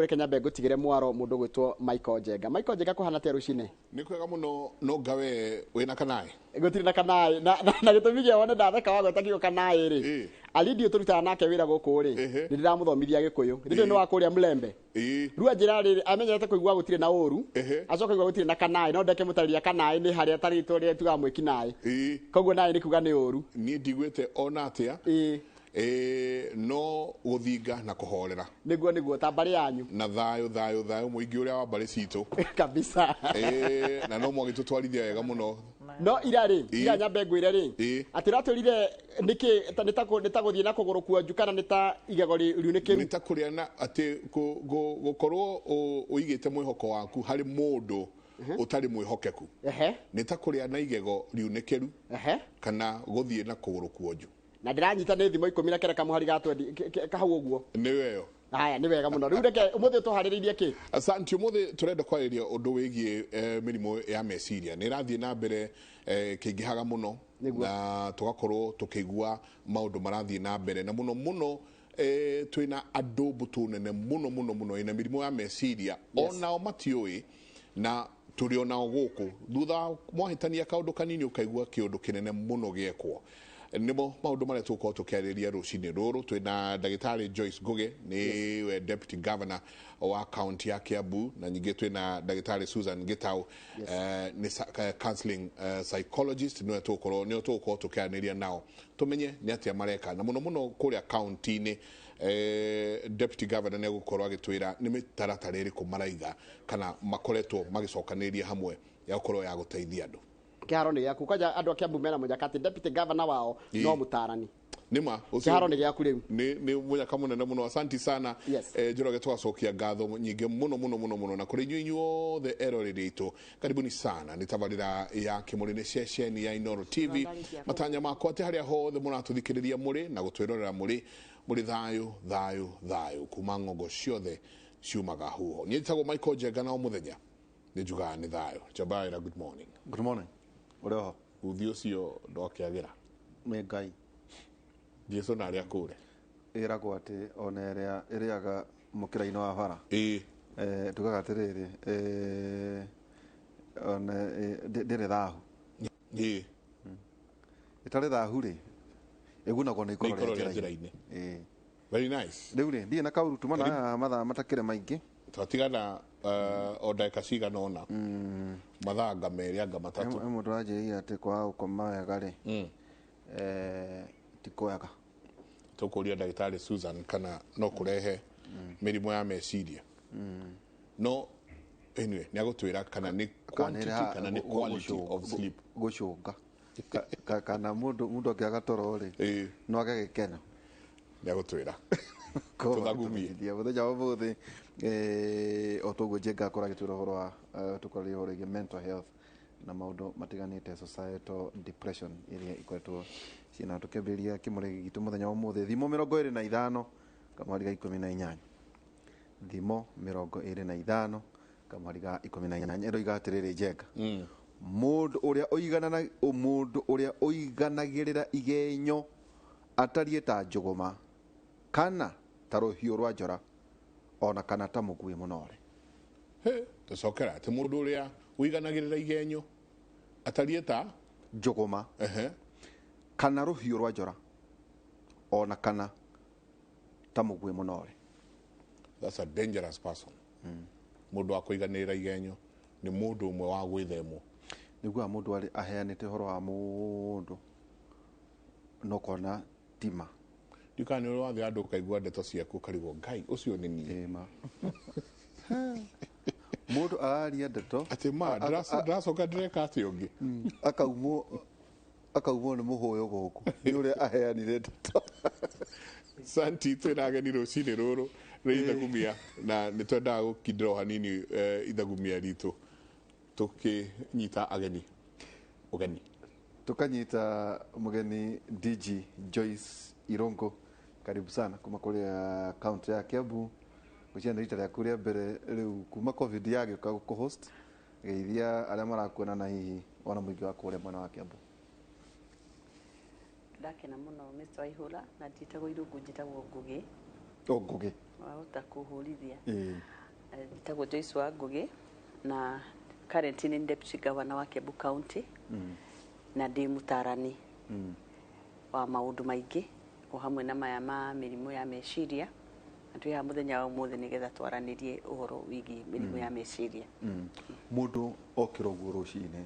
Reke nyambe ngũtigĩre mwaro mũndũ gwĩtwo Michael Njenga. Michael Njenga, kũhana atĩa rũcinĩ? Nĩ kwega mũno, no ngawe wĩna kanaĩ. Gũtirĩ na kanaĩ na gĩtũmi gĩa wone ndatheka wagweta kiugo kanaĩ rĩ, Alidi tũrutaga nake wĩra gũkũ rĩ, nĩ ndĩramũthomithia Gĩkũyũ rĩndĩ nĩ wa kũrĩa Mlembe. Rĩu anjĩra rĩrĩ, amenyerete kũigua gũtirĩ na ũru, acoka kũigua gũtirĩ na kanaĩ, no ndeke mũtarĩria kanaĩ nĩ harĩa tarĩtwo rĩrĩa tugaga mwĩkinaĩ. Koguo naĩ nĩ kuga nĩ ũru. Niĩ ndiguĩte ona atĩa. No gũthinga na kũhorera. Nĩguo ta mbarĩ yanyu. Na thayũ, thayũ, thayũ mũingĩ ũrĩa wa mbarĩ citũ. Kabisa. Na no mwagĩtũtwarithia wega mũno. No ira rĩ, ira nyambe ngwĩre rĩ, atĩ ũratwĩrire nĩkĩ nĩ ta gũthiĩ na kũgũrũ kuonju kana nĩ ta igego riunĩkĩru? Nĩ ta kũrĩa na atĩ gũkorwo ũigĩte mwĩhoko waku harĩ mũndũ ũtarĩ mwĩhokeku. Nĩ ta kũrĩa na igego riunĩkĩru kana gũthiĩ na kũgũrũ kuonju. Na ndĩranyita nĩ thimo 19 kamũhari ga twendi kahau ũguo. Nĩ weyo. Haya, nĩ wega mũno. Rĩu reke ũmũthĩ tũharĩrĩirie kĩ? Asante. Ũmũthĩ tũrenda kwarĩrĩria ũndũ wĩgiĩ mĩrimũ ya meciria. Nĩ ĩrathiĩ na mbere kĩingĩhaga mũno na tũgakorwo tũkĩigua maũndũ marathiĩ na mbere, na mũno mũno twĩna andũ mbũtũ nene mũno mũno mũno ĩna mĩrimũ ya meciria. Onao matiũĩ na tũrĩ onao gũkũ. Thutha wa mwahĩtania kaũndũ kanini ũkaigua kĩũndũ kĩnene mũno gĩekwo. Nĩmo maũndũ marĩa tũgũkorwo tũkĩarĩrĩria rũcinĩ rũrũ. Twĩna ndagĩtarĩ Joyce Ngugi, nĩwe Deputy Governor wa kaunti ya Kiambu, na ningĩ twĩna ndagĩtarĩ Susan Gitau, nĩ counseling psychologist, nĩwe tũgũkorwo nĩo tũgũkorwo tũkĩaranĩria nao tũmenye nĩ atĩa mareka, na mũno mũno kũrĩa kaunti-inĩ. Deputy Governor nĩ egũkorwo agĩtwĩra nĩ mĩtaratara ĩrĩkũ maraiga kana makoretwo magĩcokanĩrĩria hamwe ya gũkorwo ya gũteithia andũ. Kĩharo nĩ gĩaku. Kwanja andũ a Kiambu mena mũnyaka atĩ Deputy Governor wao no mũtarani. Nĩma. Kĩharo nĩ gĩaku rĩu. Nĩ mũnyaka mũnene mũno, asanti sana. Njoroge, tũgacokia ngatho nyingĩ mũno mũno mũno mũno na kũrĩ inyuĩ inyuothe eroreri aitũ, karibuni sana. Nĩ tabarĩra ya Kĩmũrĩ, nĩ ceceni ya Inooro TV. Matanya makwa atĩ harĩa hothe mũratũthikĩrĩria mũrĩ na gũtwĩrorera mũrĩ thayũ, thayũ, thayũ kuma ng'ongo ciothe ciumaga huho. Niĩ njĩtagwo Michael Njenga, na o mũthenya nĩ njugaga nĩ thayũ. Jabaira, good morning. Good morning. Ũrĩ oho? Uthi ũcio ndwakĩagĩra. Nĩ Ngai. Jesu na arĩa kũre. Ĩragwo atĩ ona ĩrĩa ĩrĩaga mũkĩra-inĩ wa bara. Tugaga atĩrĩrĩ, ona ndĩrĩ thahu. Ĩtarĩ thahu rĩ, ĩgunagwo nĩ ikoro ikoro rĩa rĩa njĩra-inĩ. Njĩra-inĩ. Very nice. Rĩu rĩ, ndirĩ na kaũru, tuma na mathaa matakĩrĩ maingĩ. Twatigana o ndagĩka cigana ũna, mathaa anga 2 anga 3. He mũndũ ũranjĩrĩire atĩ kwaga gũkoma wega rĩ, ti kwega. Tũkũria ndagĩtarĩ Susan kana no kũrehe mĩrimũ ya meciria. No anyway, nĩ agũtwĩra kana nĩ quantity kana nĩ quality of sleep. Gũcũnga. Kana mũndũ angĩaga toro rĩ, no age gĩkeno. Nĩ agũtwĩra. Koguo Tũthagumie. tũthagumie. Mũthenya wa ũmũthĩ, o toguo Njenga akorwo agĩtwĩra ũhoro wa, tũkwarĩria ũhoro wĩgiĩ mental health na maũndũ matiganĩte, societal depression iria ikoretwo ciĩna. Tũkĩambĩrĩria kĩmũrĩ gitũ mũthenya wa ũmũthĩ, thimo 25 kamũhari ga 18, thimo 25 kamũhari ga 18, ĩroiga atĩrĩrĩ, Njenga, mũndũ ũrĩa ũiganagĩrĩra igenyo atariĩ ta njũgũma kana ta rũhiũ rwa njora ona kana ta mũguĩ mũnore. He, tũcokera atĩ mũndũ ũrĩa ũiganagĩrĩra igenyo atariĩ ta njũgũma kana rũhiũ rwa njora ona kana ta mũguĩ mũnore. That's a dangerous person. Mũndũ wa kũiganĩrĩra igenyo nĩ mũndũ ũmwe wa gwĩthemwo. Nĩguo mũndũ arĩ aheanĩte ũhoro wa mũndũ no kona tima. Ndikana nĩ ũrĩ wathiĩ handũ ũkaigua ndeto ciaku ũkarigwo, Ngai, ũcio nĩ niĩ? Ĩĩ ma. Mũndũ araria ndeto atĩ ma ndĩracoka ndĩreka atĩ ũngĩ. Akaumwo nĩ mũhũyũ gũkũ nĩ ũrĩa aheanire ndeto. Santi, twĩna ageni rũcinĩ rũrũ rĩ ithagumia, na nĩ twendaga gũkindĩra o hanini ithagumia ritũ tũkĩnyita ageni ũgeni. Tukanyita mgeni DG Joyce Irungu, karibu sana kuma kuria kaunti ya Kiambu. Gwĩciria nĩ rita rĩaku rĩa mbere rĩu kuma COVID yagĩũka gũkũ-host. Geithia arĩa marakuona na hihi ona mũingĩ wa kũrĩa mwena wa Kiambu. Ndakena mũno, Mr. Waihũra, na njĩtagwo Irũngũ, njĩtagwo Ngũgĩ. O Ngũgĩ. Wahota kũhũrithia. Ĩĩ. Njĩtagwo Joyce Wangugi na currently nĩ deputy governor wa Kiambu County na ndĩ mũtarani wa maũndũ maingĩ o hamwe na maya ma mĩrimũ ya meciria, na twĩ haha mũthenya wa ũmũthĩ nĩgetha twaranĩrie ũhoro wĩgiĩ mĩrimũ ya meciria. Mũndũ okĩra ũguo rũcinĩ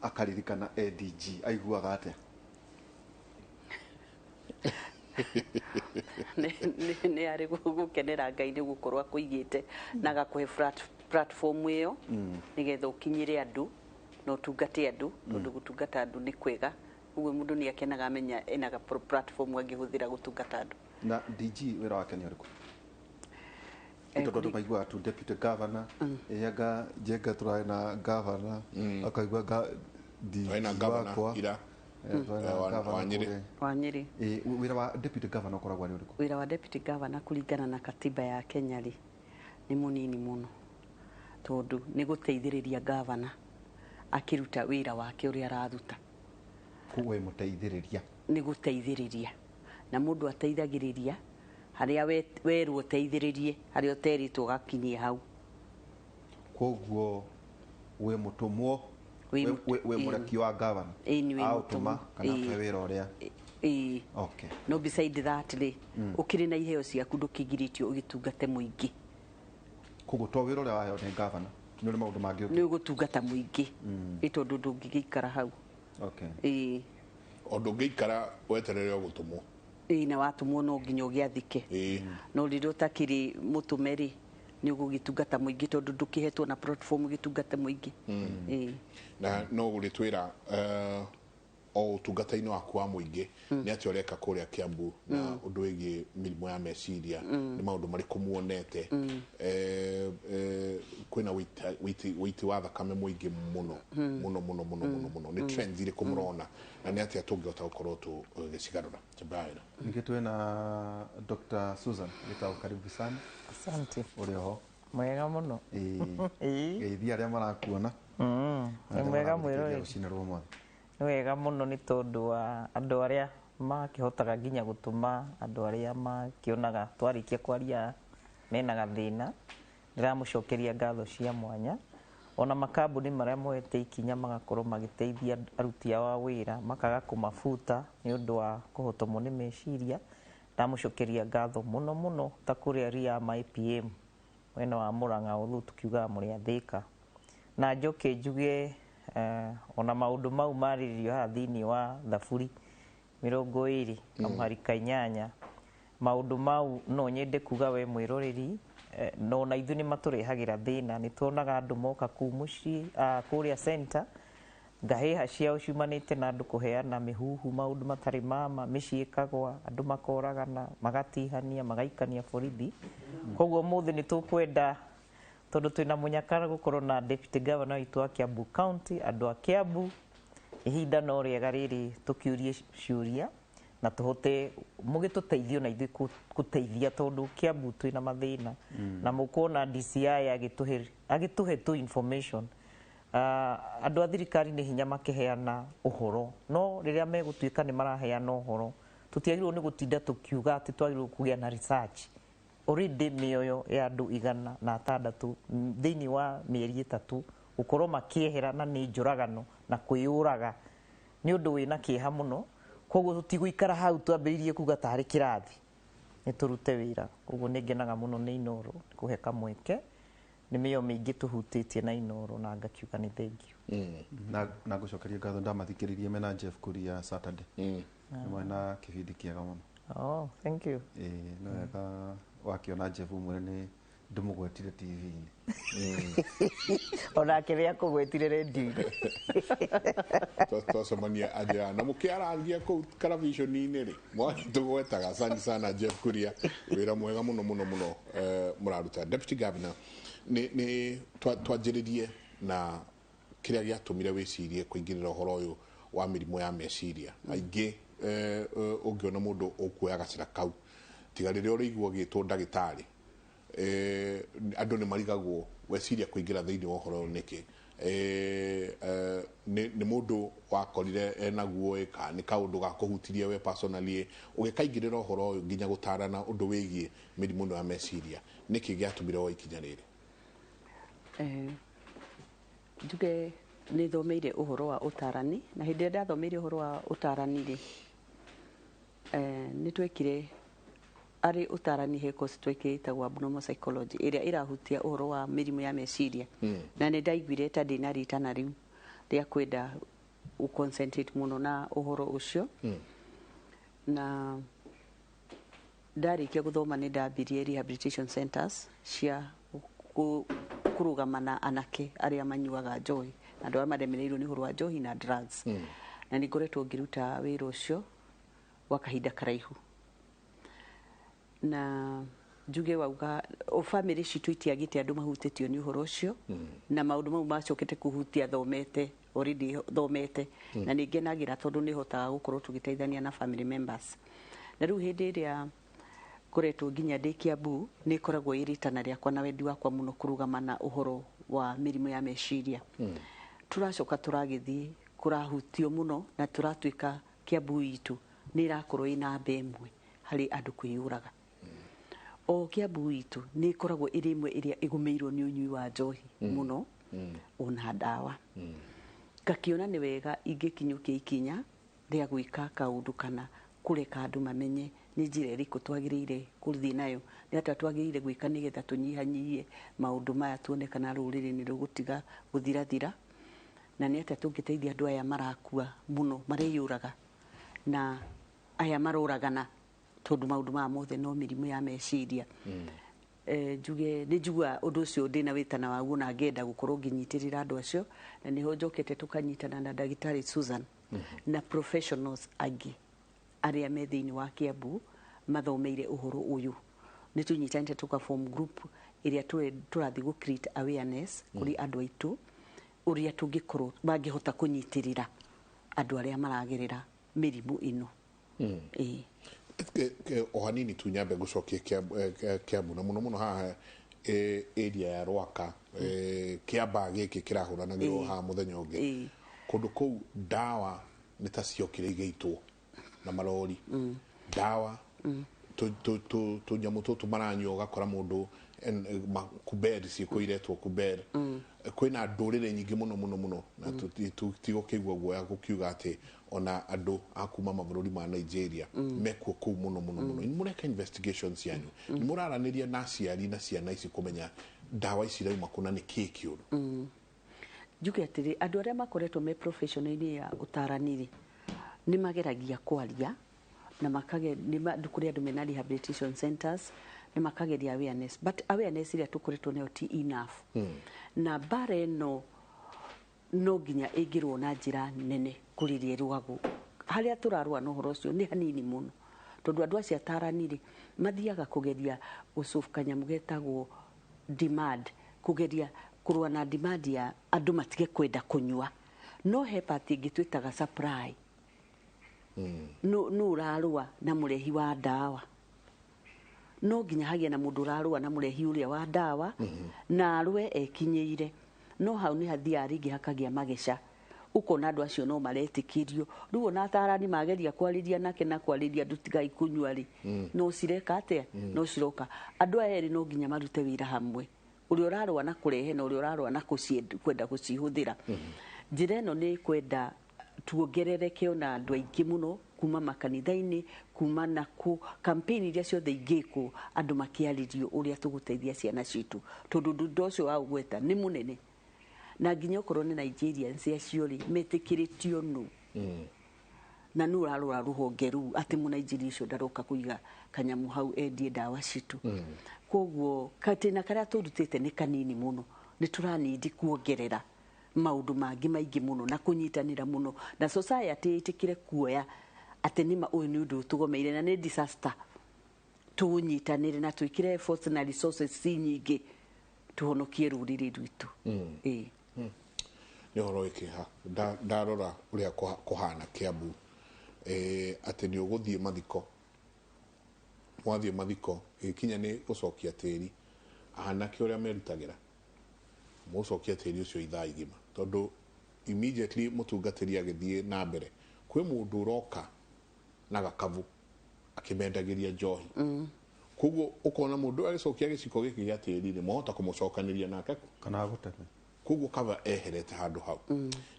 akaririkana ADG aiguaga atĩa? Nĩ arĩ gũkenera Ngai nĩ gũkorwo akũigĩte na agakũhe platform ĩyo nĩgetha ũkinyĩre andũ na ũtungate andũ, tondũ gũtungata andũ nĩ kwega. Ũguo mũndũ nĩ akenaga amenya ena platform angĩhũthĩra gũtungata andũ. Na DG wĩra wake nĩ ũrĩkũ? Tondũ andũ maiguaga tu deputy governor, anga Njenga tũrarĩ na governor, akaigua DG Twarĩ na governor wakwa. ira. Twarĩ na governor Wa Nyĩrĩ. kũrĩa. Wa Nyĩrĩ. Wĩra wa deputy governor ũkoragwo arĩ ũrĩkũ? Wĩra wa deputy governor kũringana na katiba ya Kenya rĩ, nĩ mũnini mũno, tondũ nĩ gũteithĩrĩria governor akĩruta wĩra wake ũrĩa araruta. Koguo wĩ mũteithĩrĩria. Nĩ gũteithĩrĩria, na mũndũ ateithagĩrĩria harĩa werwo ũteithĩrĩrie, harĩa ũterĩtwo ũgakinyia hau. Koguo wĩ mũtũmwo, Wĩ wĩ mũrekio wa governor. Ĩĩ, nĩ wĩ Aũtũma mũtũmwo. kana Ĩĩ. akũhe wĩra ũrĩa. Ĩĩ. Okay. No beside that rĩ, ũkĩrĩ na iheo ciaku, ndũkĩgirĩtio ũgĩtungate mũingĩ. Koguo to wĩra ũrĩa waheo nĩ governor, nĩ ũrĩ maũndũ mangĩ Nĩ ũgũtungata mũingĩ, ĩ tondũ ndũngĩgĩikara hau. Okay. Ĩĩ. O ndũngĩikara weterere o gũtũmwo. Ĩĩ, na watũmwo no nginya ũgĩathĩke. Ĩĩ. No rĩrĩa ũtakĩrĩ mũtũme rĩ, nĩ ũgũgĩtungata mũingĩ tondũ ndũkĩhetwo na platform ũgĩtungate mũingĩ. Ĩĩ. Na no ũrĩtwĩra o ũtungata-inĩ waku wa mũingĩ nĩ atĩa ũreka kũrĩa Kiambu na ũndũ wĩgiĩ mĩrimũ ya meciria, nĩ maũndũ marĩkũ muonete? Kwĩna wĩiti wa thakame mũingĩ mũno mũno mũno mũno mũno mũno, nĩ trends irĩkũ mũrona na nĩ atĩa tũngĩhota gũkorwo tũgĩcigarũra? Chemba wĩra. Ningĩ twĩna Dr. Susan Gitau, karibu sana. Asante. Ũrĩ oho? Mwega mũno. Ĩĩ. Ĩĩ. Geithia arĩa marakuona. Nĩ mwega mwĩroreri. Rũcinĩ rwa ũmũthĩ. Nĩ wega mũno nĩ tondũ wa andũ arĩa makĩhotaga nginya gũtũma andũ arĩa makĩonaga twarĩkia kwaria mena gathĩna, ndĩramũcokeria ngatho cia mwanya. Ona makambuni marĩa moete ikinya magakorwo magĩteithia aruti ao a wĩra makaga kũmabuta nĩ ũndũ wa kũhotomwo nĩ meciria, ndamũcokeria ngatho mũno mũno, ta kũrĩa ria ma APM mwena wa Murang'a, although tukiugaga mũrĩ a Thĩka. Na njoke njuge ona maũndũ mau marĩrĩrio haha thĩinĩ wa Thaburi 20 kamũhari ka 8, maũndũ mau no nyende kuga we mwĩroreri, no na ithuĩ nĩ matũrehagĩra thĩna. Nĩ tuonaga andũ moka kũu mũciĩ, kũrĩa center, ngahĩha ciao ciumanĩte na andũ kũheana mĩhuhu, maũndũ matarĩ mama, mĩciĩ ĩkagwa, andũ makoragana, magatihania, magaikania borithi. Koguo ũmũthĩ nĩ tũkwenda, tondũ twĩna mũnyaka gũkorwo na deputy governor witũ wa Kiambu County, andũ a Kiambu, ihinda no rĩega rĩrĩ tũkĩũrie ciũria na tũhote mũgĩtũteithio na ithuĩ gũteithia, tondũ Kiambu twĩna mathĩna. Na mũkuona DCI agĩtũhe tu information. Andũ a thirikari nĩ hinya makĩheana ũhoro, no rĩrĩa megũtuĩka nĩ maraheana ũhoro, tũtiagĩrĩirwo nĩ gũtinda tũkiuga atĩ twagĩrĩirwo kũgĩa na research. Already mĩoyo ya andũ 106 thĩinĩ wa mĩeri 3 gũkorwo makĩehera na nĩ njũragano na kwĩyũraga nĩ ũndũ wĩna kĩeha mũno. Koguo tũtigũikara hau twambĩrĩirie kuga tarĩ kĩrathi, nĩ tũrute wĩra. Koguo nĩ ngenaga mũno nĩ Inooro kũhe kamweke, nĩ mĩoyo mĩingĩ tũhutĩtie na Inooro, na ngakiuga nĩ thengiũ. Na ngũcokeria ngatho, ndamathikĩrĩirie mena Jeff Kuria Saturday. Nĩ mwena kĩbindi kĩega mũno. Oh, thank you. Ĩĩ, no wega wakĩona Jeff ũmwĩre nĩ ndĩmũgwetire TV-inĩ. Onake nĩ akũgwetire redio-inĩ. Twacemania anjĩra na mũkĩarangia kũu karaviconi-inĩ rĩ, mwatũgwetaga. Asante sana Jeff Kuria, wĩra mwega mũno mũno mũno mũraruta. Deputy Governor, nĩ twanjĩrĩrie na kĩrĩa gĩatũmire wĩcirie kũingĩrĩra ũhoro ũyũ wa mĩrimũ ya meciria. Aingĩ ũngĩona mũndũ ũkuoya gacĩra kau, tiga rĩrĩa ũrĩigua ũgĩtwo ndagĩtarĩ, andũ nĩ marigagwo weciria kũingĩra thĩinĩ wa ũhoro ũyũ nĩkĩ, Nĩ mũndũ wakorire enaguo ĩ, kana nĩ kaũndũ gakũhutirie we personally ũgĩkaingĩrĩra ũhoro ũyũ nginya gũtarana ũndũ wĩgiĩ mĩrimũ ĩno ya meciria? Nĩkĩ gĩatũmire woe ikinya rĩrĩ? Njuge nĩ thomeire ũhoro wa ũtarani, na hĩndĩ ĩrĩa ndathomeire ũhoro wa ũtarani rĩ, nĩ twekire arĩ ũtarani he course twekire ĩtagwo abnormal psychology, ĩrĩa ĩrahutia ũhoro wa mĩrimũ ya meciria. Na nĩ ndaiguire ta ndĩna ritana rĩu rĩa kwenda gũ concentrate mũno na ũhoro ũcio. Na ndarĩkia gũthoma, nĩ ndambirie rehabilitation centers cia kũrũgama na anake arĩa manyuaga njohi na andũ arĩa maremereirwo nĩ ũhoro wa njohi na drugs. Na nĩ ngoretwo ngĩruta wĩra ũcio gwa kahinda karaihu. Na njuge wauga o family citũ itiagĩte andũ mahutĩtio nĩ ũhoro ũcio, na maũndũ mau macokete kũhutia thomete already thomete. Na nĩ ngenagĩra tondũ nĩ hotaga gũkorwo tũgĩteithania na family members. Na rĩu hĩndĩ ĩrĩa ngoretwo nginya ndĩ Kiambu, nĩ ĩkoragwo ĩ rĩtana rĩakwa na wendi wakwa mũno kũrũgama na ũhoro wa mĩrimũ ya meciria. Tũracoka tũragĩthiĩ kũrahutio mũno, na tũratuĩka Kiambu itũ nĩ ĩrakorwo ĩ namba ĩmwe harĩ andũ kwĩyũraga. O Kiambu itũ nĩ ĩkoragwo ĩrĩ ĩmwe ĩrĩa ĩgũmĩirwo nĩ ũnyui wa njohi mũno ona ndawa. Ngakĩona nĩ wega ingĩkinyũkia ikinya rĩa gwĩka kaũndũ kana kũreka andũ mamenye nĩ njĩra ĩrĩkũ twagĩrĩire gũthiĩ nayo, nĩ atĩa twagĩrĩire gwĩka nĩgetha tũnyihanyihie maũndũ maya, tuone kana rũrĩrĩ nĩ rũgũtiga gũthirathira, na nĩ atĩa tũngĩteithia andũ aya marakua mũno, mareyũraga, na aya maroragana, tondũ maũndũ maya mothe no mĩrimũ ya meciria. Njuge nĩ njiguaga ũndũ ũcio ndĩna wĩtana waguo, na ngenda gũkorwo ngĩnyitĩrĩra andũ acio. Na nĩho njokete tũkanyitana na ndagĩtarĩ Susan na professionals angĩ arĩa me thĩinĩ wa Kiambu mathomeire ũhoro ũyũ. Nĩ tũnyitanĩte tũka form group ĩrĩa tũrathiĩ gũ create awareness kũrĩ andũ aitũ ũrĩa tũngĩkorwo mangĩhota kũnyitĩrĩra andũ arĩa maragerera mĩrimũ ĩno. Ĩĩ. O hanini tu nyambe ngũcokie Kiambu, na mũno mũno haha area ya Rwaka, kĩamba gĩkĩ kĩrahũranagĩrwo haha mũthenya ũngĩ. Kũndũ kũu ndawa nĩ ta ciokire igĩitwo na marori, ndawa tũnyamũ tũtũ maranyua, ũgakora mũndũ kuber ciĩkũiretwo kuber. Kwĩna ndũrĩrĩ nyingĩ mũno mũno mũno, na tigũkĩigua guoya gũkiuga atĩ ona andũ a kuma mabũrũri ma Nigeria mekuo kũu mũno mũno mũno. Nĩ mũreka investigation cianyu? Nĩ mũraranĩria na aciari na ciana ici kũmenya ndawa ici irauma kũ na nĩ kĩĩ kĩũru? Njuge atĩrĩ, andũ arĩa makoretwo me profession-inĩ ya ũtarani-rĩ, nĩ mageragia kwaria na makage nĩ kũrĩ andũ mena rehabilitation centers, nĩ makageria awareness, but awareness ĩrĩa tũkoretwo nayo ti enough. Na mbara ĩno no nginya ĩngĩrwo na njĩra nene kũrĩ ĩrĩa ĩrũagwo. Harĩa tũrarũa na ũhoro ũcio nĩ hanini mũno, tondũ andũ acio atarani-rĩ, mathiaga kũgeria gũsolve kanyamũ getagwo demand, kũgeria kũrũa na demand ya andũ matige kwenda kũnyua. No he part ĩngĩ twĩtaga supply. No ũrarũa na mũrehi wa ndawa? No nginya hagĩe na mũndũ ũrarũa na mũrehi ũrĩa wa ndawa na arũe ekinyĩire. No hau nĩ hathiaga rĩngĩ hakagĩa mageca, ũkona andũ acio no maretĩkĩrio. Rĩu ona atarani mageria kwarĩria nake na kwarĩria andũ tigai kũnyua rĩ, no cireka atĩa? No ciroka. Andũ aya erĩ no nginya marute wĩra hamwe, ũrĩa ũrarũa na kũrehe na ũrĩa ũrarũa na kwenda gũcihũthĩra. Njĩra ĩno nĩ kwenda tuongerereke ona andũ aingĩ mũno kuma makanitha-inĩ, kuma naku campaign iria ciothe ingĩkwo, andũ makĩarĩrio ũrĩa tũgũteithia ciana citũ, tondũ ũndũ ũcio wa ũgweta nĩ mũnene. Na nginya okorwo nĩ Nigerians acio rĩ, metĩkĩrĩtio nũ na nũ ũrarora rũhonge rũu atĩ mũnaijeria ũcio ndaroka kũiga kanyamũ hau endie ndawa citũ? Koguo katĩna karĩa tũrutĩte nĩ kanini mũno. Nĩ tũranindi kuongerera maũndũ mangĩ maingĩ mũno na kũnyitanĩra mũno na society ĩtĩkĩre kuoya atĩ nĩma ũyũ nĩ ũndũ tũgomeire na nĩ disaster. Tũnyitanĩre na twĩkĩre efforts na resources nyingĩ tũhonokie rũrĩrĩ rwitũ. Ĩĩ. Nĩ ũhoro wĩ kĩeha. Ndarora ũrĩa kũhana Kiambu, atĩ nĩ ũgũthiĩ mathiko, mwathiĩ mathiko gĩkinya nĩ gũcokia tĩri, anake ũrĩa merutagĩra mũcokia tĩri ũcio ithaa igima. Tondũ immediately mũtungatĩri agĩthiĩ na mbere, kwĩ mũndũ ũroka na gakabu akĩmendagĩria njohi. Koguo ũkona mũndũ agĩcokia gĩciko gĩkĩ gĩa tĩri rĩ, mwahota kũmũcokanĩria nake kũ? Kana agũteme. Koguo kaba eherete handũ hau.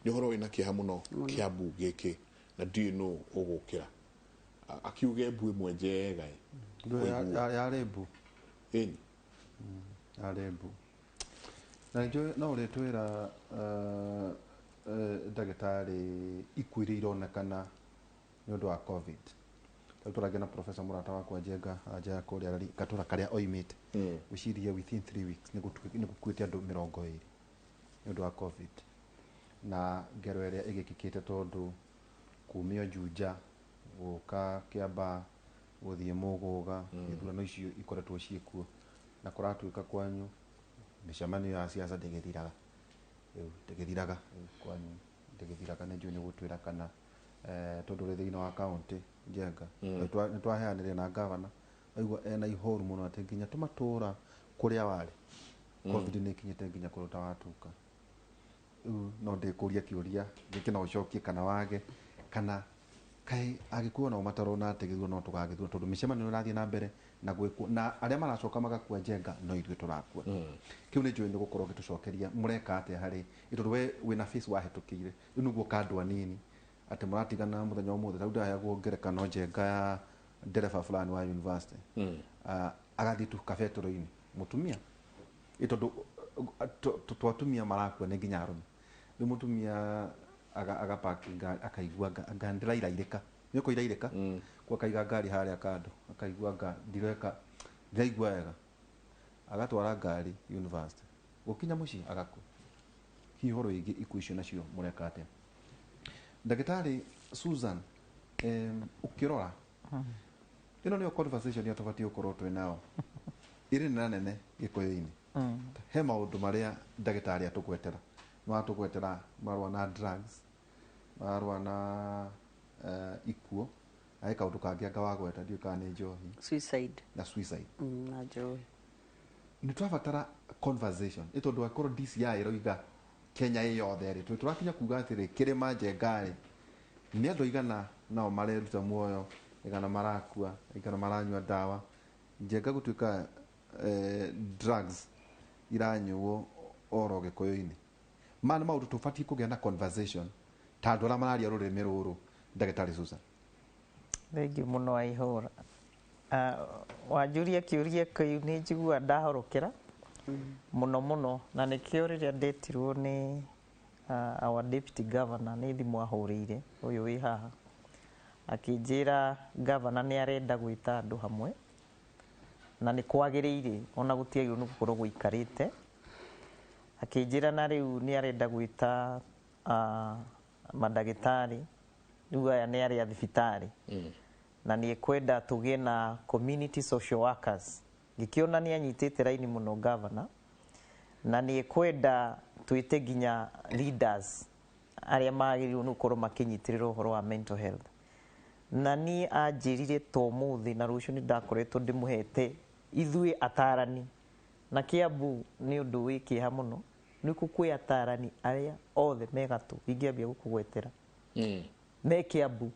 Nĩ ũhoro wĩna kĩeha mũno Kĩambu gĩkĩ, na ndiũĩ nũ ũgũkĩra akiuge mbu ĩmwe njega ĩ. Kũiguo. Yarĩ mbu. Ĩni. Yarĩ mbu. Na nĩnjũĩ no ũrĩtwĩra ndagĩtarĩ ikuũ iria ironekana nĩ ũndũ wa COVID. Rĩu tũragia na professor mũrata wakwa Njenga anja kũrĩa gatũra karĩa oimĩte. Gwĩciria within 3 weeks nĩ gũkuĩte andũ 20 nĩ ũndũ wa COVID. Na ngero ĩrĩa ĩgĩkĩkĩte tondũ kumio Juja gũka Kĩambaa gũthiĩ Mũgũga, ithurano icio ikoretwo ciĩkuo, na kũratuĩka kwanyu mĩcemanio ya siasa ndĩgĩthiraga. Rĩu ndĩgĩthiraga, rĩu kwanyu ndĩgĩthiraga. Nĩ njũĩ nĩ gũtwĩra kana tondũ ũrĩ thĩinĩ wa kaũntĩ Njenga. Nĩ twaheanire na gavana aigua ena ihoru mũno atĩ nginya tũmatũra kũrĩa warĩ COVID nĩ ĩkinyĩte nginya kũrĩa ũtawatuka. Rĩu no ndĩkũria kĩũria gĩkĩ, no ũcokie kana wage, kana kaĩ agĩkũyũ nao matarona atĩ gĩthurano no tũgagĩthura, tondũ mĩcemanio ĩrathiĩ na mbere na gwĩkwo na arĩa maracoka magakua Njenga no ithuĩ tũrakua. Kĩu nĩ njũĩ nĩ gũkorwo gĩtũcokeria mũreka atĩa harĩ tondũ we wĩna face wahĩtũkĩire rĩu nĩguo kandũ anini atĩ mũratigana mũthenya ũmũthĩ. Rĩu ndaheagwo ngerekano Njenga ya ndereba fulani wa university, agathiĩ tu kabetũro-inĩ mũtumia ĩ tondũ to atumia marakua nĩ nginya arũme. Rĩu mũtumia agapaki ngari akaigua anga ndĩrairairĩka nĩũkũ irairĩka kwa akaiga ngari harĩa kando, akaigua anga ndireka ndiraigua wega, agatwara ngari university, gũkinya mũciĩ agakua. Hihi ũhoro wĩgiĩ ikuũ icio nacio mũreka atĩa, ndagĩtarĩ Susan? Ũkĩrora ĩno nĩyo conversation ĩrĩa tũbatiĩ gũkorwo twĩ nayo ĩrĩ nene nene gĩkũyũ-inĩ. He maũndũ marĩa ndagĩtarĩ atũgwetera, nĩwatũgwetera marũa na drugs, marũa na ikuũ, na he kaũndũ kangĩ anga wagweta, ndiũĩ kana nĩ njohi. Suicide. Na suicide. Na njohi. Nĩ twabatara conversation ĩ tondũ akorwo DCI ĩroiga Kenya ĩ yothe rĩ, tũrakinya kuga atĩrĩ kĩrĩma Njenga rĩ, nĩ andũ aigana nao mareruta muoyo, aigana marakua, aigana maranyua ndawa Njenga, gũtuĩka drugs iranyuo oro gĩkũyũ-inĩ. Maya nĩ maũndũ tũbatiĩ kũgĩa na conversation ta andũ arĩa mararia rũrĩmĩ rũrũ, ndagĩtarĩ Susan. Thengiũ mũno Waihũra. Wanjũria kĩũria kĩu nĩ njiguaga ndahorokera mũno mũno, na nĩkĩo rĩrĩa ndetirwo nĩ our deputy governor, nĩ thimũ ahũrĩire ũyũ wĩ haha akĩnjĩra governor nĩ arenda gwĩta andũ hamwe na nĩ kwagĩrĩire ona gũtiagĩrĩirwo nĩ gũkorwo gũikarĩte. Akĩnjĩra na rĩu nĩ arenda gwĩta mandagĩtarĩ rĩu aya nĩ arĩa thibitarĩ na nĩ ekwenda tũgĩe na community social workers. Ngĩkĩona nĩ anyitĩte raini mũno governor, na nĩ ekwenda twĩte nginya leaders arĩa magĩrĩirwo nĩ gũkorwo makĩnyitĩrĩra ũhoro wa mental health. Na niĩ anjĩrire to ũmũthĩ na rũciũ nĩ ndakoretwo ndĩmũhete ithuĩ atarani na Kiambu. Nĩ ũndũ wĩ kĩeha mũno nĩkuo kwĩ atarani arĩa othe me gatũ ingĩambia gũkũgwetera me Kiambu.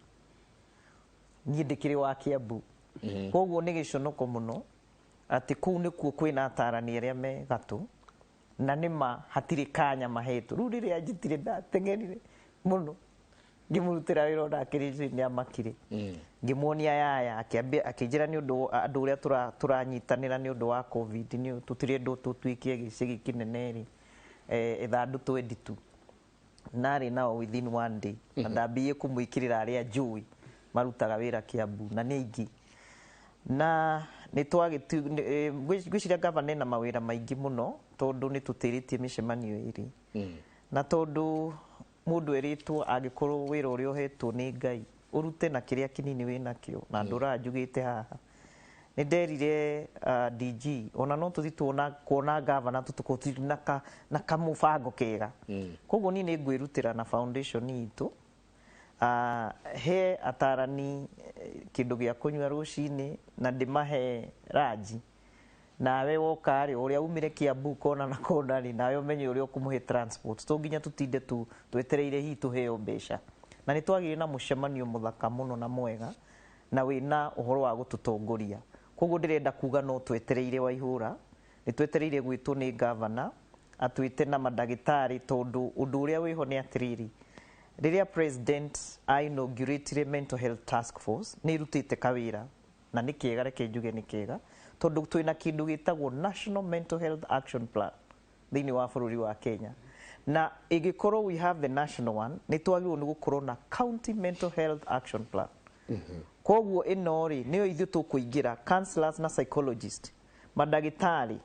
Niĩ ndĩkĩrĩ wa Kiambu, koguo nĩ gĩconoko mũno atĩ kũu nĩkuo kwĩna atarani arĩa me gatũ na nĩma hatirĩ kanya mahetwo. Rĩu rĩrĩa njĩtire ndateng'erire mũno ngĩmũrutĩra wĩra onake nĩ amakire. Ngĩmuonia yaya akĩambia akĩnjĩra nĩ ũndũ andũ ũrĩa tũranyitanĩra nĩ ũndũ wa COVID nĩ tũtirendwo tũtuĩke gĩcagi kĩnene rĩ, etha andũ 22 narĩ nao within one day, na ndambĩrĩirie kũmwĩkĩrĩra arĩa njũĩ marutaga wĩra Kiambu na nĩ aingĩ na nĩ ngwĩciria gavana ena mawĩra maingĩ mũno tondũ nĩ tũtĩrĩtie mĩcemanio ĩrĩ na tondũ mũndũ erĩtwo angĩkorwo wĩra ũrĩa ũhetwo nĩ Ngai ũrute na kĩrĩa kĩnini wĩnakĩo na ndũraga njugĩte haha nĩ nderire DG ona no tũthi tuona kuona gavana tũtũkorwo tũrĩ na kamũbango kega. Koguo niĩ nĩ ngwĩrutĩra na foundation itũ he atarani kĩndũ gĩa kũnyua rũcinĩ na ndĩmahe ranji. Nawe woka rĩ, ũrĩa umire Kiambu kona na kona rĩ, nawe ũmenye ũrĩa ũkũmũhe transport. To nginya tũtinde tu twetereire hihi tũheo mbeca. Na nĩ twagĩire na mũcemanio mũthaka mũno na mwega na wĩna ũhoro wa gũtũtongoria. Koguo ndĩrenda kuga no twetereire Waihũra, nĩ twetereire gwĩtwo nĩ gavana atwĩte na mandagĩtarĩ, tondũ ũndũ ũrĩa wĩho nĩ atĩrĩrĩ, rĩrĩa president a inaugurated mental health task force, nĩ ĩrutĩte kawĩra na nĩ kega. Reke njuge nĩ kega, tondũ twĩna kĩndũ gĩtagwo National Mental Health Action Plan thĩinĩ wa bũrũri wa Kenya, na ĩngĩkorwo we have the national one, nĩ twagĩrĩirwo nĩ gũkorwo na county mental health action plan. Koguo ĩno rĩ, nĩyo ithuĩ tũkũingĩra counselors na psychologist, mandagĩtarĩ,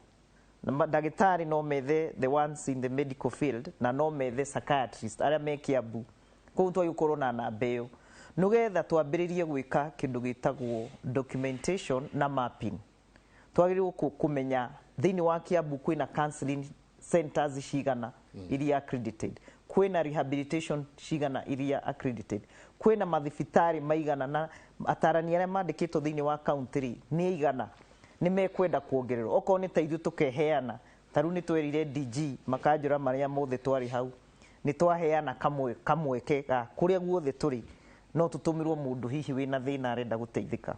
na mandagĩtarĩ no methe the ones in the medical field, na no methe psychiatrist arĩa me Kiambu. Koguo twagĩrĩirwo gũkorwo na namba ĩyo nĩgetha twambĩrĩrie gwĩka kĩndũ gĩtagwo documentation na mapping. Twagĩrĩirwo kũmenya thĩinĩ wa Kiambu kwĩna counseling centers cigana iria accredited, kwĩna rehabilitation cigana iria accredited, kwĩna mathibitarĩ maigana, na atarani arĩa mandĩkĩtwo thĩinĩ wa county rĩ nĩ aigana, nĩ mekwenda kuongererwo. Okorwo nĩ ta ithuĩ tũkeheana, ta rĩu nĩ twerire DG makanjũra marĩa mothe twarĩ hau, nĩ twaheana kamwe kamweke ga kũrĩa guothe tũrĩ no tũtũmĩrwo mũndũ hihi wĩna thĩna arenda gũteithĩka.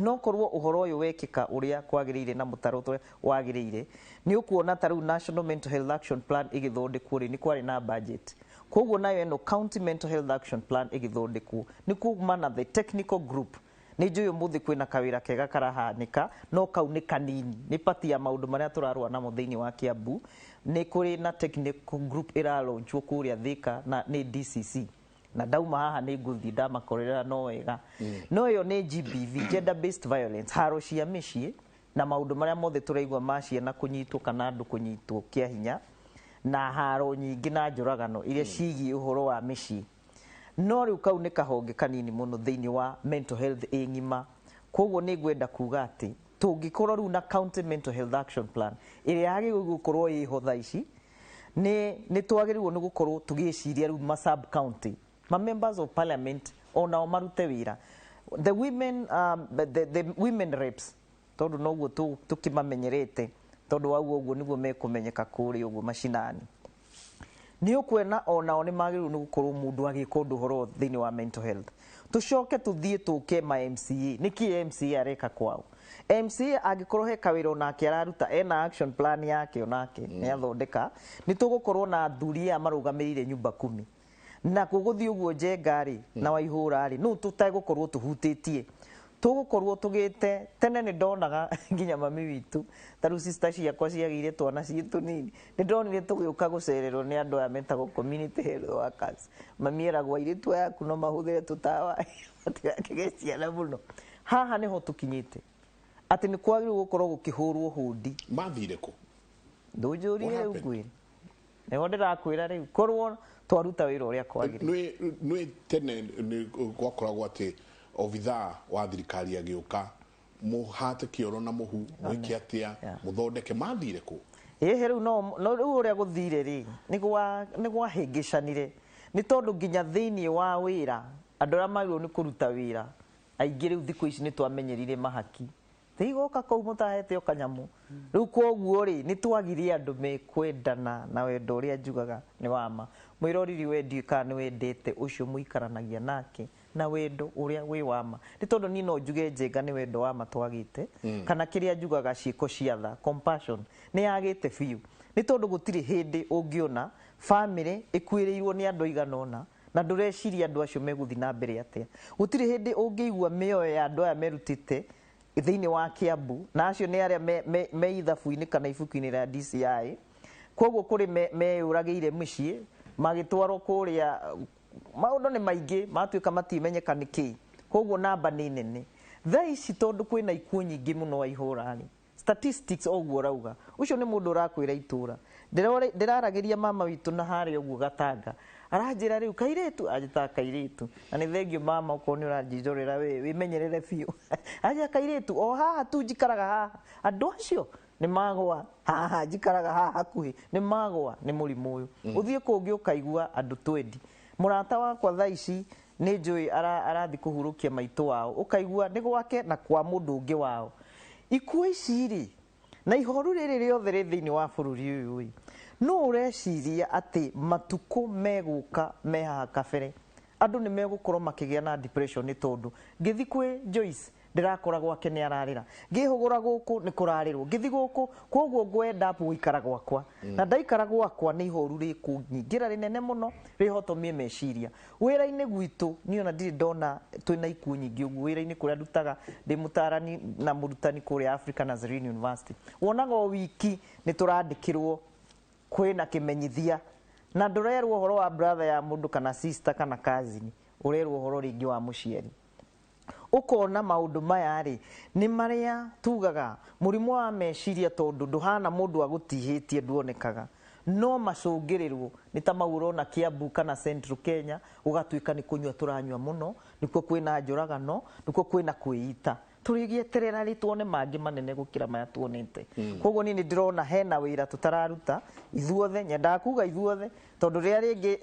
No korwo ũhoro ũyũ wekĩka ũrĩa kwagĩrĩire na mũtaro ũrĩa wagĩrĩire, nĩ ũkuona ta rĩu National Mental Health Action Plan ĩgĩthondekwo rĩ, nĩ kwarĩ na budget. Koguo nayo ĩno County Mental Health Action Plan ĩgĩthondekwo nĩ kuma na the technical group. Nĩ njũĩ ũmũthĩ kwĩna kawĩra kega karahanĩka, no kau nĩ kanini, nĩ pati ya maũndũ marĩa tũrarũa namo thĩinĩ wa Kiambu. Nĩ kũrĩ na technical group ĩralaunchwo kũrĩa Thika na nĩ DCC, na ndauma haha nĩ ngũthiĩ ndamakorera no wega. No ĩyo nĩ GBV, gender based violence, haro cia mĩciĩ na maũndũ marĩa mothe tũraigua ma ciana kũnyitwo kana andũ kũnyitwo kĩa hinya na haro nyingĩ na njũragano iria cigiĩ ũhoro wa mĩciĩ. No rĩu kau nĩ kahonge kanini mũno thĩinĩ wa mental health ĩ ng'ima. Koguo nĩ ngwenda kuga atĩ tũngĩkorwo rĩu na county mental health action plan ĩrĩa yagĩrĩirwo gũkorwo ĩho thaa ici, nĩ twagĩrĩirwo nĩ gũkorwo tũgĩciria rĩu ma sub county, ma members of parliament onao marute wĩra, the women, the women reps, tondũ noguo tũkĩmamenyerete, tondũ wa ũguo nĩguo mekũmenyeka kũrĩa ũguo macinani. Nĩ ũkuona onao nĩ magĩrĩirwo nĩ gũkorwo mũndũ agĩka ũndũ ũhoro thĩinĩ wa mental health. Tũcoke tũthiĩ tũke ma MCA. Nĩkĩ MCA areka kwao? MCA angĩkorwo he kawĩra onake araruta, ena action plan yake, onake nĩ athondeka. Nĩ tũgũkorwo na athuri aya marũgamĩrĩire nyumba kumi na gũgũthiĩ ũguo Njenga rĩ na Waihũra rĩ, nũ tũtegũkorwo tũhutĩtie, tũgũkorwo tũgĩte tene. Nĩ ndonaga nginya mami witũ, ta rĩu sister ciakwa ciagĩire twana ciĩ tũnini, nĩ ndonire tũgĩũka gũcererwo nĩ andũ aya metagwo community health workers. Mami eragwo airĩtu aya aku no mahũthĩre tũtawa matigakĩgĩe ciana mũno. Haha nĩho tũkinyĩte atĩ nĩ kwagĩrĩirwo gũkorwo gũkĩhũrwo hũndi. Mathire kũ? Ndũnjũrie. What Rĩu happened? ngwĩre nĩho ndĩrakwĩra rĩu korwo twaruta wĩra ũrĩa kwagĩrĩire. Nĩ tene nĩ gwakoragwo atĩ obithaa wa thirikari agĩũka mũhate kĩoro na mũhu mwĩke atĩa, mũthondeke. Mathire kũ? Ĩhĩ, rĩu no rĩu ũrĩa gũthire rĩ, nĩ gwahĩngĩcanire, nĩ tondũ nginya thĩinĩ wa wĩra andũ arĩa magĩrĩirwo nĩ kũruta wĩra aingĩ rĩu thikũ ici nĩ twamenyerire mahaki tigoka kũu mũtahete o kanyamũ rĩu. Koguo rĩ, nĩ twagire andũ mekwendana na wendo ũrĩa njugaga nĩ wama. Mwĩroriri, we ndiũĩ kana nĩ wendete ũcio mũikaranagia nake na wendo ũrĩa wĩ wama, nĩ tondũ niĩ no njuge Njenga nĩ wendo wa ma twagĩte, kana kĩrĩa njugaga ciĩko cia tha, compassion, nĩ yagĩte biũ, nĩ tondũ gũtirĩ hĩndĩ ũngĩona famĩlĩ ĩkuĩrĩirwo nĩ andũ aigana ũna na ndũreciria andũ acio megũthiĩ na mbere atĩa. Gũtirĩ hĩndĩ ũngĩigua mĩoyo ya andũ aya merutĩte thĩinĩ wa Kiambu, na acio nĩ arĩa me ithabu-inĩ kana ibuku-inĩ rĩa DCI. Koguo kũrĩ meyũragĩire mĩciĩ magĩtwarwo kũrĩa, maũndũ nĩ maingĩ matuĩka matimenyeka nĩ kĩ. Koguo namba nĩ nene thaa ici, tondũ kwĩna ikuũ nyingĩ mũno Waihũra rĩ, statistics ũguo ũrauga. Ũcio nĩ mũndũ ũrakwĩra itũra. Ndĩraragĩria mama witũ na harĩa ũguo Gatanga, aranjĩra rĩu kairĩtu anjĩtaga kairĩtu, na nĩ thengio mama, okorwo nĩ ũranjĩrorera we wĩmenyerere biũ. Anjĩra kairĩtu o haha tu njikaraga haha, andũ acio nĩ magwa haha njikaraga haha hakuhĩ, nĩ magwa nĩ mũrimũ ũyũ. Ũthiĩ kũngĩ ũkaigua andũ twendi. Mũrata wakwa thaa ici nĩ njũĩ arathiĩ kũhurũkia maitũ wao, ũkaigua nĩ gwake na kwa mũndũ ũngĩ wao. Ikuũ ici rĩ Na ihoru rĩrĩ rĩothe rĩ thĩinĩ wa bũrũri ũyũ ĩ, no ũreciria atĩ matukũ megũka me haha kabere andũ nĩ megũkorwo makĩgĩa na depression nĩ tondũ ngĩthi kwĩ Joyce ndĩrakora gwake nĩ ararĩra, ngĩhũgũra gũkũ nĩ kũrarĩrwo, ngĩthi gũkũ, koguo ngwenda gũikara gwakwa na ndaikara gwakwa nĩ ihoru rĩkũnyingĩra rĩnene mũno rĩhotomie meciria. Wĩra-inĩ gwitũ niĩ ona ndirĩ ndona twĩna ikuũ nyingĩ ũguo. Wĩra-inĩ kũrĩa ndutaga ndĩ mũtarani na mũrutani kũrĩa Africa Nazarene University, wonaga o wiki nĩ tũrandĩkĩrwo kwĩna kĩmenyithia na ndũrerwo ũhoro wa brother ya mũndũ kana sister kana cousin, ũrerwo ũhoro rĩngĩ wa mũciari. Ũkona maũndũ maya rĩ nĩ marĩa tugaga mũrimũ wa meciria, tondũ ndũhana mũndũ agũtihĩtie nduonekaga, no macũngĩrĩrwo nĩ ta mau ũrona Kiambu kana Central Kenya gũgatuĩka nĩ kũnyua tũranyua mũno, nĩkuo kwĩna njũragano, nĩkuo kwĩna kwĩita. Tũrĩgĩeterera rĩ tuone mangĩ manene gũkĩra maya tuonete. Koguo niĩ nĩ ndĩrona hena wĩra tũtararuta ithuothe, nyendaga kuga ithuothe, tondũ rĩrĩa rĩngĩ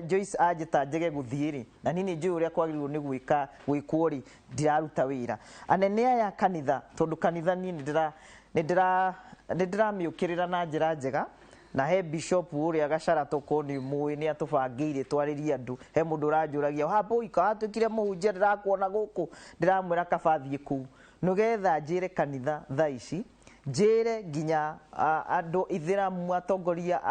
Joyce anjĩta njege gũthiĩ rĩ, na niĩ nĩ njũĩ ũrĩa kwagĩrĩirwo nĩ gwĩka gwĩkwo rĩ, ndiraruta wĩra. Anene aya kanitha, tondũ kanitha niĩ nĩ ndĩramĩũkĩrĩra na njĩra njega, na he bishop ũrĩa Gacara tokorwo nĩ mũĩ nĩ atũbangĩire twarĩrie andũ. He mũndũ ũranjũragia hapo watuĩkire mũhunjia ndĩrakuona gũkũ, ndĩramwĩra kaba thiĩ kũu nĩgetha njĩre kanitha thaa ici, njĩre nginya andũ ithĩramu, atongoria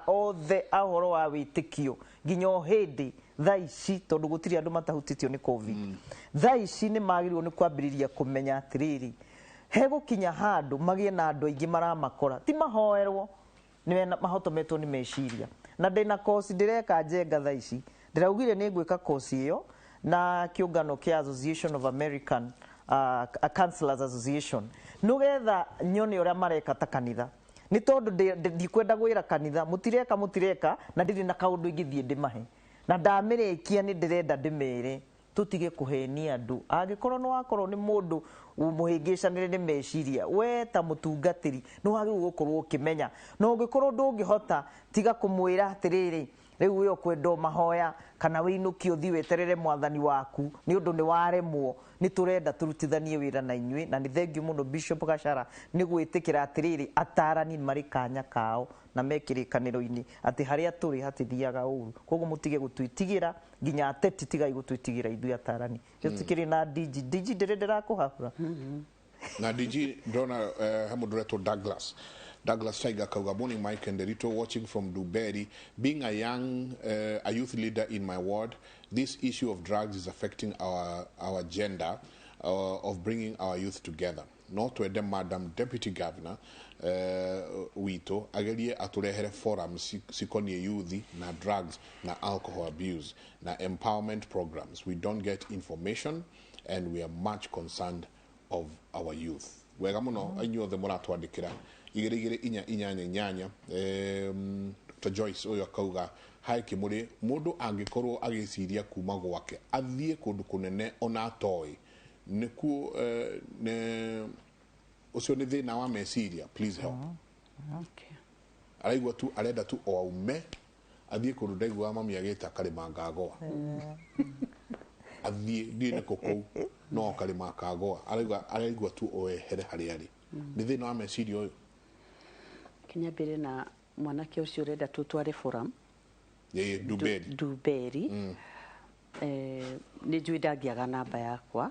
othe a ũhoro wa wĩtĩkio, nginya o hĩndĩ thaa ici, tondũ gũtirĩ andũ matahutĩtio nĩ COVID, thaa ici nĩ magĩrĩirwo nĩ kwambĩrĩria kũmenya atĩrĩrĩ, hegũkinya handũ magĩe na andũ aingĩ maramakora, ti mahoerwo, nĩ mahotometwo nĩ meciria. Na ndĩna kosi ndĩreka Njenga thaa ici, ndĩraugire nĩ ngwĩka kosi ĩyo na kĩũngano kĩa Association of American Counselors Association, nĩgetha nyone ũrĩa mareka ta kanitha, nĩ tondũ ndikwenda gwĩra kanitha mũtireka mũtireka, na ndirĩ na kaũndũ ingĩthiĩ ndĩmahe, na ndamĩrĩkia nĩ ndĩrenda ndĩmere tũtige kũhenia andũ. Angĩkorwo nĩ wakorwo nĩ mũndũ mũhĩngĩcanĩre nĩ meciria, we ta mũtungatĩri nĩ wagĩrĩirwo gũkorwo ũkĩmenya, na ũngĩkorwo ndũngĩhota, tiga kũmwĩra atĩrĩrĩ, rĩu we ũkwenda mahoya kana wĩinũkie ũthiĩ weterere mwathani waku nĩ ũndũ nĩ waremwo. Nĩ tũrenda tũrutithanie wĩra na inyuĩ, na nĩ thengiũ mũno Bishop Gachara nĩ gwĩtĩkĩra atĩrĩrĩ, atarani marĩ kanya kao na mekĩrĩkanĩro-inĩ atĩ harĩa tũrĩ hatithiaga ũru. Koguo mũtige gũtwĩtigĩra, nginya ateti tigai gũtwĩtigĩra ithuĩ atarani. Tũtikĩrĩ na DG, DG ndĩrĩ ndĩrakũhahũra. Na DG ndona he mũndũ ũretwo Douglas Douglas Tiger Kauga. Morning, Mike and Derito, watching from Duberi. Being a young a youth leader in my ward, this issue of drugs is affecting our gender of bringing our youth together. No twende Madam Deputy Governor witũ agerie atũrehere forums cikoniĩ youth na drugs na alcohol abuse na empowerment programs. We don't get information and we are much concerned of our youth. Wega mũno inyuothe mũratwandĩkĩra 2 2 4 8. Dr. Joyce ũyũ akauga hai kĩmũrĩ, mũndũ angĩkorwo agĩciria kuma gwake athiĩ kũndũ kũnene ona atoĩ nĩkuo ũcio nĩ thĩna wa meciria, please help. Araigua tu arenda tu o aume athiĩ kũndũ ndaiguaga mami agĩta karĩma ngagoa, athiĩ ndiĩ nĩkũ kũu no karĩma kagoa, araigua tu o ehere harĩa arĩ. Nĩ thĩna wa meciria ũyũ. Kinyambĩre na mwanake ũcio ũrenda tũtware forum Duberi. Duberi. Nĩ njũĩ ndangĩaga namba yakwa.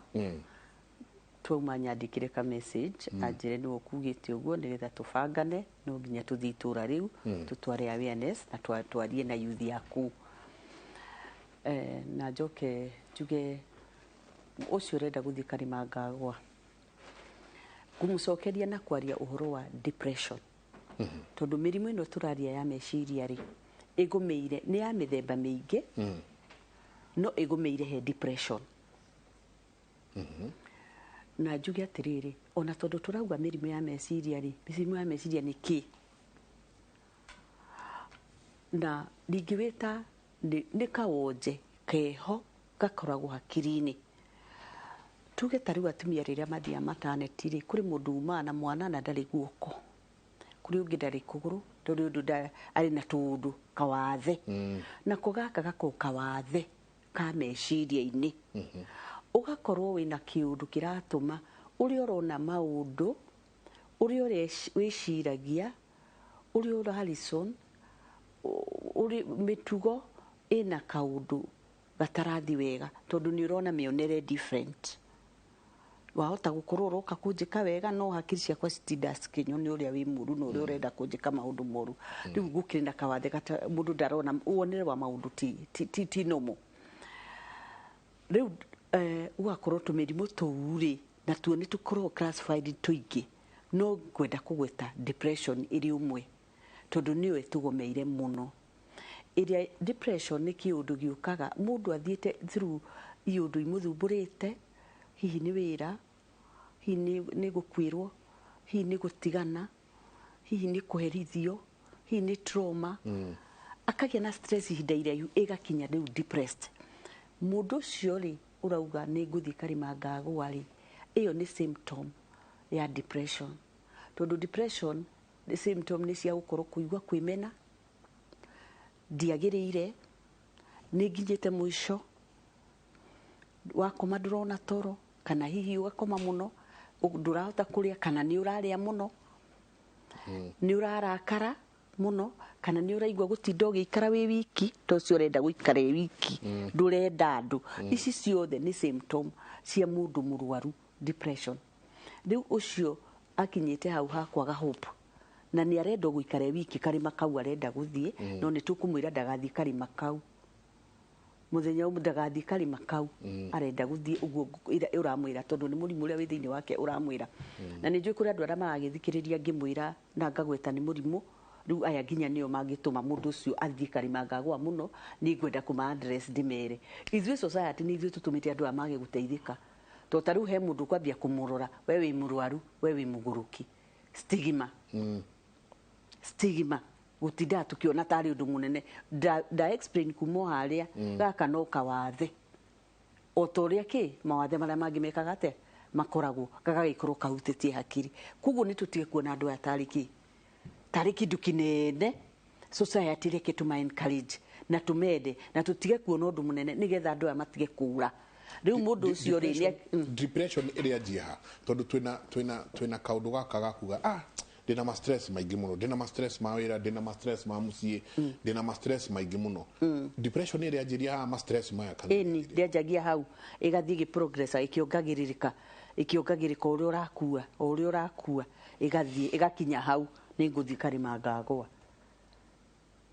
Twauma nyandĩkĩre ka message anjĩre nĩwe ũkugĩte ũguo nĩgetha tũbangane, no nginya tũthiĩ itũra rĩu tũtware awareness na twarie na youth ya kũu. Na njoke njuge ũcio ũrenda gũthiĩ karĩma ngagwa, ngũmũcokeria na kwaria ũhoro wa depression, tondũ mĩrimũ ĩno tũraria ya meciria rĩ, ĩgũmĩire nĩ ya mĩthemba mĩingĩ, no ĩgũmĩire he depression. Na njuge atĩrĩrĩ, ona tondũ tũrauga mĩrimũ ya meciria rĩ, mĩrimũ ya meciria nĩ kĩ? Na ndingĩwĩta nĩ kawonje keho gakoragwo hakiri-inĩ. Tuge ta rĩu atumia rĩrĩa mathiaga maternity rĩ, kũrĩ mũndũ umaga na mwana na ndarĩ guoko, kũrĩ ũngĩ ndarĩ kũgũrũ, kũrĩ ũndũ arĩ na tũũndũ kawathe, nako gaka gakoragwo kawathe ka meciria-inĩ. Ũgakorwo wĩna kĩũndũ kĩratũma ũrĩa ũrona maũndũ Ũrĩa wĩciragia, ũrĩa ũrarison, ũrĩ mĩtugo ĩna kaũndũ gatarathi wega, tondũ nĩ ũrona mĩonere different. Wahota gũkorwo ũroka kũnjĩka wega, no hakiri ciakwa citinda cikĩnywo nĩ ũrĩa wĩ mũru na ũrĩa ũrenda kũnjĩka maũndũ moru. Rĩu gũkĩrĩ na kawathe mũndũ ndarona wonere wa maũndũ ti normal. Rĩu ũgakorwo tũmĩrimũ tũu rĩ, natuo nĩ tũkoragwo classified tũingĩ, no ngwenda kũgweta depression ĩrĩ ũmwe, tondũ nĩyo ĩtũgomeire mũno. Ĩrĩa depression nĩ kĩũndũ gĩũkaga mũndũ athiĩte through iũndũ imũthumbũrĩte, hihi nĩ wĩra, hihi nĩ gũkuĩrwo, hihi nĩ gũtigana, hihi nĩ kũherithio, hihi nĩ trauma. Akagĩa na stress ihinda iraihu, ĩgakinya rĩu depressed. Mũndũ ũcio rĩ, ũrauga nĩ ngũthiĩ karima ngagũa rĩ, ĩyo nĩ symptom ya depression. Tondũ depression nĩ symptom nĩ cia gũkorwo kũigua kwĩmena, ndiagĩrĩire, nĩ nginyĩte mũico, wakoma ndũrona toro, kana hihi ũgakoma mũno, ndũrahota kũrĩa, kana nĩ ũrarĩa mũno, nĩ ũrarakara mũno, kana nĩ ũraigua gũtinda ũgĩikara wĩ wiki, to ũcio ũrenda gũikara wĩ wiki, ndũrenda andũ. Ici ciothe nĩ symptom cia mũndũ mũrwaru depression. Rĩu ũcio akinyĩte hau ha kwaga hope, na nĩ arenda gũikara e wiki karĩma kau arenda gũthiĩ, no nĩ tũkũmwĩra ndagathiĩ karĩma kau. Mũthenya ũmwe ndagathiĩ karĩma kau, arenda gũthiĩ ũguo ũramwĩra, tondũ nĩ mũrimũ ũrĩa wĩ thĩinĩ wake ũramwĩra. Na nĩ njũĩ kũrĩ andũ arĩa maragĩthikĩrĩria ngĩmwĩra na ngagweta nĩ mũrimũ, rĩu aya nginya nĩo mangĩtũma mũndũ ũcio athiĩ karĩma ngagũa mũno, nĩ ngwenda kũma address ndĩmere. Ithuĩ society nĩ ithuĩ tũtũmĩte andũ aya mage gũteithĩka. Tondũ ta rĩu he mũndũ ũkwambia kũmũrora, we wĩ mũrwaru, we wĩ mũgũrũki. Stigma. Stigma. Gũtindaga tũkĩona tarĩ ũndũ mũnene. Nda explain kuma o harĩa, gaka no kawathe. O ta ũrĩa kĩ, mawathe marĩa mangĩ mekaga atĩa? Makoragwo, gagagĩkorwo kahutĩtie hakiri. Koguo nĩ tũtige kuona andũ aya tarĩ kĩ? Tarĩ kĩndũ kĩnene, society reke tũma encourage na tũmende na tũtige kuona ũndũ mũnene nĩgetha andũ aya matige kũra. Rĩu mũndũ ũcio rĩ, depression ĩrĩa anjia ha, tondũ twĩna kaũndũ gaka ga kuga, ndĩna ma stress maingĩ mũno, ndĩna ma stress ma wĩra, ndĩna ma stress ma mũciĩ, ndĩna ma stress maingĩ mũno. Depression ĩrĩa anjĩria haha ma stress maya kana? Ĩni, ndĩanjagia hau, ĩgathiĩ ĩgĩ progress, ĩkĩongagĩrĩrĩka, ĩkĩongagĩrĩka ũrĩa ũrakua, o ũrĩa ũrakua, ĩgathiĩ ĩgakinya hau, nĩ ngũthiĩ karĩma ngagũa.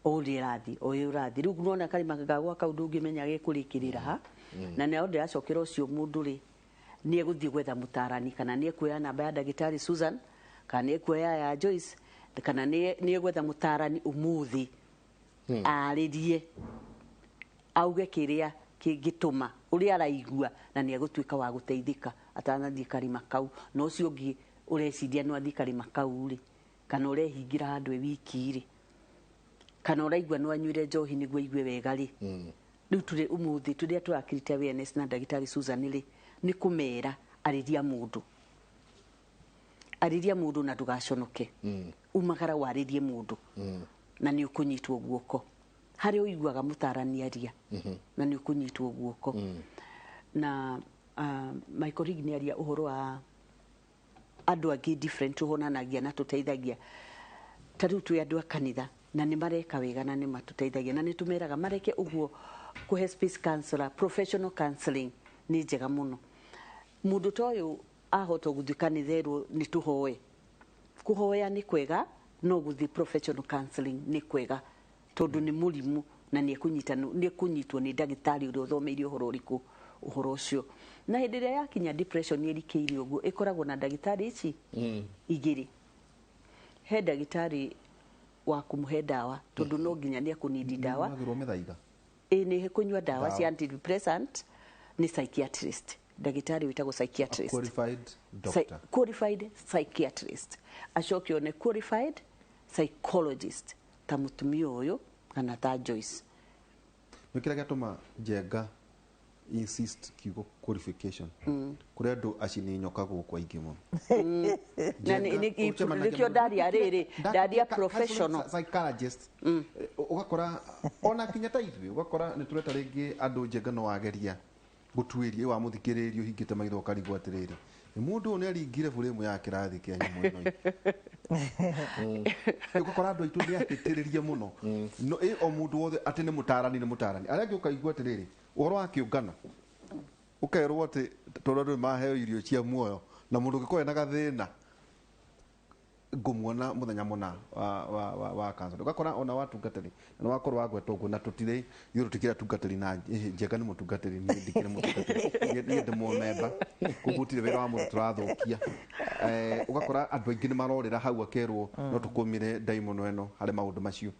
O ũrĩa ĩrathiĩ, o ũrĩa ũrathiĩ. Rĩu nona karĩma ngagũa kau ndũngĩmenya gekũrĩkĩrĩra ha. Na nĩho ndĩracokera ũcio mũndũ rĩ, nĩ egũthiĩ gwetha mũtarani, kana nĩ ekuoya namba ya ndagĩtarĩ Susan, kana nĩ ekuoya ya Joyce, kana nĩ egwetha mũtarani ũmũthĩ, arĩrie, auge kĩrĩa kĩngĩtũma ũrĩa araigua, na nĩ egũtuĩka wa gũteithĩka atanathiĩ karĩma kau. Na ũcio ũngĩ ũreciria no athiĩ karĩma kau rĩ, kana ũrehingĩra handũ e wiki rĩ, kana ũraigua no anyuire njohi nĩguo aigue wega rĩ. Rĩu tũrĩ ũmũthĩ tũrĩa tũrakirite awareness na ndagĩtarĩ Susan rĩ, nĩ kũmera arĩria mũndũ. Arĩria mũndũ na ndũgaconoke. Umagara warĩrie mũndũ. Na nĩ ũkũnyitwo guoko. Harĩa ũiguaga mũtarani aria, na nĩ ũkũnyitwo guoko. Na my colleague nĩ aria ũhoro wa andũ angĩ different tũhonanagia na tũteithagia. Ta rĩu twĩ andũ a kanitha na nĩ mareka wega na nĩ matũteithagia, na nĩ tũmeraga mareke ũguo. Kũhe space counselor, professional counseling nĩ njega mũno. Mũndũ ta ũyũ ahota gũthiĩ kanitha erwo nĩ tũhoe. Kũhoya nĩ kwega, no gũthiĩ professional counseling nĩ kwega, tondũ nĩ mũrimũ na nĩ ekũnyitwo nĩ ndagĩtarĩ ũrĩa ũthomeire ũhoro ũrĩkũ, ũhoro ũcio. Na hĩndĩ ĩrĩa yakinya depression ĩrikĩire ũguo, ĩkoragwo na ndagĩtarĩ ici igĩrĩ. He ndagĩtarĩ wa kũmũhe ndawa, tondũ no nginya nĩ ekũnidi ndawa. Nĩ mĩthaiga. Ĩ, nĩ kũnyua ndawa cia antidepressant, nĩ psychiatrist. Ndagĩtarĩ wĩtagwo psychiatrist. A qualified doctor. Qualified psychiatrist. Acoke one qualified psychologist ta mũtumia ũyũ kana ta Joyce. Nĩ kĩrĩa gĩatũma Njenga insist kiugo qualification. Kũrĩ andũ aci nĩ nyoka gũkũ aingĩ mũno. Na nĩkĩo ndaria rĩrĩ, ndaria professional psychologist. Ũgakora ona kinya ta ithuĩ, ũgakora nĩ tũreta rĩngĩ andũ Njenga no wageria gũtuĩria wa mũthikĩrĩrio hingĩte maitho ũkarigwo atĩrĩrĩ, Mũndũ ũyũ nĩ aringire buremu ya kĩrathi kĩa nyamũ ĩno. Ũgakora andũ aitũ nĩ ahĩtĩrĩrie mũno. No ĩ o mũndũ wothe atĩ nĩ mũtarani nĩ mũtarani. Arĩa angĩ ũkaigua atĩrĩrĩ, ũhoro wa kĩũngano ũkerwo atĩ tondũ andũ nĩmaheo irio cia muoyo na mũndũ ũngĩkorwo ena gathĩna ngũmuona mũthenya mũna wa counseling. Ũgakora ona watungatĩri na wakorwo wagweta ũguo na tũtirĩ ithuĩ tũtikĩrĩ atungatĩri na Njenga nĩ mũtungatĩri, niĩ ndikĩrĩ mũtungatĩri, niĩ ndĩ mũmemba, koguo gũtirĩ wĩra wa mũndũ tũrathũkia. Ũgakora andũ aingĩ nĩ marorĩra hau akerwo no tũkũmire ndaimono ĩno harĩ maũndũ macio.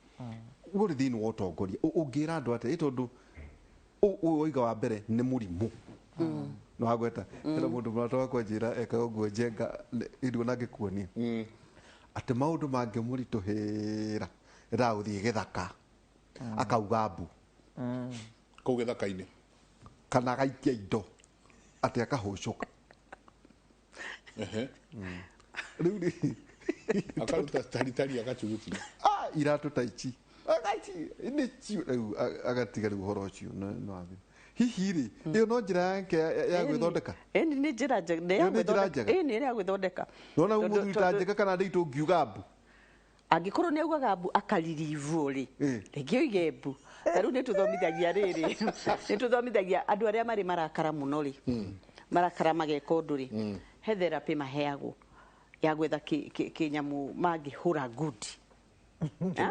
Ũrĩ thĩinĩ wa ũtongoria ũngĩra andũ atĩa? Ĩ tondũ ũyũ waiga wa mbere nĩ mũrimũ. No wagweta hena mũndũ mũrata wakwa njĩra ekaga ũguo Njenga nduona ngĩkuonia atĩ maũndũ mangĩmũritũhĩra endaga gũthiĩ gĩthaka akauga mbu kũu gĩthaka-inĩ kana agaikia indo atĩ akahũcũka. Rĩu rĩ akaruta taritari agacugutia iratũ ta ici agaici nĩ cio rĩu agatiga rĩu ũhoro ũcio no athira. Hihi rĩ ĩyo no njĩra yake ya gwĩthondeka? Ĩni nĩ njĩra njega, nĩ ya Ĩyo nĩ njĩra gwĩthondeka. njega. Ĩni nĩ ya gwĩthondeka. Nona mũthuri ta Njenga kana ndĩitũ ngiuga mbu Angĩkorwo nĩ augaga mbu akaririvwo rĩ, rĩngĩ oige mbu. Ta rĩu nĩ tũthomithagia rĩrĩ, nĩ tũthomithagia andũ arĩa marĩ marakara mũno rĩ, marakara mageka ũndũ rĩ, he therapy maheagwo ya gwetha kĩnyamũ mangĩhũra ngundi.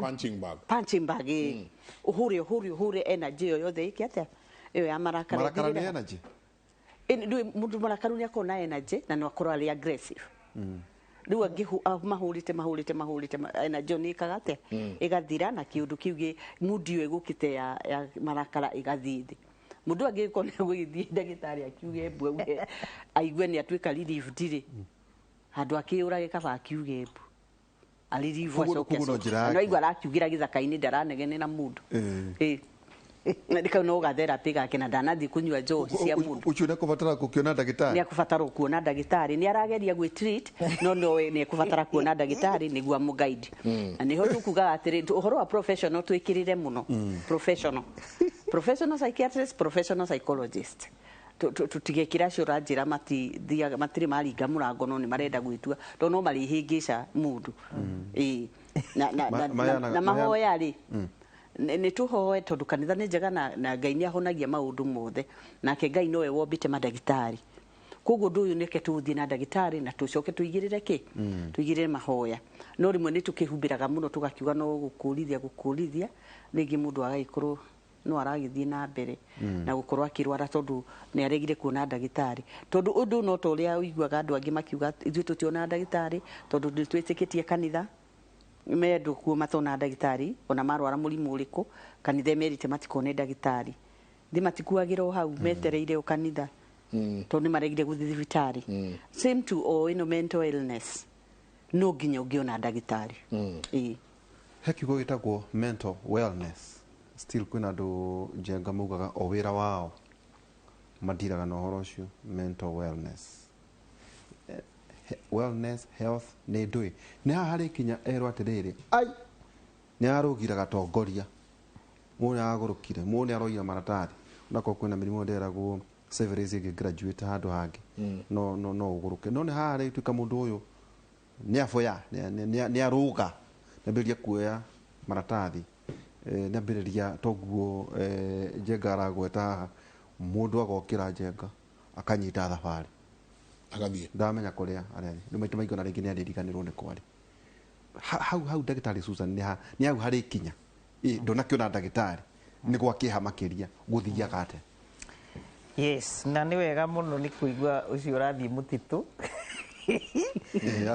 Punching bag. Punching bag, ĩ. Ũhũre ũhũre ũhũre energy ĩyo yothe ĩke atĩa? Ĩyo ya marakara Marakara nĩ ĩthirĩre. energy? Ĩni, mũndũ mũrakaru nĩ akorwo na energy na no akorwo arĩ aggressive. Rĩu angĩ mahũrĩte mahũrĩte mahũrĩte energy ĩyo nĩ ĩkaga atĩa? Ĩgathira na kĩũndũ kĩu gĩ mood ĩyo ĩgũkĩte ya marakara ĩgathiĩ thĩ. Mũndũ angĩkorwo nĩ egũgĩthiĩ ndagĩtarĩ akiuge mbu auge aigue nĩ atuĩka relieved rĩ, handũ akĩyũrage kaba akiuge mbu. Aririvu acoke Koguo no acoke. njĩra yake. Na aigua arakiugĩra gĩthaka-inĩ ndaranegene na mũndũ. Ĩ. Na nĩ kau no gatherapy gake na ndanathiĩ kũnyua njohi cia mũndũ. Ũcio nĩ ekũbatara gũkĩona ndagĩtarĩ? Nĩ ekũbatara kuona ndagĩtarĩ. Nĩ arageria gwĩ treat, no no nĩ ekũbatara kuona ndagĩtarĩ nĩguo amũguide. Na nĩho tũkugaga atĩrĩ, ũhoro wa professional twĩkĩrĩre mũno. Professional. Professional psychiatrist, professional psychologist. Tũtigekĩre acio ũranjĩra matithiaga, matirĩ maringa mũrango no nĩ marenda gwĩtua, tondũ no marĩhĩngĩca mũndũ. Ĩĩ. Na mahoya rĩ, nĩ tũhoe tondũ kanitha nĩ njega na Ngai nĩ ahonagia maũndũ mothe. Nake Ngai nowe wombĩte mandagĩtarĩ. Koguo ũndũ ũyũ nĩke tũthiĩ na ndagĩtarĩ na tũcoke tũigĩrĩre kĩ? Tũigĩrĩre mahoya. No rĩmwe nĩ tũkĩhumbĩraga mũno tũgakiuga no gũkũrithia gũkũrithia, rĩngĩ mũndũ agagĩkorwo no aragĩthiĩ na mbere na gũkorwo akĩrwara tondũ nĩ aregire kuona ndagĩtarĩ. Tondũ ũndũ no ta ũrĩa ũiguaga andũ angĩ makiuga ithuĩ tũtiona ndagĩtarĩ tondũ nĩ twĩtĩkĩtie kanitha. Me andũ kuo matona ndagĩtarĩ ona marwara mũrimũ ũrĩkũ kanitha ĩmerĩte matikone ndagĩtarĩ. Thĩ matikuagĩra o hau metereire o kanitha tondũ nĩ maregire gũthiĩ thibitarĩ. Same to o ĩno mental illness, no nginya ũngĩona ndagĩtarĩ. Ĩĩ. He kiugo gĩtagwo mental wellness. Still kwĩna andũ Njenga maugaga o wĩra wao mandiraga na ũhoro ũcio mental wellness. Wellness health nĩ ndũĩ nĩ haha harĩ kinya erwo atĩrĩrĩ ai nĩ arũgira gatongoria mũndũ nĩ aragũrũkire mũndũ nĩ aroire maratathi onakorwo kwĩna mĩrimũ ndĩragwo syphilis ĩngĩ graduate handũ hangĩ no no no ũgũrũke no nĩ haha harĩ tuĩka mũndũ ũyũ nĩ aboya nĩ arũga nĩ ambĩrĩria kuoya maratathi nĩ ambĩrĩria toguo Njenga aragweta haha mũndũ agokĩra Njenga akanyita thabarĩ agathiĩ ndamenya kũrĩa arĩa nĩ maita maingĩ ona rĩngĩ nĩ arĩriganĩrwo nĩ kwarĩ hau hau ndagĩtarĩ Susan nĩ hau harĩ kinya ndũnakĩona ndagĩtarĩ nĩ gwa kĩeha makĩria gũthiaga atĩa? Yes, na nĩ wega mũno nĩ kũigua ũcio ũrathiĩ mũtitũ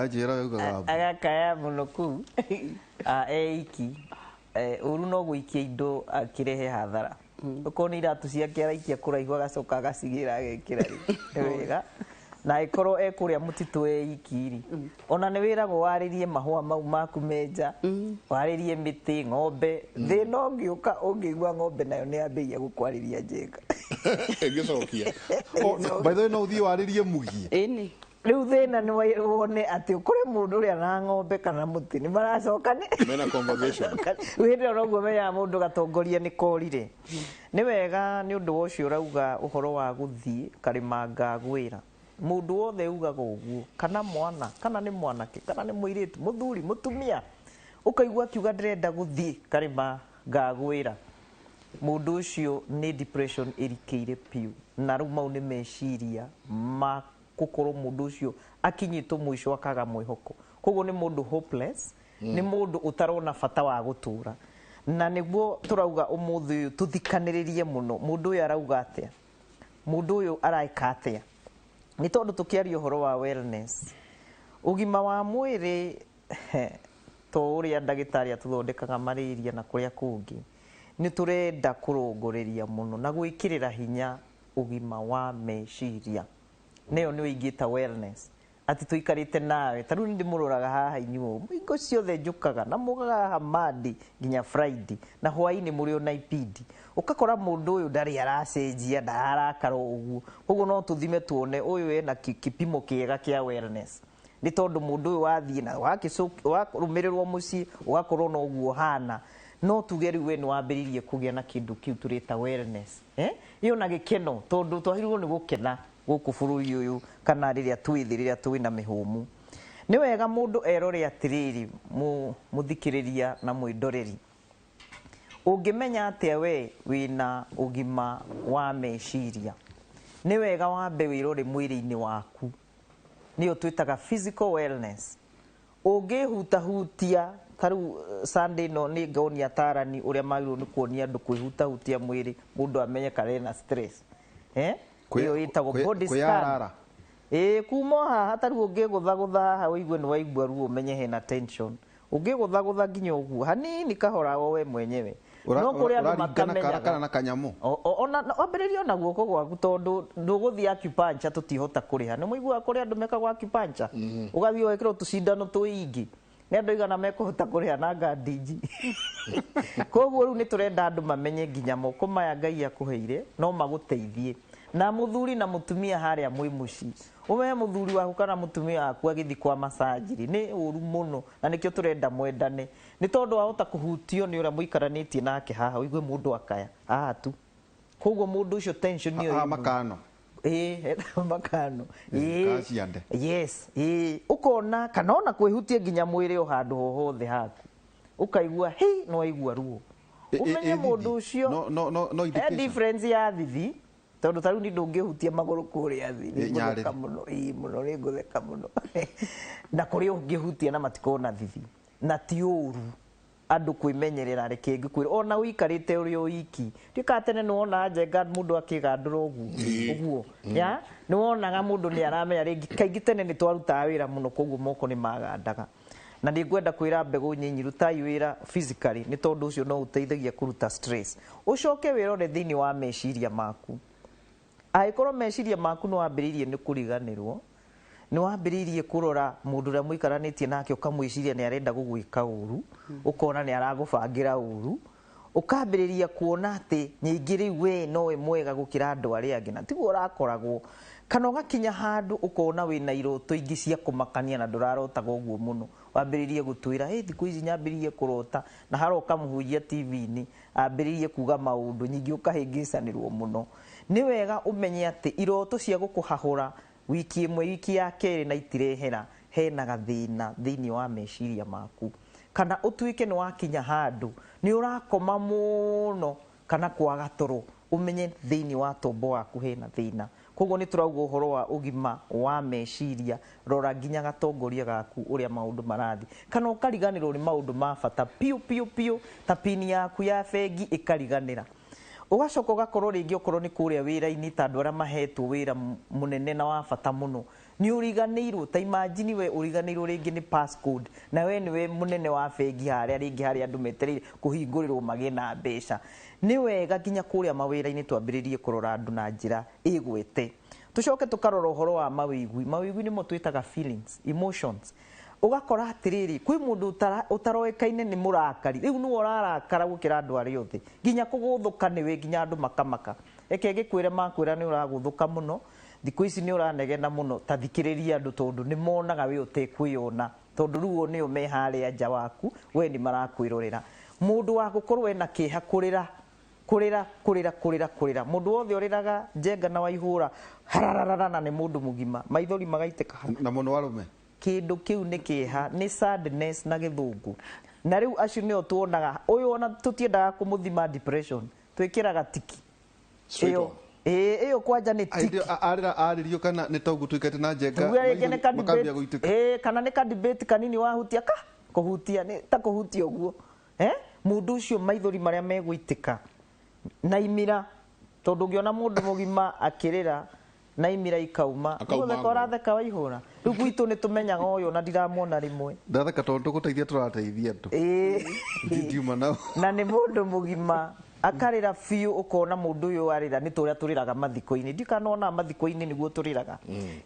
Anjĩra augaga mbu. Agakaya mũno kũu e iki. Ũru no gũikia indo akĩrehe hathara. Okorwo nĩ iratũ ciake araikia kũraihu agacoka agacigĩra agekĩra rĩ, nĩ wega. Na ĩkorwo e kũrĩa mũtitũ e iki rĩ, ona nĩ wĩragwo warĩrie mahũa mau maku menja, warĩrie mĩtĩ, ng'ombe. Thĩna ũngĩũka ũngĩigua ng'ombe nayo nĩ yambĩrĩria gũkwarĩria Njenga. Ĩngĩcokia. Oh, by the way no ũthiĩ warĩrie mũgiĩ. Ĩni. Rĩu thĩna nĩ wone atĩ ũkore mũndũ ũrĩa na ng'ombe kana mũtĩ nĩ maracokane. Mena conversation. Rĩu hĩndĩ ĩyo noguo menyaga mũndũ gatongoria nĩ korire. Nĩ wega nĩ ũndũ wa ũcio ũrauga ũhoro wa gũthiĩ karĩma ngagwĩra. Mũndũ wothe ugaga ũguo, kana mwana, kana nĩ mwanake, kana nĩ mũirĩtu, mũthuri, mũtumia, ũkaigua akiuga ndĩrenda gũthiĩ karĩma ngagwĩra, mũndũ ũcio nĩ depression ĩrikĩire piũ. Na rĩu mau nĩ meciria ma gũkorwo mũndũ ũcio akinyĩtwo mũico akaga mwĩhoko. Koguo nĩ mũndũ hopeless, nĩ mũndũ ũtarona bata wa gũtũra. Na nĩguo tũrauga ũmũthĩ ũyũ tũthikanĩrĩrie mũno, mũndũ ũyũ arauga atĩa, mũndũ ũyũ araĩka atĩa. Nĩ tondũ tũkĩaria ũhoro wa wellness, ũgima wa mwĩrĩ, to ũrĩa ndagĩtarĩ atũthondekaga malaria na kũrĩa kũngĩ, nĩ tũrenda kũrongoreria mũno na gwĩkĩrĩra hinya ũgima wa meciria. Nĩyo nĩyo ingĩta wellness, atĩ tũikarĩte nawe ta rĩu nĩ ndĩmũroraga haha inyuĩ hingo ciothe njũkaga na mũgaga haha Monday nginya Friday, na hwaĩ-inĩ mũrĩ ona ipindi, ũgakora mũndũ ũyũ ndarĩ aracenjia, ndararakara ũguo. Koguo no tũthime tuone ũyũ ena kĩpimo kĩega kĩa wellness, nĩ tondũ mũndũ ũyũ wathiĩ na warũmĩrĩrwo mũciĩ ũgakorwo no ũguo hana, no tuge rĩu we nĩ wambĩrĩirie kũgĩa na kĩndũ kĩu tũrĩta wellness. Ĩyo na gĩkeno, tondũ twagĩrĩirwo nĩ gũkena gũkũ bũrũri ũyũ, kana rĩrĩa twĩ thĩ, rĩrĩa twĩ na mĩhũmũ. Nĩ wega mũndũ erore atĩrĩrĩ, mũthikĩrĩria na mwĩndoreri, ũngĩmenya atĩa we wĩna ũgima wa meciria? Nĩ wega wambe wĩrore mwĩrĩ-inĩ waku, nĩyo twĩtaga physical wellness. Ũngĩhutahutia ta rĩu Sunday ĩno nĩ ngonia atarani ũrĩa magĩrĩirwo nĩ kuonia andũ kwĩhutahutia mwĩrĩ, mũndũ amenye kana ena stress. Ĩyo ĩtagwo body scan. Kwĩyarara. Ĩĩ, kuma o haha ta rĩu ũngĩgũthagũtha haha ũigue nĩ waigua ruo, ũmenye hena tension. Ũngĩgũthagũtha nginya ũguo hanini kahora o we mwenyewe, no kũrĩ andũ Ũraringana kara matamenyaga. kana na kanyamũ. Ona wambĩrĩrie ona guoko gwaku, tondũ ndũgũthiĩ acupuncture, tũtihota kũrĩha. Nĩ mũiguaga kũrĩ andũ mekagwo acupuncture, ũgathiĩ ũgekĩrwo tũcindano tũingĩ, nĩ andũ aigana mekũhota kũrĩha na ngandinji. Koguo rĩu nĩ tũrenda andũ mamenye nginya moko maya Ngai akũheire no magũteithie. Na mũthuri na mũtumia harĩa mwĩ mũciĩ, ũmenye mũthuri waku kana mũtumia waku agĩthiĩ kwa massage rĩ, nĩ ũru mũno, na nĩkĩo tũrenda mwendane, nĩ tondũ wahota kũhutio nĩ ũrĩa mũikaranĩtie nake haha, ũigue mũndũ akaya haha tu. Koguo mũndũ ũcio tension nĩyo Haha ĩmwe. makano. Ĩĩ, makano. Ĩĩ, kaciande. Yes, ĩĩ, ũkona kana ona kwĩhutia nginya mwĩrĩ o handũ ho hothe haku, ũkaigua hei, no waigua ruo. Ũmenye mũndũ ũcio No no no no he indication. difference ya thithi, tondũ ta rĩu niĩ ndũngĩhutia magũrũ kũrĩa thĩ, Ĩ, nĩ ngũtheka nyarĩrĩ. mũno, ĩĩ, mũno, nĩ ngũtheka mũno. Na kũrĩa ũngĩhutia na matikona thithi, na ti ũru andũ kwĩmenyerera. Reke ngĩkwĩre, ona ũikarĩte ũrĩ o iki, ndiũkaga tene nĩ wonaga njenga mũndũ akĩgandũra ũguo ũguo, ya nĩ wonaga mũndũ nĩ aramenya rĩngĩ. Kaingĩ tene nĩ twarutaga wĩra mũno, koguo moko nĩ magandaga. Na nĩ ngwenda kwĩra mbegũ nyinyi, rutai wĩra physically, nĩ tondũ ũcio no ũteithagia kũruta stress. Ũcoke wĩrore thĩinĩ wa meciria maku. Angĩkorwo meciria maku nĩ wambĩrĩirie nĩ kũriganĩrwo, nĩ wambĩrĩirie kũrora mũndũ ũrĩa mũikaranĩtie nake, ũkamwĩciria nĩ arenda gũgwĩka ũru, ũkona nĩ aragũbangĩra ũru, ũkambĩrĩria kuona atĩ nyingĩ rĩu we nowe mwega gũkĩra andũ arĩa angĩ, na tiguo ũrakoragwo. Kana ũgakinya handũ ũkona wĩna iroto ingĩ cia kũmakania na ndũrarotaga ũguo mũno, wambĩrĩrie gũtwĩra, hey, thikũ ici nyambĩrĩrie kũrota, na haroka mũhunjia TV-inĩ ambĩrĩrie kuga maũndũ nyingĩ, ũkahĩngĩcanĩrwo mũno. Nĩ wega ũmenye atĩ iroto cia gũkũhahũra wiki ĩmwe, wiki ya kerĩ na itirehera, hena gathĩna thĩinĩ wa meciria maku. Kana ũtuĩke nĩ wakinya handũ nĩ ũrakoma mũno kana kwaga toro, ũmenye thĩinĩ wa tombo waku hena thĩna. Koguo nĩ tũrauga ũhoro wa ũgima wa meciria, rora nginya gatongoria gaku ũrĩa maũndũ marathiĩ. Kana ũkariganĩrwo nĩ maũndũ ma bata piũ piũ piũ, ta pini yaku ya bengi ĩkariganĩra. Ũgacoka ũgakorwo rĩngĩ okorwo nĩ kũrĩa wĩra-inĩ, ta andũ arĩa mahetwo wĩra mũnene na wa bata mũno, nĩ ũriganĩirwo. Ta imagine we ũriganĩirwo rĩngĩ nĩ passcode, na we nĩwe mũnene wa bengi harĩa rĩngĩ harĩa andũ metereire kũhingũrĩrwo magĩe na mbeca. Nĩ wega nginya kũrĩa mawĩra-inĩ twambĩrĩrie kũrora andũ na njĩra ĩgwete. Tũcoke tũkarora ũhoro wa mawĩigwi. Mawĩigwi nĩmo twĩtaga feelings, emotions. Ũgakora atĩrĩrĩ, kwĩ mũndũ ũtaroĩkaine nĩ mũrakari, rĩu nĩwe ũrarakara gũkĩra andũ arĩa othe, nginya kũgũthũka nĩwe, nginya andũ makamaka. Reke ngĩkwĩre, makwĩra nĩ ũragũthũka mũno thikũ ici, nĩ ũranegena mũno, ta thikĩrĩria andũ, tondũ nĩ monaga we ũtekwĩyona, tondũ rĩu o nĩo me harĩa nja waku, we nĩ marakwĩrorera. Mũndũ wa gũkorwo ena kĩeha, kũrĩra Kurira kurira kurira kurira mundu wothe uriraga Njenga na Waihura harararara na ni mundu mugima maithori magaitĩka na muno arume kindu kiu ni kieha ni sadness na githungu na riu acio nio tuonaga uyu ona tutiendaga kumuthima depression twikiraga tiki iyo iyo kwanja ni tiki arira aririo kana ni togu tuikete na Njenga makambia guitika kana ni ka debate kanini wahutia ka kuhutia ni ta kuhutia uguo mundu ucio maithori maria meguitika na imira tondu ngiona mundu mugima akirira na imira ikauma gutheka uratheka Waihura riu gwitu ni tumenyaga uyu na ndiramuona rimwe ndatheka tondu tuguteithia turateithia andu ndiuma nao na ni mundu mugima akarira biu ukona mundu uyu arira ni turia turiraga mathiko-ini ndikanona mathiko-ini niguo turiraga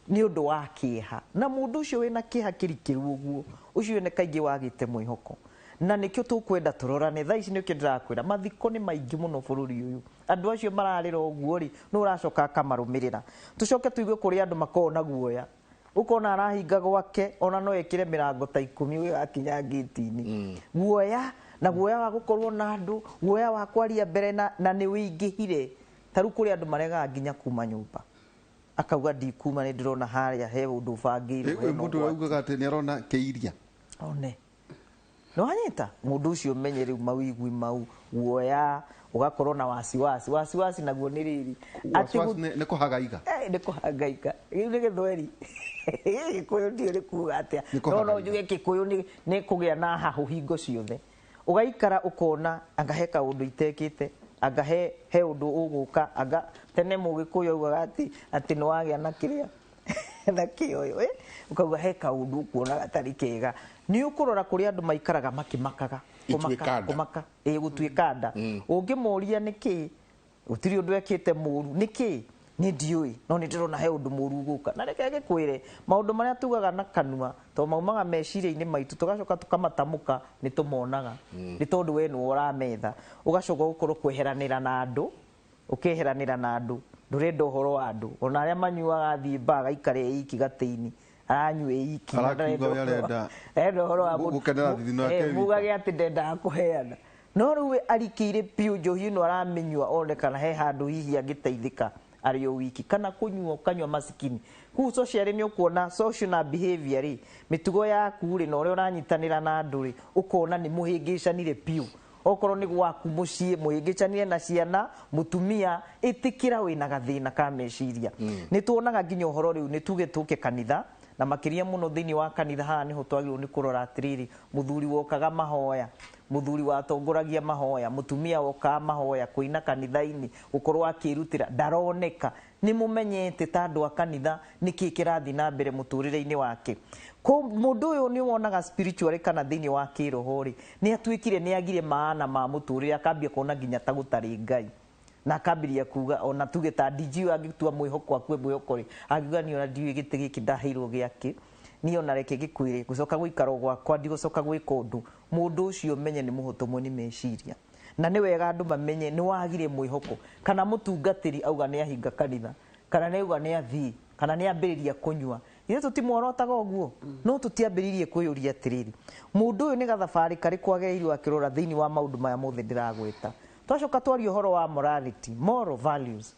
ni undu wa kieha na mundu ucio wina kieha kirikiru uguo ucio ni kaingi wagite mwihoko na nikio tukwenda turorane thaa ici nikio ndirakwira mathiko ni maingi muno bururi uyu andu acio mararira uguo ri no uracoka akamarumirira tucoke tuigue kuri andu makoragwo na guoya ukona arahinga gwake ona no ekire mirango ta 10 uyu akinya ngiti-ini guoya na guoya wa gukorwo na andu guoya wa kwaria mbere na ni wingihire ta riu kuri andu maregaga nginya kuma nyumba akauga ndikuma ni ndirona haria he undu bangirwo mundu augaga ati ni arona keiria one no anyita mundu ucio menye riu mawigwi mau guoya ugakorwo na wasiwasi wasiwasi naguo ni riri ati ni kuhagaika ni kuhangaika riu ni githweri gikuyu ndio ni kuga atia no no njuge gikuyu ni kugia na hahu hingo ciothe ugaikara ukona anga he kaundu itekite anga he undu uguka anga tene mugikuyu augaga ati ati ni wagia na kiria na kioyo ukauga he kaundu ukuona gatari kega ni ukurora kuri andu maikaraga makimakaga kumaka kumaka gutuika nda ungimuria niki gutiri undu ekite muru niki ni ndiui no ni ndirona he undu muru guka na reke ngikwire maundu maria tugaga na kanua to maumaga meciria-ini maitu tugacoka tukamatamuka ni tumonaga ni tondu we ni urametha ugacoka gukorwo kweheranira na andu ukeheranira na andu ndurenda uhoro wa andu ona aria manyuaga thie ba gaikare iki gatiini aranyua iki arenda uhoro wa gukenera thithino yake mugage ati ndendaga kuheana no riu arikiire piu njohi ino araminyua one kana he handu hihi angiteithika ari o wiki kana kunyua ukanyua masikini kuu social ni ukuona social na behavior ri mitugo yaku ri na uria uranyitanira na andu ri ukona ni muhingicanire piu okorwo ni gwaku mucii muhingicanire na ciana mutumia itikira wina gathina ka meciria ni tuonaga nginya uhoro riu ni tuge tuke kanitha na makiria muno thiini wa kanitha haha niho twagirwo ni kurora atiriri muthuri wokaga mahoya muthuri watongoragia mahoya mutumia wokaga mahoya kuina kanitha-ini gukorwo akirutira ndaroneka ni mumenyete ta andu a kanitha niki kirathi na mbere muturire-ini wake ko mundu uyu ni wonaga spiritual kana thiini wa kiroho ri ni atuikire ni agire maana ma muturire akambia kuona nginya ta gutari Ngai na akambiria kuga ona tuge ta DG angitua mwihoko akue mwihoko ri angiuga ni ona ndiũĩ gĩtĩ gĩkĩ ndaheirwo gĩake niĩ ona reke gĩkuĩre gũcoka gũikara gwakwa ndigũcoka gwĩka ũndũ mũndũ ũcio menye nĩ mũhotomwo nĩ meciria na nĩ wega andũ mamenye nĩ wagire mwĩhoko kana mũtungatĩri auga nĩ ahinga kanitha kana nĩ auga nĩ athiĩ kana nĩ ambĩrĩria kũnyua ithuĩ tũtimworotaga ũguo no tũtiambĩrĩirie kwĩyũria atĩrĩrĩ mũndũ ũyũ nĩ gathabarĩ karĩkũ agereirwo akĩrora thĩinĩ wa maũndũ maya mothe ndĩragweta twacoka twaria ũhoro wa morality moral values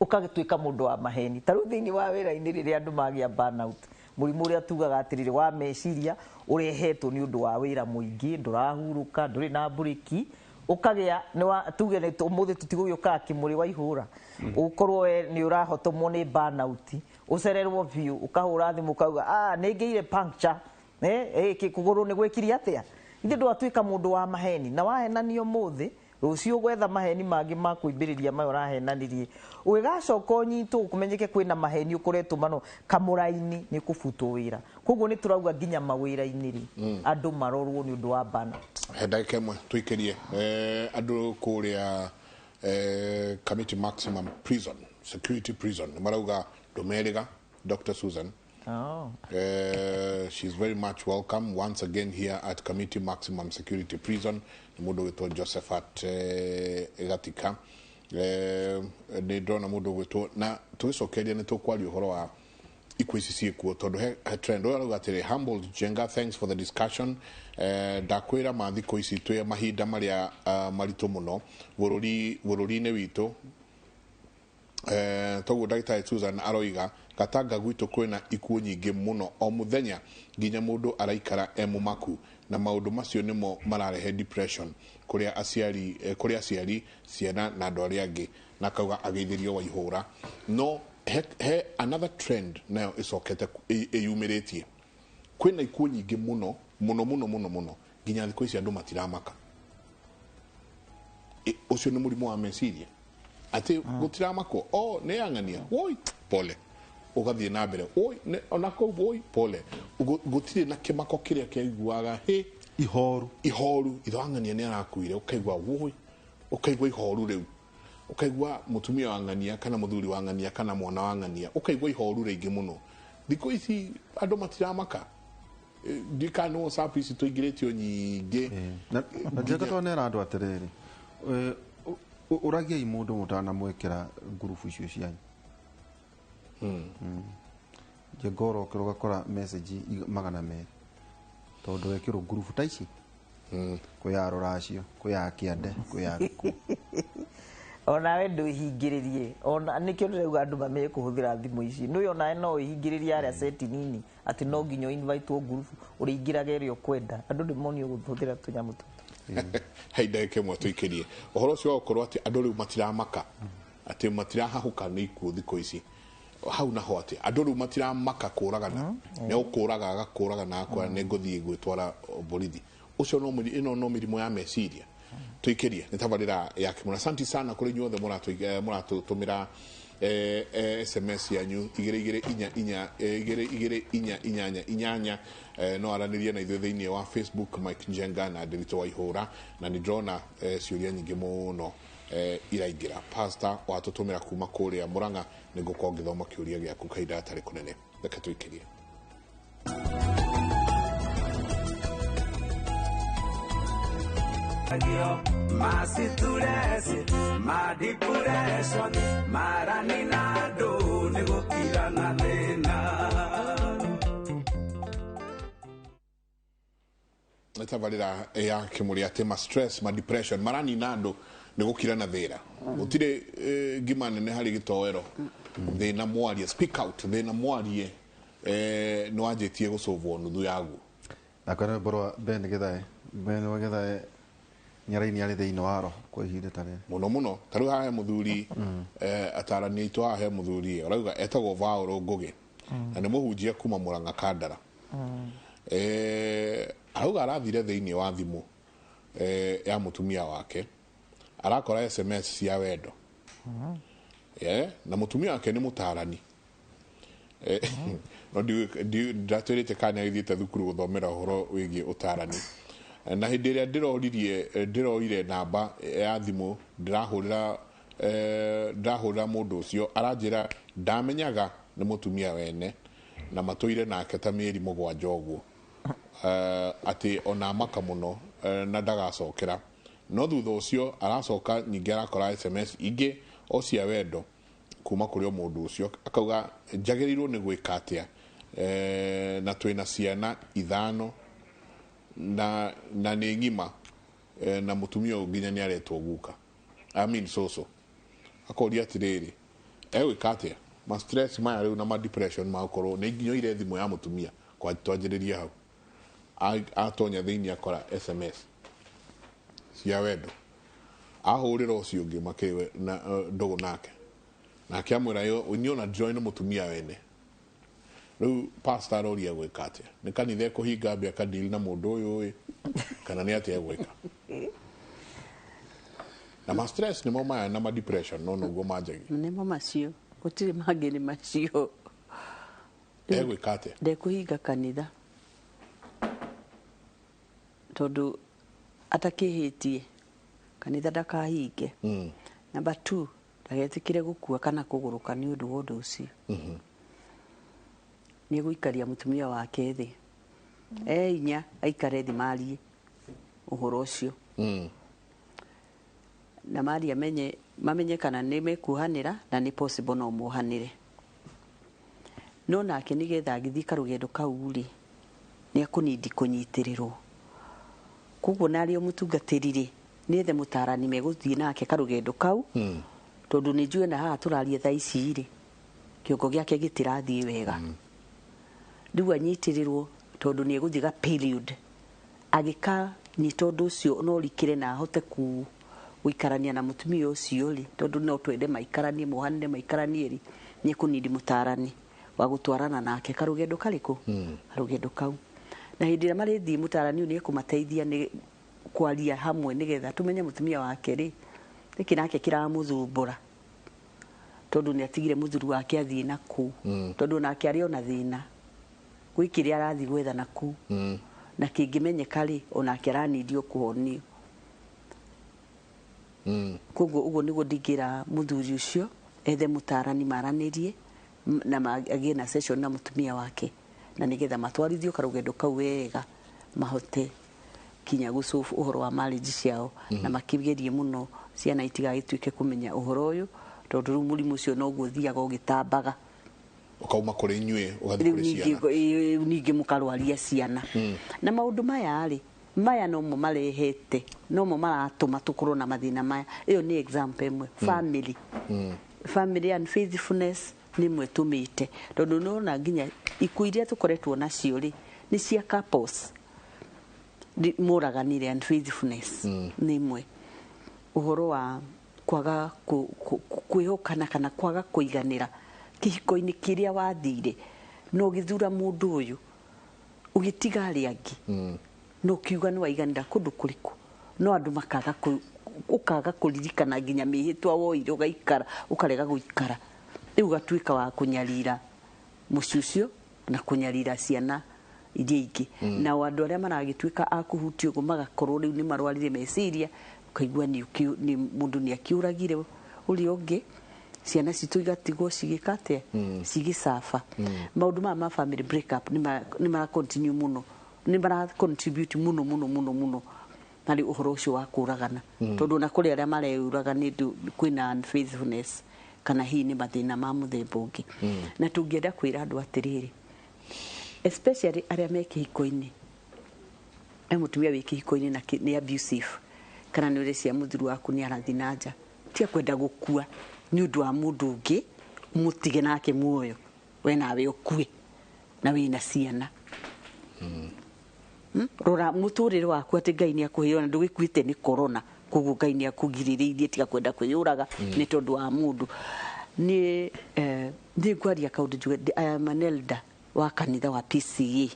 ũkagĩtuĩka mũndũ wa maheni ta rĩu thĩinĩ wa wĩra-inĩ rĩrĩa andũ magĩa burnout mũrimũ ũrĩa tugaga atĩrĩrĩ wa meciria ũrehetwo nĩ ũndũ wa wĩra mũingĩ ndũrahurũka ndũrĩ na mburĩki ũkagĩa tuge ũmũthĩ tũtigũgĩũkaga kĩmũrĩ Waihũra ũkorwo we nĩ ũrahotomwo nĩ burnout ũcererwo biũ ũkahũra thimũ ũkauga nĩ ngĩire puncture kũgũrũ nĩ gwĩkire atĩa ithe ndwatuĩka mũndũ wa maheni na wahenanio ũmũthĩ rũciũ gwetha maheni mangĩ ma kũimbĩrĩria maya ũrahenanirie ũgĩgacoka ũnyitwo kũmenyeke kwĩna maheni ũkoretwo mano kamũraini nĩ kũbutwo wĩra koguo nĩ tũrauga nginya mawĩra-inĩ rĩ andũ marorwo nĩ ũndũ wa burnout he ndagĩka ĩmwe tũikĩrie andũ kũrĩa Kamiti Maximum Prison Security Prison nĩ marauga ndũmerĩga Dr. Susan. Oh. She's very much welcome once again here at Kamiti Maximum Security Prison. Ni mundu gwitwo Josephat Gatika ni ndona mundu gwitwo na tugicokeria ni tukwaria uhoro wa Ikuũ ici ciĩkuo tondũ he trend ũyũ arauga atĩrĩ, "Humble Njenga, thanks for the discussion. Ndakwĩra ma, thikũ ici twĩ mahinda marĩa maritũ mũno bũrũri-inĩ witũ. Toguo ndagĩtarĩ Susan aroiga, Gatanga gwitũ kwĩna ikuũ nyingĩ mũno o mũthenya, nginya mũndũ araikara e mũmaku, na maũndũ macio nĩmo mararehe depression kũrĩa aciari, kũrĩ aciari, ciana na andũ arĩa angĩ." Na akauga ageithĩrio Waihũra. No he another trend nayo ĩcokete ĩyumĩrĩtie, kwĩna ikuũ nyingĩ mũno mũno mũno mũno mũno, nginya thikũ ici andũ matiramaka. Ũcio nĩ mũrimũ wa meciria, atĩ gũtiramakwo o nĩ yang'ania, woi pole, ũgathiĩ na mbere, woi ona kũu, woi pole. Gũtirĩ na kĩmako kĩrĩa kĩaiguaga hĩ. Ihoru. Ihoru, ithe wa ng'ania nĩ arakuire, ũkaigua woi, ũkaigua ihoru rĩu, ũkaigua mũtumia wa ng'ania kana mũthuri wa ng'ania kana mwana wa ng'ania, ũkaigua ihoru rĩingĩ mũno. Thikũ ici andũ matiramaka. Ndikana nĩ WhatsApp ici tũingĩrĩtio nyingĩ. Na Njenga, twanera andũ atĩrĩrĩ, ũragiai mũndũ mũtanamwĩkĩra ngurubu icio cianyu. Njenga, ũrokĩra ũgakora message 200 tondũ wekĩrwo ngurubu ta ici, kwĩ ya rũracio, kwĩ ya kĩande, kwĩ ya gĩkuũ. Onawe ndwĩhingĩrĩrie, ona nĩkĩo ndĩrauga andũ mamenye kũhũthĩra thimũ ici. Nĩũĩ onawe no wĩhingĩrĩrie harĩa setting-inĩ atĩ no nginya invite ngurubu ũrĩingĩraga ĩrĩa ũkwenda. Andũ nĩ monio kũhũthĩra tũnyamũ tũtũ. Hai ndagĩka ĩmwe tũikĩrie ũhoro ũcio wa gũkorwo atĩ andũ rĩu matiramaka, atĩ matirahahũka nĩ ikuũ thikũ ici. Hau naho atĩ andũ rĩu matiramaka kũragana, nĩ gũkũraga agakũraga na akora nĩ ngũthiĩ gwĩtwara borithi. Ũcio no ĩno no mĩrimũ ya meciria. Tũikĩrie nĩ tabarĩra ya Kĩmũra. Asante sana kũrĩ inyuothe mũratũtũmĩra SMS yanyu 224 22488. No aranĩrie na ithuĩ thĩinĩ wa Facebook, Mike Njenga na Ndĩritũ wa Ihũra, na nĩ ndĩrona ciũria nyingĩ mũno iraingĩra. Pastor watũtũmĩra kuma kũrĩa Mũrang'a, nĩ ngũkorwo ngĩthoma kĩũria gĩaku kahinda gatarĩ kũnene. Reke tũikĩrie. Masituresi madipression maranina andũ nĩ gũkira na thĩna. Nĩ tabarĩra ya Kĩmũrĩ, atĩ ma stress, ma depression maranina andũ nĩ gũkira na thĩra. Gũtirĩ ngima nene harĩ gĩtoero. Thĩna mwarie, speak out, thĩna mwarie, nĩ wanjĩtie gũcũvwo nuthu yaguo. Nakana rwĩmbo rwa Ben Githae. Ben wa Githae nĩaraini arĩ thĩinĩ wa roho kwa ihinda ta rĩrĩ. Mũno mũno. Ta rĩu haha he mũthuri, atarani aitũ, haha he mũthuri ũrauga etagwo Vaũrũ Ngũgĩ na nĩ mũhunjia kuma Mũrang'a Kandara. Arauga arathire thĩinĩ wa thimũ ya mũtumia wake, arakora SMS cia wendo. Na mũtumia wake nĩ mũtarani. No ndatwĩrĩte kana nĩ agĩthiĩte thukuru gũthomera ũhoro wĩgiĩ ũtarani. Na hĩndĩ ĩrĩa ndĩroririe, ndĩroire namba ya thimũ, ndĩrahũrĩra mũndũ ũcio, aranjĩra ndamenyaga nĩ mũtumia wene na matũire nake ta mĩeri 7 ũguo. Atĩ ona maka mũno, na ndagacokera. No thutha ũcio aracoka ningĩ arakora SMS ingĩ o cia wendo kuma kũrĩ o mũndũ ũcio. Akauga njagĩrĩirwo nĩ gwĩka atĩa? Na twĩna ciana 5 na nĩ ng'ima, na mũtumia ũyũ nginya nĩ aretwo guka, I mean cũcũ. Akoria atĩrĩrĩ, egwĩka atĩa? Ma stress maya rĩu na ma depression magũkorwo nĩ nginya oire thimũ ya mũtumia. Kwa twanjĩrĩrie hau. Atonya thĩinĩ akora SMS cia wendo, ahũrĩra ũcio ũngĩ makĩwe na ndũgũ nake, nake amwĩra yo niĩ ona ndĩroĩ nĩ mũtumia wene. Rĩu pastor aroria gwĩka atĩa? Nĩ kanitha ekũhinga mbia akadeal na mũndũ ũyũ ĩ, kana nĩ atĩa egwĩka? Na ma stress nĩmo maya na ma depression, no noguo manjagia. Nĩmo macio, gũtirĩ mangĩ, nĩ macio. Egwĩka atĩa? Ndekũhinga kanitha tondũ atakĩhĩtie kanitha ndakahinge. Number 2, ndagetĩkĩre gũkua kana kũgũrũka nĩ ũndũ wa ũndũ ũcio. Nĩ egũikaria mũtumia wake thĩ e inya, aikare thĩ marie ũhoro ũcio. Na maria mamenye kana nĩ mekuohanĩra, na nĩ possible no mohanĩre. No nake nĩgetha agĩthiĩ karũgendo kau rĩ, nĩ akũnindi kũnyitĩrĩrwo. Koguo narĩo mũtungatĩri rĩ, nĩethe mũtarani megũthiĩ nake karũgendo kau, tondũ nĩ njũĩ na haha tũraria thaa ici rĩ, kĩongo gĩake gĩtirathiĩ wega. Rĩu anyitĩrĩrwo tondũ nĩ egũthiĩ ga period agĩkanyita ũndũ ũcio no rikĩre na ahote gũikarania na mũtumia ũcio rĩ, tondũ no twende maikaranie, mohanire maikaranie rĩ, nĩ ekũnindi mũtarani wa gũtwarana nake karũgendo karĩkũ, karũgendo kau. Na hĩndĩ ĩrĩa marĩthiĩ mũtarani ũyũ nĩ ekũmateithia nĩ kwaria hamwe nĩgetha tũmenye mũtumia wake rĩ, nĩkĩ nake kĩramũthumbũra, tondũ nĩ atigire mũthuri wake athiĩ na kũu, tondũ nake arĩ ona thĩna gwĩ kĩrĩa arathiĩ gwetha na kũu, na kĩngĩmenyeka rĩ, onake aranindio kũhonio. Koguo ũguo nĩguo ndingĩra mũthuri ũcio ethe mũtarani maranĩrie na agĩe na session na mũtumia wake, na nĩgetha matwarithio karũgendo kau wega, mahote kinya gũsolve ũhoro wa marriage ciao, na makĩgerie mũno ciana itigagĩtuĩke kũmenya ũhoro ũyũ, tondũ rĩu mũrimũ ũcio noguo ũthiaga ũgĩtambaga. Ũkauma kũrĩ inyuĩ ũgathiĩ rĩu kũrĩ ciana. Ningĩ mũkarwaria ciana. Na maũndũ maya rĩ, maya nomo marehete, nomo maratũma tũkorwo na mathĩna maya. Ĩyo nĩ example ĩmwe. Family, family and faithfulness nĩ ĩmwe tũmĩte, tondũ nĩwona nginya ikuũ iria tũkoretwo nacio rĩ, nĩ cia couples mũraganire. And faithfulness nĩ ĩmwe. Ũhoro wa kwaga kwĩhokana kana kwaga kũiganĩra kĩhiko-inĩ kĩrĩa wathire, na ũgĩthura mũndũ ũyũ ũgĩtiga arĩa angĩ, na ũkiuga nĩ waiganĩra kũndũ kũrĩkũ, no andũ makaga ũkaga kũririkana nginya mĩhĩtwa woire, ũgaikara ũkarega gũikara, rĩu ũgatuĩka wa kũnyarira mũciĩ ũcio na kũnyarira ciana iria ingĩ. Nao andũ arĩa maragĩtuĩka a kũhutio ũguo magakorwo rĩu nĩ marwarire meciria, ũkaigua nĩ mũndũ nĩ akĩũragire ũrĩa ũngĩ, ciana citũ igatigwo cigĩka atĩa, cigĩcaba. Maũndũ maya ma family break up nĩ mara continue mũno, nĩ mara contribute mũno mũno mũno mũno harĩ ũhoro ũcio wa kũragana, tondũ ona kũrĩ arĩa mareyũraga nĩ ũndũ kwĩna unfaithfulness kana hihi nĩ mathĩna ma mũthemba ũngĩ. Na tũngĩenda kwĩra andũ atĩrĩrĩ, especially arĩa me kĩhiko-inĩ, e mũtumia wĩ kĩhiko-inĩ na nĩ abusive, kana nĩ ũreciria mũthuri waku nĩ arathiĩ na nja, tiga kwenda gũkua nĩ ũndũ wa mũndũ ũngĩ, mũtige nake muoyo, we nawe ũkue na wĩna ciana. Rora mũtũrĩre waku atĩ Ngai nĩ akũheire, na ndũgĩkuĩte nĩ corona, koguo Ngai nĩ akũgirĩrĩirie tiga kwenda kwĩyũraga nĩ tondũ wa mũndũ. Nĩ nĩ ngwaria kaũndũ njuge, I am an elder wa kanitha wa PCA,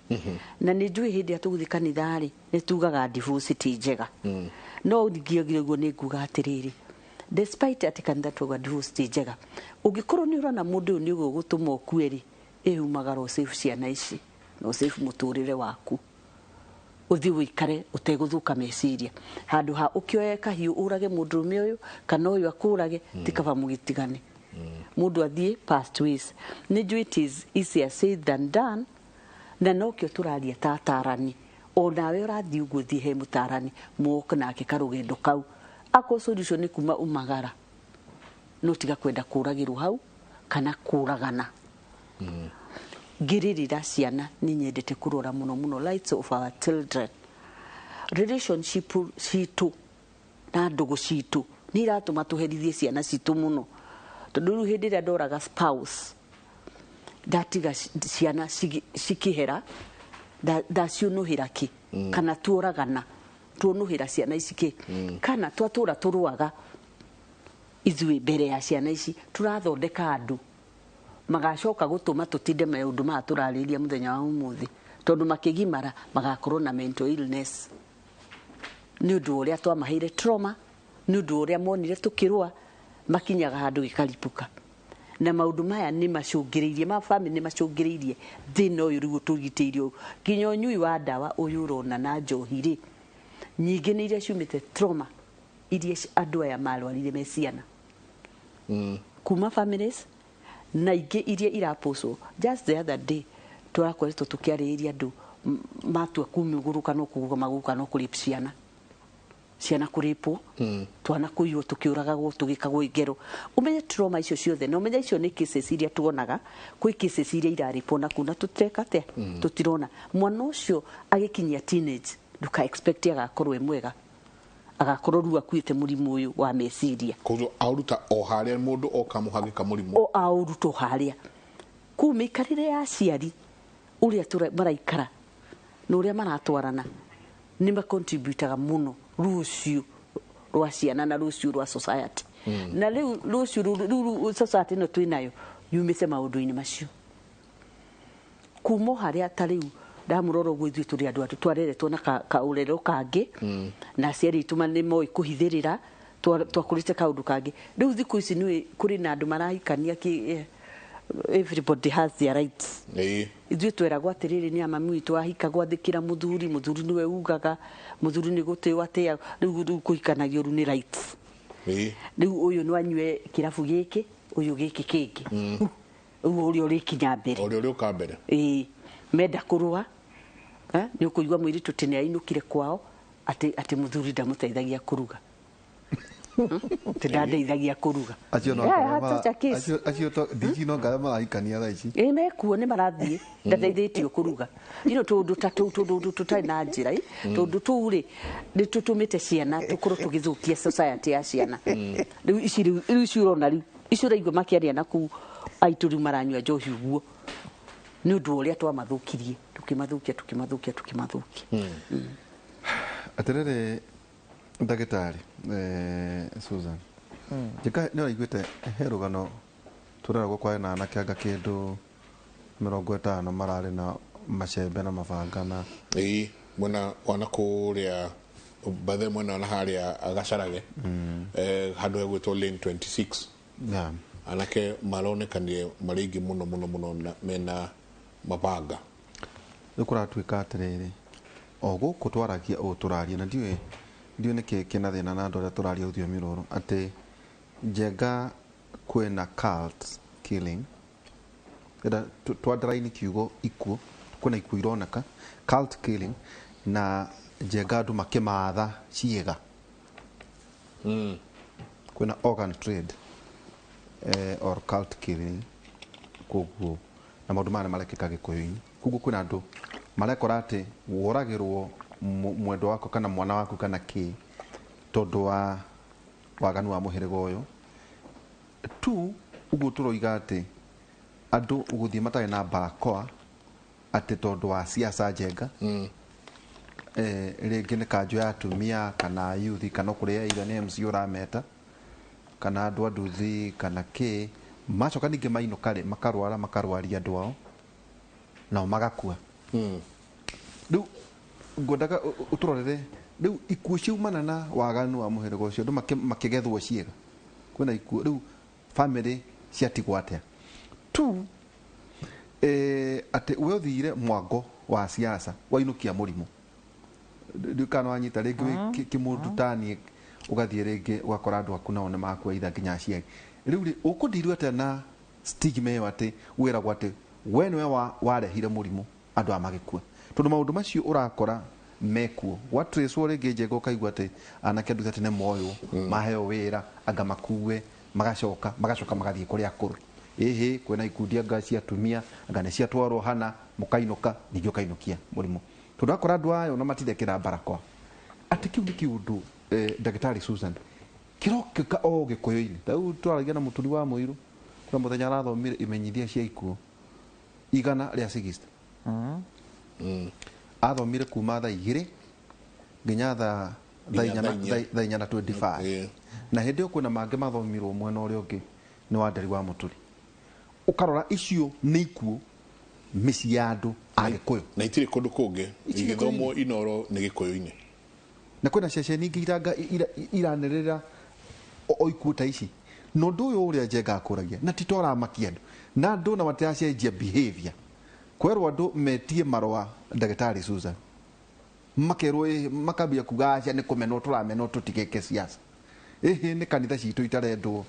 na nĩ njũĩ hĩndĩ ĩrĩa tũgũthiĩ kanitha rĩ, nĩ tugaga divorce ti njega. No ngĩogire ũguo nĩ nguga atĩrĩrĩ, despite atĩ kanitha tuga divorce ti njega, ũngĩkorwo nĩ ũrona mũndũ ũyũ nĩ ũgũgũtũma ũkue rĩ, ĩumagara ũsave ciana ici na ũsave mũtũrĩre waku, ũthiĩ ũikare ũtegũthũka meciria, handũ ha ũkĩoe kahiũ ũrage mũndũrũme ũyũ kana ũyũ akũrage. Ti kaba mũgĩtigane, mũndũ athiĩ past ways. Nĩ njũĩ it is easier said than done, na nokĩo tũraria ta atarani. Onawe ũrathiĩ ũguo, thiĩ he mũtarani mũoke nake karũgendo kau. Akorwo solution nĩ kuma umagara, no tiga kwenda kũragĩrwo hau kana kũragana. Ngĩrĩrĩra ciana, nĩ nyendete kũrora mũno mũno rights of our children. Relationship citũ na ndũgũ citũ nĩ iratũma tũherithie ciana citũ mũno, tondũ rĩu hĩndĩ ĩrĩa ndoraga spouse, ndatiga ciana cikĩhera, ndaciũnũhĩra kĩ, kana tuoragana tuonũhĩra ciana ici kĩ, kana twatũra tũrũaga ithuĩ mbere ya ciana ici, tũrathondeka andũ magacoka gũtũma tũtinde maũndũ maya tũrarĩria mũthenya wa ũmũthĩ, tondũ makĩgimara magakorwo na mental illness nĩ ũndũ wa ũrĩa twamaheire trauma, nĩ ũndũ wa ũrĩa monire tũkĩrũa, makinyaga handũ gĩkaripũka. Na maũndũ maya nĩ macũngĩrĩirie ma family, nĩ macũngĩrĩirie thĩna ũyũ rĩu tũgitĩire ũũ, nginya ũnyui wa ndawa ũyũ ũrona na njohi rĩ, nyingĩ nĩ iria ciumĩte trauma iria andũ aya marwarire me ciana kuma families, na ingĩ iria irapocwo. Just the other day tũrakoretwo tũkĩarĩrĩria andũ matua kumĩgũrũka no kũgũrũka magũrũka no kũrape ciana. Ciana kũrĩpwo, twana kũiywo, tũkĩũragagwo, tũgĩkagwo ingero. Ũmenye trauma icio ciothe, na ũmenye icio nĩ cases iria tuonaga. Kwĩ cases iria irarĩpwo na kuna tũtireka atĩa, tũtirona. Mwana ũcio agĩkinyia teenage, nduka expect agakorwo e mwega, agakorwo rĩu akuĩte mũrimũ ũyũ wa meciria. Koguo aũruta o harĩa mũndũ oka mũhagĩka mũrimũ. O aũrutwo harĩa kũu mĩikarĩre ya aciari, ũrĩa maraikara na ũrĩa maratwarana, nĩ macontributaga mũno rũciũ rwa ciana na rũciũ rwa society. Na rĩu rũciũ rũu society ĩno twĩnayo yumĩte maũndũ-inĩ macio kuma o harĩa. Ta rĩu ndamũrora ũguo, ithuĩ tũrĩ andũ twareretwo na kaũrero kangĩ, na aciari aitũ nĩ moĩ kũhithĩrĩra. Twakũrĩte kaũndũ kangĩ. Rĩu thikũ ici nĩ kũrĩ na andũ marahikania kĩ, everybody has their rights. Ithuĩ tweragwo atĩrĩrĩ, nĩ mami witũ ahika gwathĩkĩra mũthuri, mũthuri nĩwe ugaga, mũthuri nĩ gũtĩo atĩa. Rĩu kũhikanagio rĩu nĩ rights. Rĩu ũyũ no anyue kĩrabu gĩkĩ, ũyũ gĩkĩ kĩngĩ, rĩu ũrĩa ũrĩkinya mbere. Ũrĩa ũrĩũka mbere. Ĩĩ, menda kũrũa, nĩ ũkũigua mũirĩtu atĩ nĩ ainũkire kwao atĩ mũthuri ndamũteithagia kũruga. Atĩ ndandeithagia kũruga. Acio no Yeah, I had such a case. Acio to DG no ngaya marahikania thaa ici. Ĩ, mekuo nĩ marathiĩ, ndateithĩtio kũruga. Tũndũ ta tũu, tũndũ tũtarĩ na njĩra ĩ, tũndũ tũu rĩ, nĩ tũtũmĩte ciana tũkorwo tũgĩthũkia society ya ciana. Rĩu ici, rĩu ici ũrona, rĩu ici ũraigua makĩaria na kũu aitũ, rĩu maranyua njohi ũguo nĩ ũndũ wa ũrĩa twamathũkirie, tũkĩmathũkia, tũkĩmathũkia, tũkĩmathũkia. Atĩrĩrĩ, ndagĩtarĩ Susan njĩka, nĩ ũraiguĩte he rũgano tũreragwo kwarĩ na anake anga kĩndũ 50 mararĩ na macembe na mabanga na Ĩĩ, mwena wa na kũrĩa bathe, mwena wa na harĩa Gacarage, handũ hegwĩtwo Lane 26. Anake maronekanire marĩ aingĩ mũno mũno mũno na mena mabanga. Rĩu kũratuĩka atĩrĩrĩ, o gũkũ twaragia ũũ tũraria na ndiũĩ nĩkĩ kĩna thĩna na andũ arĩa tũraria rũthiomi rũrũ, atĩ Njenga kwĩna cult killing. Ĩra twandaraini kiugo ikuũ, kwĩna ikuũ ironeka, cult killing, na Njenga andũ makĩmatha ciĩga, kwĩna organ trade or cult killing. Koguo na maũndũ maya nĩ marekĩka Gĩkũyũ-inĩ. Koguo kwĩna andũ marekora atĩ woragĩrwo mwendwa waku kana mwana waku kana kĩ, tondũ wa waganu wa mũhĩrĩga ũyũ tu. Ũguo tũroiga atĩ andũ gũthiĩ matarĩ na barakoa atĩ tondũ wa siasa Njenga, rĩngĩ nĩ kanjũ ya atumia kana youth kana kũrĩa either nĩ MC ũrameta kana andũ a nduthi kana kĩ, macoka ningĩ mainũka rĩ, makarwara, makarwaria andũ ao nao magakua. Rĩu ngwendaga ũtũrorere rĩu ikuũ ciaumana na waganu wa mũhĩrĩga ũcio, andũ makĩgethwo ciĩga, kwĩna ikuũ, rĩu family ciatigwo atĩa tu, atĩ we ũthire mwango wa siasa wainũkia mũrimũ. Ndiũ kana wanyita, rĩngĩ wĩ kĩmũndũ taniĩ, ũgathiĩ rĩngĩ ũgakora andũ aku nao nĩ makua, itha nginya aciari. Rĩu rĩ, ũkũndirwo atĩa na stigma ĩyo atĩ wĩragwo atĩ we nĩwe warehire mũrimũ, andũ aya magĩkua, tondũ maũndũ macio ũrakora mekuo gwatracwo rĩngĩ Njenga, ũkaigua atĩ anake andũ atĩ nĩ moywo, maheo wĩra anga makue, magacoka magathiĩ kũrĩa akũrũ. Ĩhĩ, kwĩna ikundi anga cia atumia, anga nĩ ciatwarwo hana, mũkainũka ningĩ ũkainũkia mũrimũ, tondũ akora andũ aya ona matirekĩra barakoa, atĩ kĩu nĩ kĩũndũ, ndagĩtarĩ Susan, kĩrokĩka o Gĩkũyũ-inĩ. Rĩu twaragia na mũturi wa mũirũ, kuna mũthenya arathomire imenyithia cia ikuũ 160, athomire kuma thaa 2 nginya thaa Nginya 4 thaa 4. Thaa 4 na 25. Na hĩndĩ ĩyo kwĩna mangĩ mathomirwo mwena ũrĩa ũngĩ nĩ wa nderi wa mũturi. Ũkarora icio nĩ ikuũ mĩciĩ ya andũ a Gĩkũyũ. Na itirĩ kũndũ kũngĩ. Itirĩ. Igĩthomwo Inoro nĩ Gĩkũyũ-inĩ. Na kwĩna ceceni ingĩ iranga iranĩrĩra o ikuũ ta ici. Na ũndũ ũyũ ũrĩa Njenga akũragia na ti toramakia andũ na andũ na matiracenjia behavior, kwerwo andũ metie marũa, ndagĩtarĩ Susan, makerwo makambia kuga aca, nĩ kũmenwo tũramenwo, tũtigeke siasa, ĩhĩ nĩ kanitha citũ itarendwo,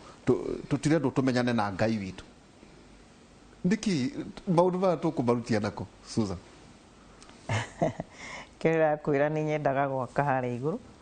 tũtirendwo tũmenyane na Ngai witũ. Nĩkĩ maũndũ maya tũkũmarutia nako, Susan? Kĩrĩa kwĩra, nĩ nyendaga gwaka harĩa igũrũ.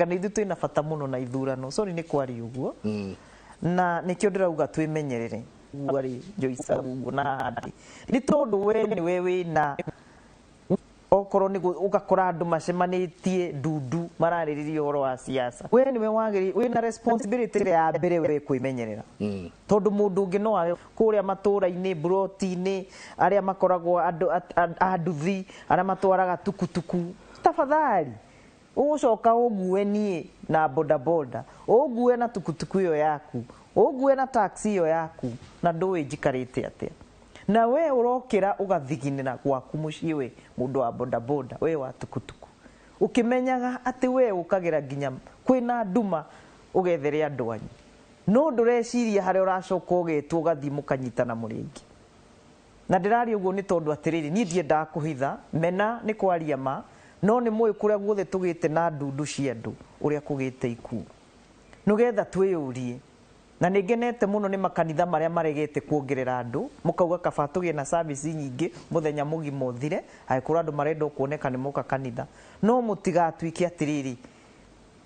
Anga nĩ ithuĩ twĩna bata mũno na ithurano. Sorry nĩ kwaria ũguo. Na nĩkĩo ndĩrauga twĩmenyerere. Rĩ Joyce ũguo na handi. Nĩ tondũ we nĩwe wĩna okorwo nĩ ũgakora andũ macemanĩtie ndundu mararĩrĩria ũhoro wa siasa, we nĩwe wagĩrĩire wĩna responsibility ĩrĩa ya mbere we kwĩmenyerera, tondũ mũndũ ũngĩ no age kũrĩa matũra-inĩ, mburoti-inĩ, arĩa makoragwo andũ a nduthi, arĩa matwaraga tukutuku, tafadhali ũgũcoka ũngue niĩ na bodaboda, ũngue na tukutuku ĩyo yaku, ũngue na taxi ĩyo yaku, na ndũĩ njikarĩte atĩa. Na we ũrokĩra ũgathiginĩra gwaku mũciĩ, we mũndũ wa bodaboda, we wa tukutuku, ũkĩmenyaga atĩ we ũkagĩra nginya kwĩna nduma ũgethere andũ anyu, no ndũreciria harĩa ũracoka ũgetwo ũgathiĩ mũkanyitana mũrĩ aingĩ. Na ndĩraria ũguo nĩ tondũ atĩrĩrĩ, niĩ ndiendaga kũhitha mena nĩ kwaria ma, No nĩ mũĩ kũrĩa guothe tũgĩte na ndundu cia andũ ũrĩa kũgĩte ikuũ, nĩgetha twĩyũrie. Na nĩ ngenete mũno nĩ makanitha marĩa maregete kuongerera andũ, mũkauga kaba tũgĩe na service nyingĩ mũthenya mũgima ũthire, angĩkorwo andũ marenda kuoneka nĩ moka kanitha. No mũtigatuĩke atĩrĩrĩ,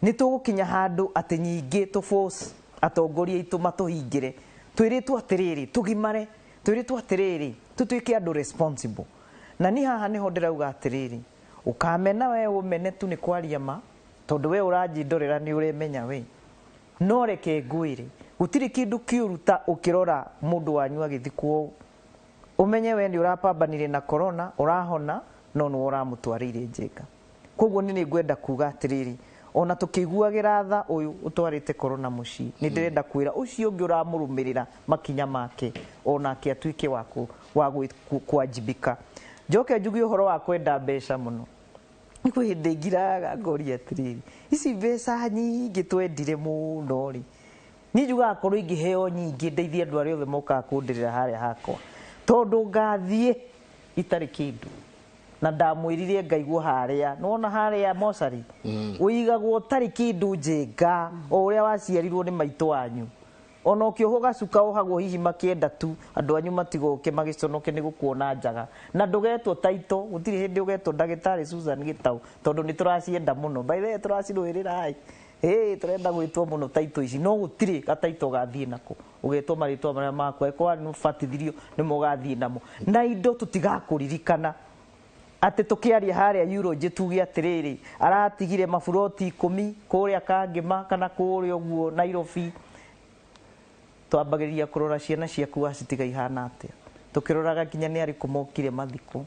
nĩ tũgũkinya handũ atĩ nyingĩ tũ force atongoria aitũ matũhingĩre. Twĩrĩtwo atĩrĩrĩ, tũgimare, twĩrĩtwo atĩrĩrĩ, tũtuĩke andũ responsible. Na ni haha nĩho ndĩrauga atĩrĩrĩ, ũkamena we ũmene tu nĩ kwaria ma, tondũ we ũranjindorera nĩ ũremenya we. No reke ngwĩre, gũtirĩ kĩndũ kĩũru ta ũkĩrora mũndũ wanyu agĩthikwo ũũ. Ũmenye we nĩ ũrapambanire na corona, ũrahona, no nĩwe ũramũtwarĩire Njenga. Koguo nĩ nĩngwenda kuga atĩrĩrĩ, ona tũkĩiguagĩra tha ũyũ ũtwarĩte corona mũciĩ, nĩ ndĩrenda kwĩra ũcio ũngĩ ũramũrũmĩrĩra makinya make, onake atuĩke wa kwanjibika. Njoke njuge ũhoro wa kwenda mbeca mũno. Nĩ kwĩ hĩndĩ ngiraga ngoria atĩrĩrĩ, ici mbeca nyingĩ twendire mũno rĩ, niĩ njugaga korwo ingĩheo nyingĩ ndeithie andũ arĩa othe mokaga kũndĩrĩra harĩa hakwa, tondũ ngathiĩ itarĩ kĩndũ. Na ndamwĩrire ngaigua harĩa, nĩwona harĩa mocarĩ, ũigagwo ũtarĩ kĩndũ Njenga, o ũrĩa waciarirwo nĩ maitũ wanyu. Ona ũkĩohwo gacuka wohagwo hihi makĩenda tu andũ anyu matigoke magĩconoke nĩ gũkuona njaga. Na ndũgetwo taito, gũtirĩ hĩndĩ ũgetwo ndagĩtarĩ Susan Gĩtaũ, tondũ nĩ tũracienda mũno. By the way, tũracirũĩrĩra ĩ. Ĩ, tũrenda gwĩtwo mũno taito ici, no gũtirĩ gataito gathiĩ nako. Ũgetwo marĩtwa marĩa makwa, angĩkorwo nĩ ũbatithirio nĩmo ũgathiĩ namo. Na indo tũtigakũririkana. Atĩ tũkĩaria harĩa Eulogy tuge atĩrĩrĩ, aratigire maburoti 10 kũrĩa Kangĩma kana kũrĩa ũguo Nairobi. Twambagĩrĩria kũrora ciana ciaku wacitiga ihana atĩa. Tũkĩroraga nginya nĩ arĩkũ mokire mathiko.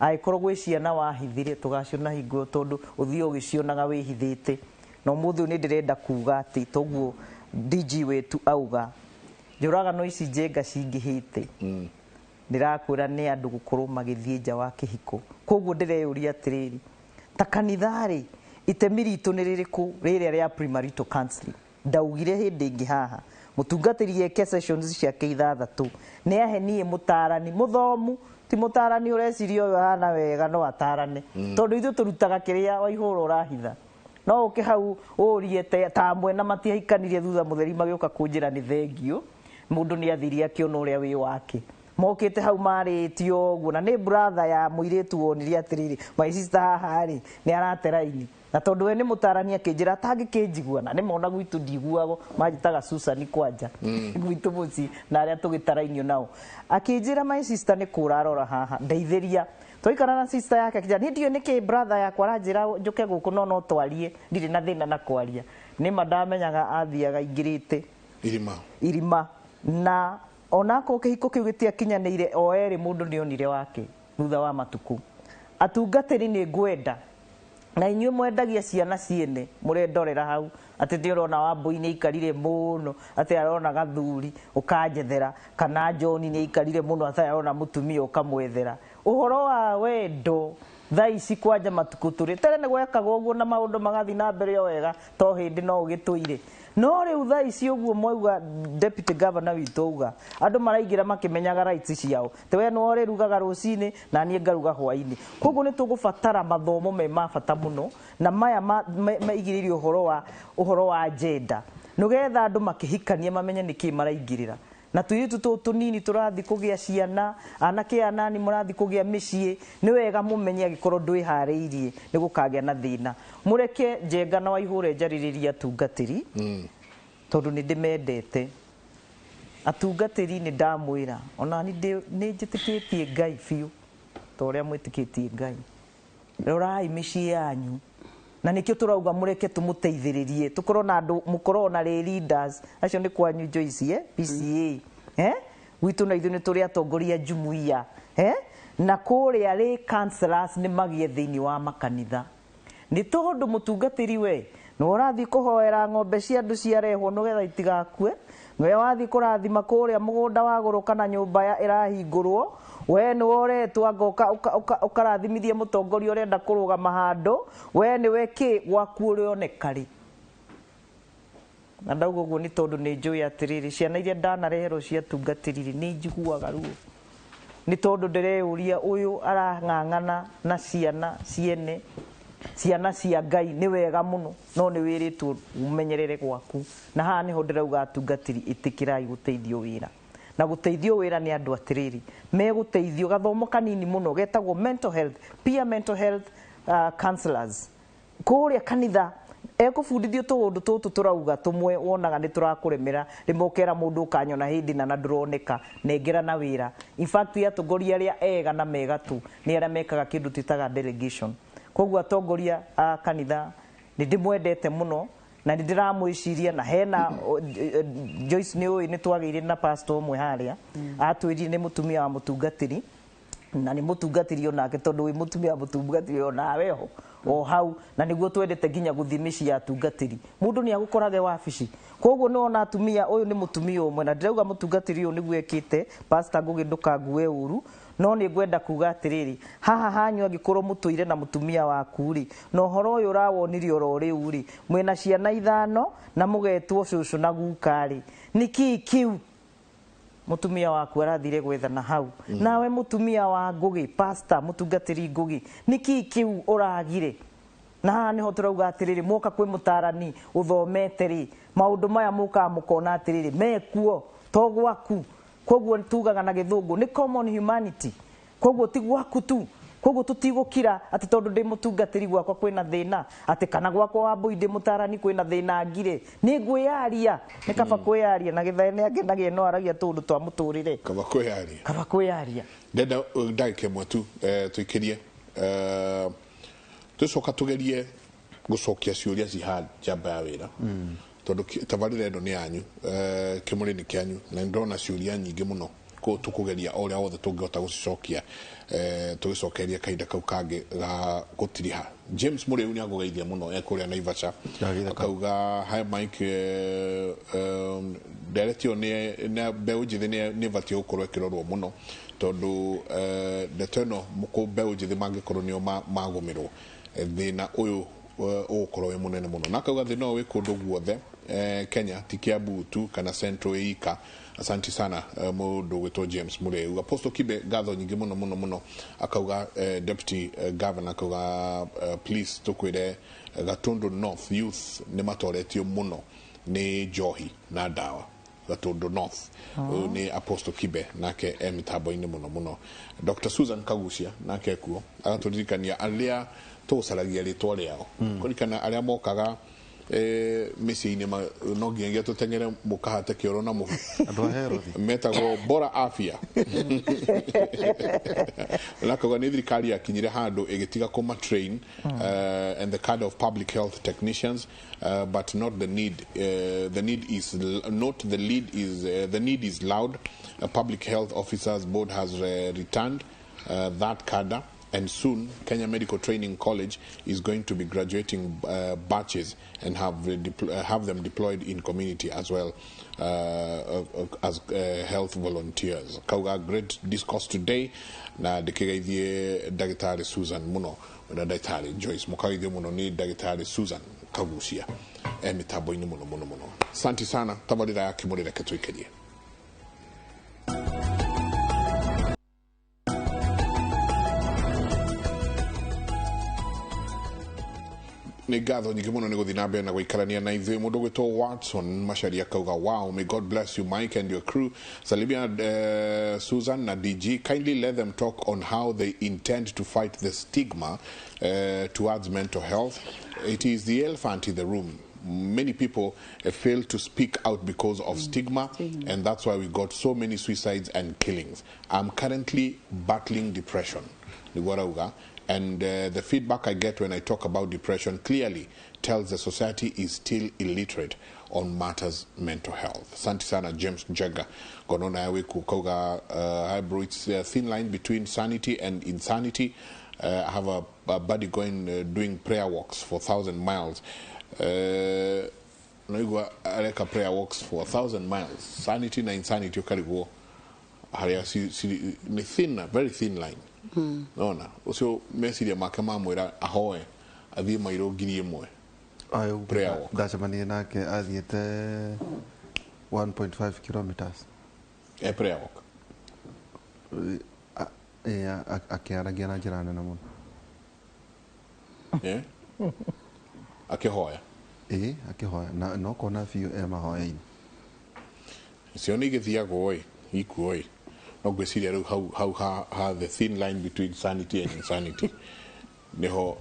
Angĩkorwo gwĩ ciana wahithire, tũgaciona hingo tondũ ũthiĩ ũgĩcionaga wĩhithĩte. Na ũmũthĩ ũyũ nĩ ndĩrenda kuga atĩ toguo DG wetu auga, njũragano ici Njenga cingĩhĩte. Ndĩrakwĩra nĩ andũ gũkorwo magĩthiĩ nja wa kĩhiko. Koguo ndĩreyũria atĩrĩrĩ, ta kanitha-rĩ, itemi ritũ nĩ rĩrĩkũ rĩrĩa rĩa premarital counseling? Ndaugire hĩndĩ ĩngĩ haha, mũtungatĩri eke sessions ciake 6, nĩ ahe niĩ mũtarani mũthomu, ti mũtarani ũreciria ũyũ ahana wega no atarane. Tondũ ithuĩ tũrutaga kĩrĩa Waihũra ũrahitha. No ũke hau ũrie ta amwe na matiahikanirie thutha mũtheri magĩũka kũnjĩra nĩ thengio, mũndũ nĩ athire akĩona ũrĩa wĩ wake. Mokĩte hau marĩtio ũguo, na nĩ brother ya mũirĩtu wonire atĩrĩrĩ, my sister haha rĩ, nĩ arate raini. Na tondũ we nĩ mũtarani akĩnjĩra atangĩkĩnjigua, na nĩmona gwitũ ndiguagwo, manjĩtaga Susan kwanja, gwitũ mũciĩ, na arĩa tũgĩtarainio nao. Akĩnjĩra my sister nĩ kũrarora haha, ndeithĩria. Twaikara na sister yake akĩnjĩra, niĩ ndiũĩ nĩkĩ brother yakwa aranjĩra njũke gũkũ, no no twarie, ndirĩ na thĩna na kwaria. Nĩma ndamenyaga athiaga aingĩrĩte irima. Irima. Na onakorwo kĩhiko kĩu gĩtiakinyanĩire, o erĩ mũndũ nĩonire wake thutha wa matukũ. Atungatĩri nĩ ngwenda, na inyuĩ mwendagia ciana ciene, mũrendorera hau atĩ nĩ ũrona Wambũi nĩ aikarire mũno, atĩ arona gathuri ũkanjethera, kana John nĩ aikarire mũno, atĩ arona mũtumia ũkamwethera. Ũhoro wa wendo thaa ici kwanja matukũ tũrĩ, tene nĩ gwekagwo ũguo na maũndũ magathiĩ na mbere o wega, to hĩndĩ no ũgĩtũire. No rĩu thaa ici ũguo mwauga deputy governor witũ auga, andũ maraingĩra makĩmenyaga rights ciao. Te we nĩwe ũrĩrugaga rũcinĩ na niĩ ngaruga hwainĩ. Koguo nĩ tũgũbatara mathomo me ma bata mũno, na maya maigĩrĩire ũhoro wa gender, nĩgetha andũ makĩhikania mamenye nĩkĩĩ maraingĩrĩra. Na tũirĩtu tũtũ tũnini tũrathiĩ kũgĩa ciana, anake anani mũrathiĩ kũgĩa mĩciĩ, nĩ wega mũmenye angĩkorwo ndwĩharĩirie nĩ gũkagĩa na thĩna. Mũreke Njenga na Waihũra njarĩrĩrie atungatĩri, tondũ nĩ ndĩmendete. Atungatĩri nĩ ndamwĩra, ona niĩ nĩ njĩtĩkĩtie Ngai biũ, ta ũrĩa mwĩtĩkĩtie Ngai. Rorai mĩciĩ yanyu. Na nĩkĩo tũrauga mũreke tũmũteithĩrĩrie, tũkorwo na andũ, mũkorwo na lay leaders, acio nĩ kwanyu Joyce, PCA, Gwitũ na ithuĩ nĩ tũrĩ atongoria jumuiya, Na kũrĩa lay counselors nĩ magĩe thĩinĩ wa makanitha. Nĩ tondũ mũtungatĩri we, nĩ ũrathiĩ kũhoera ng'ombe cia andũ ciarehwo nĩgetha itigakue, nĩwe wathiĩ kũrathima kũrĩa mũgũnda wagũrwo kana nyũmba ya ĩrahingũrwo, we nĩwe ũretwo anga ũkarathimithia mũtongoria ũrenda kũrũgama handũ, we nĩwe kĩ gwaku ũrĩoneka rĩ. Na ndauga ũguo nĩ tondũ nĩ njũĩ atĩrĩrĩ, ciana iria ndanareherwo cia tungatĩri rĩ, nĩ njiguaga ruo. Nĩ tondũ ndĩreyũria ũyũ arang'ang'ana na ciana ciene, Ciana cia Ngai nĩ wega mũno no nĩ wĩrĩtwo ũmenyerere gwaku. Na haha nĩho ndĩrauga atungatĩri ĩtĩkĩrai gũteithio wĩra. Na gũteithio wĩra nĩ andũ atĩrĩrĩ, megũteithio gathomo kanini mũno getagwo mental health, peer mental health counselors. Kũrĩa kanitha ekũbundithio tũũndũ tũtũ tũrauga tũmwe wonaga nĩ tũrakũremera rĩmwe ũkera mũndũ ũkanyona hĩndĩ na ndũroneka nengera na wĩra. In fact atongoria arĩa ega na mega tu nĩ arĩa mekaga kĩndũ twĩtaga delegation. Koguo atongoria a kanitha nĩ ndĩmwendete mũno na nĩ ndĩramwĩciria na hena Joyce nĩ ũĩ nĩ twagĩire na pastor ũmwe harĩa atwĩrire nĩ mũtumia wa mũtungatĩri na nĩ mũtungatĩri onake tondũ wĩ mũtumia wa mũtungatĩri onawe ho o hau na nĩguo twendete nginya gũthiĩ mĩciĩ ya atungatĩri. Mũndũ nĩ agũkorage wabici. Koguo nĩ wona atumia ũyũ nĩ mũtumia ũmwe na ndĩrauga mũtungatĩri ũyũ nĩguo ekĩte pastor Ngũgĩ ndũkangue ũru no nĩ ngwenda kuga atĩrĩrĩ haha hanyu angĩkorwo mũtũire na mũtumia waku rĩ na ũhoro ũyũ ũrawonirie oro rĩu rĩ mwĩna ciana 5 na mũgetwo cũcũ na guka rĩ nĩkĩĩ kĩu mutumia waku arathire gwetha na hau. Nawe mutumia wa Ngũgĩ pastor mutungatĩri Ngũgĩ nĩkĩĩ kĩu ũragire? Na haha nĩho tũrauga atĩrĩrĩ mwoka kwĩ mũtarani ũthomete rĩ maũndũ maya mũkaga mũkona atĩrĩrĩ mekuo to gwaku. Koguo tugaga na gĩthũngũ nĩ common humanity. Koguo ti gwaku tu. Koguo tũtigũkira atĩ tondũ ndĩ mũtungatĩri gwakwa kwĩna thĩna atĩ kana gwakwa wa mbũi ndĩ mũtarani kwĩna thĩna ngire nĩ ngwĩyaria nĩ kaba kwĩyaria na gĩthae nĩ angenagia no aragia tũndũ twa mũtũrĩre kaba kwĩyaria kaba kwĩyaria. Ndenda ndagĩka ĩmwe tu tũikĩrie tũcoka tũgerie gũcokia ciũria ciha njamba ya wĩra tondũ tabarĩra ĩno nĩ yanyu kĩmũrĩ nĩ kĩanyu na nĩ ndĩrona ciũria nyingĩ mũno tukugeria o ũrĩa wothe tũngĩhota gũcicokia tũgĩcokeria kahinda kau kangĩ ga gũtiriha. James Mũrĩu nĩ agũgeithia mũno e kũrĩa Naivasha akauga hi Mike ndereti ĩyo nĩ mbeũ njĩthĩ nĩ ĩbatiĩ gũkorwo ĩkĩrorwo mũno tondũ ndeto ĩno mbeũ njĩthĩ mangĩkorwo nĩo magũmĩrwo thĩna ũyũ ũgũkorwo wĩ mũnene mũno na akauga thĩna ũyũ wĩ kũndũ guothe Kenya ti Kiambu tu kana Central ĩika. Asante sana mũndũ gwĩtwo James Mũrĩu. Apostle Kibe ngatho nyingĩ mũno mũno mũno akauga deputy governor akauga please tũkwĩre Gatundu North youth nĩ matoretio mũno nĩ njohi na ndawa. Gatundu North ũyũ nĩ Apostle Kibe nake e mĩtambo-inĩ mũno mũno. Dr. Susan Kagucia nake kuo agatũririkania arĩa tũgũcaragia rĩtwa rĩao kũririkana arĩa mokaga mĩciĩ-inĩ no nginyagia tũteng'ere mũkahate kĩoro na mũhu andũ a Herodi metagwo Bora Afya na akauga nĩ thirikari yakinyire handũ ĩgĩtiga kũma train and the cadre of public health technicians but not the need the need is not the lead is the need is loud. Public health officers board has returned that cadre and soon Kenya Medical Training College is going to be graduating batches and have them deployed in community as well as health volunteers. Kauga great discourse today na ndĩkĩgeithie ndagĩtarĩ Susan mũno na ndagĩtarĩ Joyce mũkageithio mũno nĩ ndagĩtarĩ Susan Kagucia e mĩtambo-inĩ mũno mũno mũno. Asante sana tabarĩra ya Kĩmũrĩ reke tũikĩrie. Nĩ ngatho nyingĩ mũno nĩ gũthiĩ na mbere na gũikarania na ithuĩ. Mũndũ gwĩtwo Watson Macharia akauga wow, may God bless you Mike and your crew. Salimia Susan na DG, kindly let them talk on how they intend to fight the stigma towards mental health. It is the elephant in the room. Many people fail to speak out because of stigma, and that's why we got so many suicides and killings. I'm currently battling depression. And the feedback I get when I talk about depression clearly tells the society is still illiterate on matters mental health. Asante sana James Njenga. Gonona yawe kukoga hi bro, it's a thin line between sanity and insanity. I have a buddy going doing prayer walks for 1,000 miles. Naigua areka prayer walks for 1,000 miles. Sanity na insanity ukariguo haria ni thin, very thin line. Nona ucio meciria make mamwira ahoe athie mairo 1,000 prayer walk. Ndacemanirie nake athiĩte 1.5 kilometers prayer walk akĩaragia na njĩra nene mũno. Eh? Akĩhoya. Ĩĩ, akĩhoya na no kona biũ e mahoya-inĩ. Cio nĩ igĩthiagwo ĩ ikuo ĩ, no ngwĩciria rĩu hau ha the thin line between sanity and insanity niho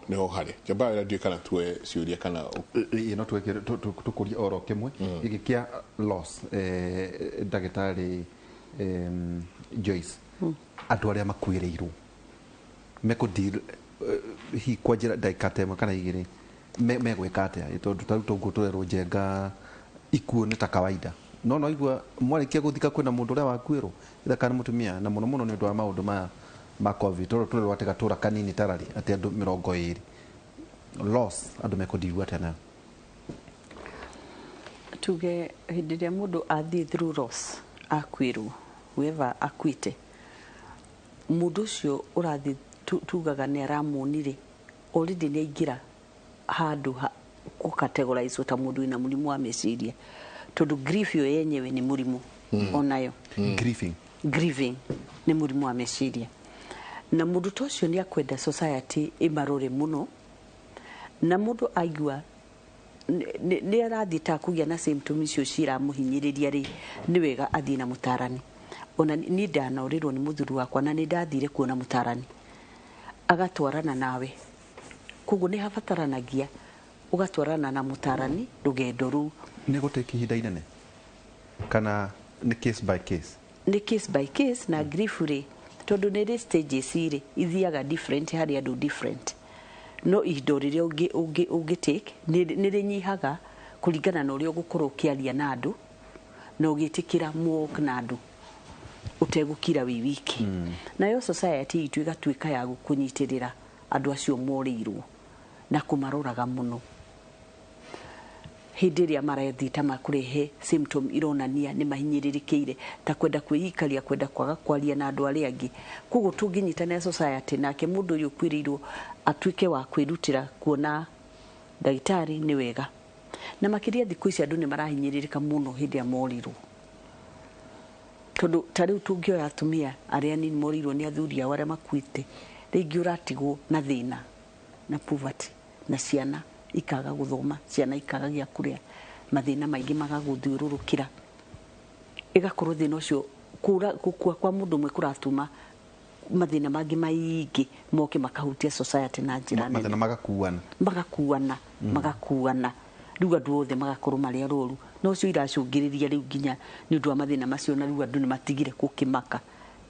harĩ njamba wĩra. Ndiũĩ kana tuoe ciũria kana Ĩĩ, no twĩkĩre tũkũrie oro kĩmwe gĩkĩ kĩa loss. Ndagĩtarĩ Joyce, andũ arĩa makuĩrĩirwo mekũ deal hihi kwa njĩra ndagĩka ta ĩmwe kana igĩrĩ megwĩka atĩa? Tondũ ta rĩu toguo tũrerwo Njenga, ikuũ nĩ ta kawaida, no igua mwarĩkia gũthika kwĩna mũndũ ũrĩa wakuĩrwo ithe kana mũtumia, na mũno mũno nĩ ũndũ wa maũndũ maya ma COVID, tondũ tũrerwo atĩ gatũra kanini tararĩ atĩ andũ 20. Loss, andũ mekũ deal atĩa nayo? Tuge hĩndĩ ĩrĩa mũndũ athiĩ through loss, akuĩrwo, whoever akuĩte, mũndũ ũcio ũrathiĩ tugaga nĩ aramuonire already, nĩ aingĩra handũ gũcategorize ta mũndũ wĩna mũrimũ wa meciria, tondũ grief yo yenyewe nĩ mũrimũ onayo. Grieving. Grieving nĩ mũrimũ wa meciria, na mũndũ ta ũcio nĩ akwenda society ĩmarore mũno, na mũndũ aigua nĩ arathiĩ ta kũgĩa na symptom icio ciramũhinyĩrĩria rĩ, nĩ wega athiĩ na mũtarani. Ona niĩ ndanorĩrwo nĩ mũthuri wakwa na nĩ ndathire kuona mũtarani agatwarana nawe. Koguo nĩ habataranagia ũgatwarana na mũtarani rũgendo rũu. Nĩ gũtake ihinda inene kana nĩ case by case? Nĩ case by case. Na grief rĩ, tondũ nĩ rĩ stages rĩ, ithiaga different harĩ andũ different, no ihinda rĩrĩa ũngĩ take nĩ rĩnyihaga kũringana na ũrĩa ũgũkorwo ũkĩaria na andũ na ũgĩtĩkĩra walk na andũ ũtegũkira wĩ wiki. Nayo society itũ ĩgatuĩka ya kũnyitĩrĩra andũ acio morĩirwo na kũmaroraga mũno hĩndĩ ĩrĩa marathiĩ ta makũrehe symptom ironania nĩ mahinyĩrĩrĩkĩire, ta kwenda kwĩikaria, kwenda kwaga kwaria na andũ arĩa angĩ. Koguo tũngĩnyitanĩra society nake mũndũ ũyũ ũkuĩrĩirwo atuĩke wa kwĩrutĩra kuona ndagĩtarĩ nĩ wega. Na makĩria thikũ ici andũ nĩ marahinyĩrĩrĩka mũno hĩndĩ ĩrĩa morirwo, tondũ ta rĩu tũngĩoya atumia arĩa anini morirwo nĩ athuri ao arĩa makuĩte, rĩngĩ ũratigwo na thĩna na poverty, na ciana ikaga gũthoma, ciana ikaga gĩa kũrĩa, mathĩna maingĩ magagũthiũrũrũkĩra. Ĩgakorwo thĩna ũcio gũkua kwa mũndũ ũmwe kũratũma mathĩna mangĩ maingĩ moke makahutia society na njĩra nene. Mathĩna magakuana. Magakuana, magakuana, rĩu andũ othe magakorwo marĩ arwaru, no ũcio iracũngĩrĩria rĩu nginya nĩ ũndũ wa mathĩna macio, na rĩu andũ nĩ matigire gũkĩmaka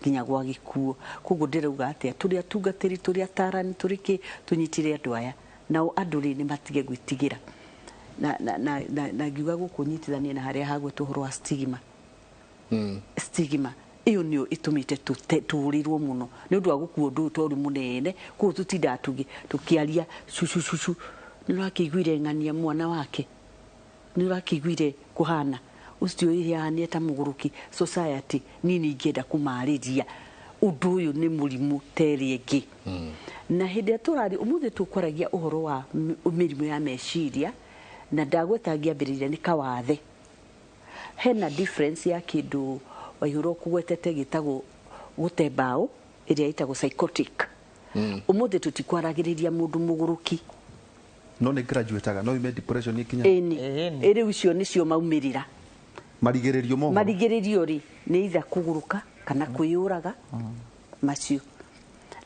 nginya gwa gĩkuo. Koguo ndĩrauga atĩa, tũrĩ atungatĩri, tũrĩ atarani, tũrĩ kĩ, tũnyitĩre andũ aya, nao andũ rĩ nĩ matige gwĩtigĩra na ngiuga gũkũ nyitithanie na harĩa hagwetwo ũhoro wa stigma. Stigma ĩyo nĩyo ĩtũmĩte tũũrĩrwo mũno nĩ ũndũ wa gũkua ũndũ ũyũ toru mũnene. Koguo tũtindaga tũkĩaria cucucucu, nĩ ũrakĩiguire ng'ania mwana wake, nĩ ũrakĩiguire kũhana ũcio ĩhanie ta mũgũrũki. Society niĩ nĩ ingĩenda kũmarĩria ũndũ ũyũ nĩ mũrimũ ta ĩrĩa ĩngĩ. Na hĩndĩ ĩrĩa tũrari ũmũthĩ tũkwaragia ũhoro wa mĩrimũ ya meciria, na ndagweta ngĩambĩrĩria nĩ kawathe, hena difference ya kĩndũ Waihũra ũkũgwetete gĩtagwo gũte mbaũ, ĩrĩa ĩtagwo psychotic. Ũmũthĩ tũtikwaragĩrĩria mũndũ mũgũrũki. No nĩ graduateaga, no ime depression ikinya. Ĩni. Ĩni. Rĩu icio nĩcio maumĩrĩra. Marigĩrĩrio mohoro. Marigĩrĩrio rĩ nĩ itha kũgũrũka kana kwĩyũraga macio.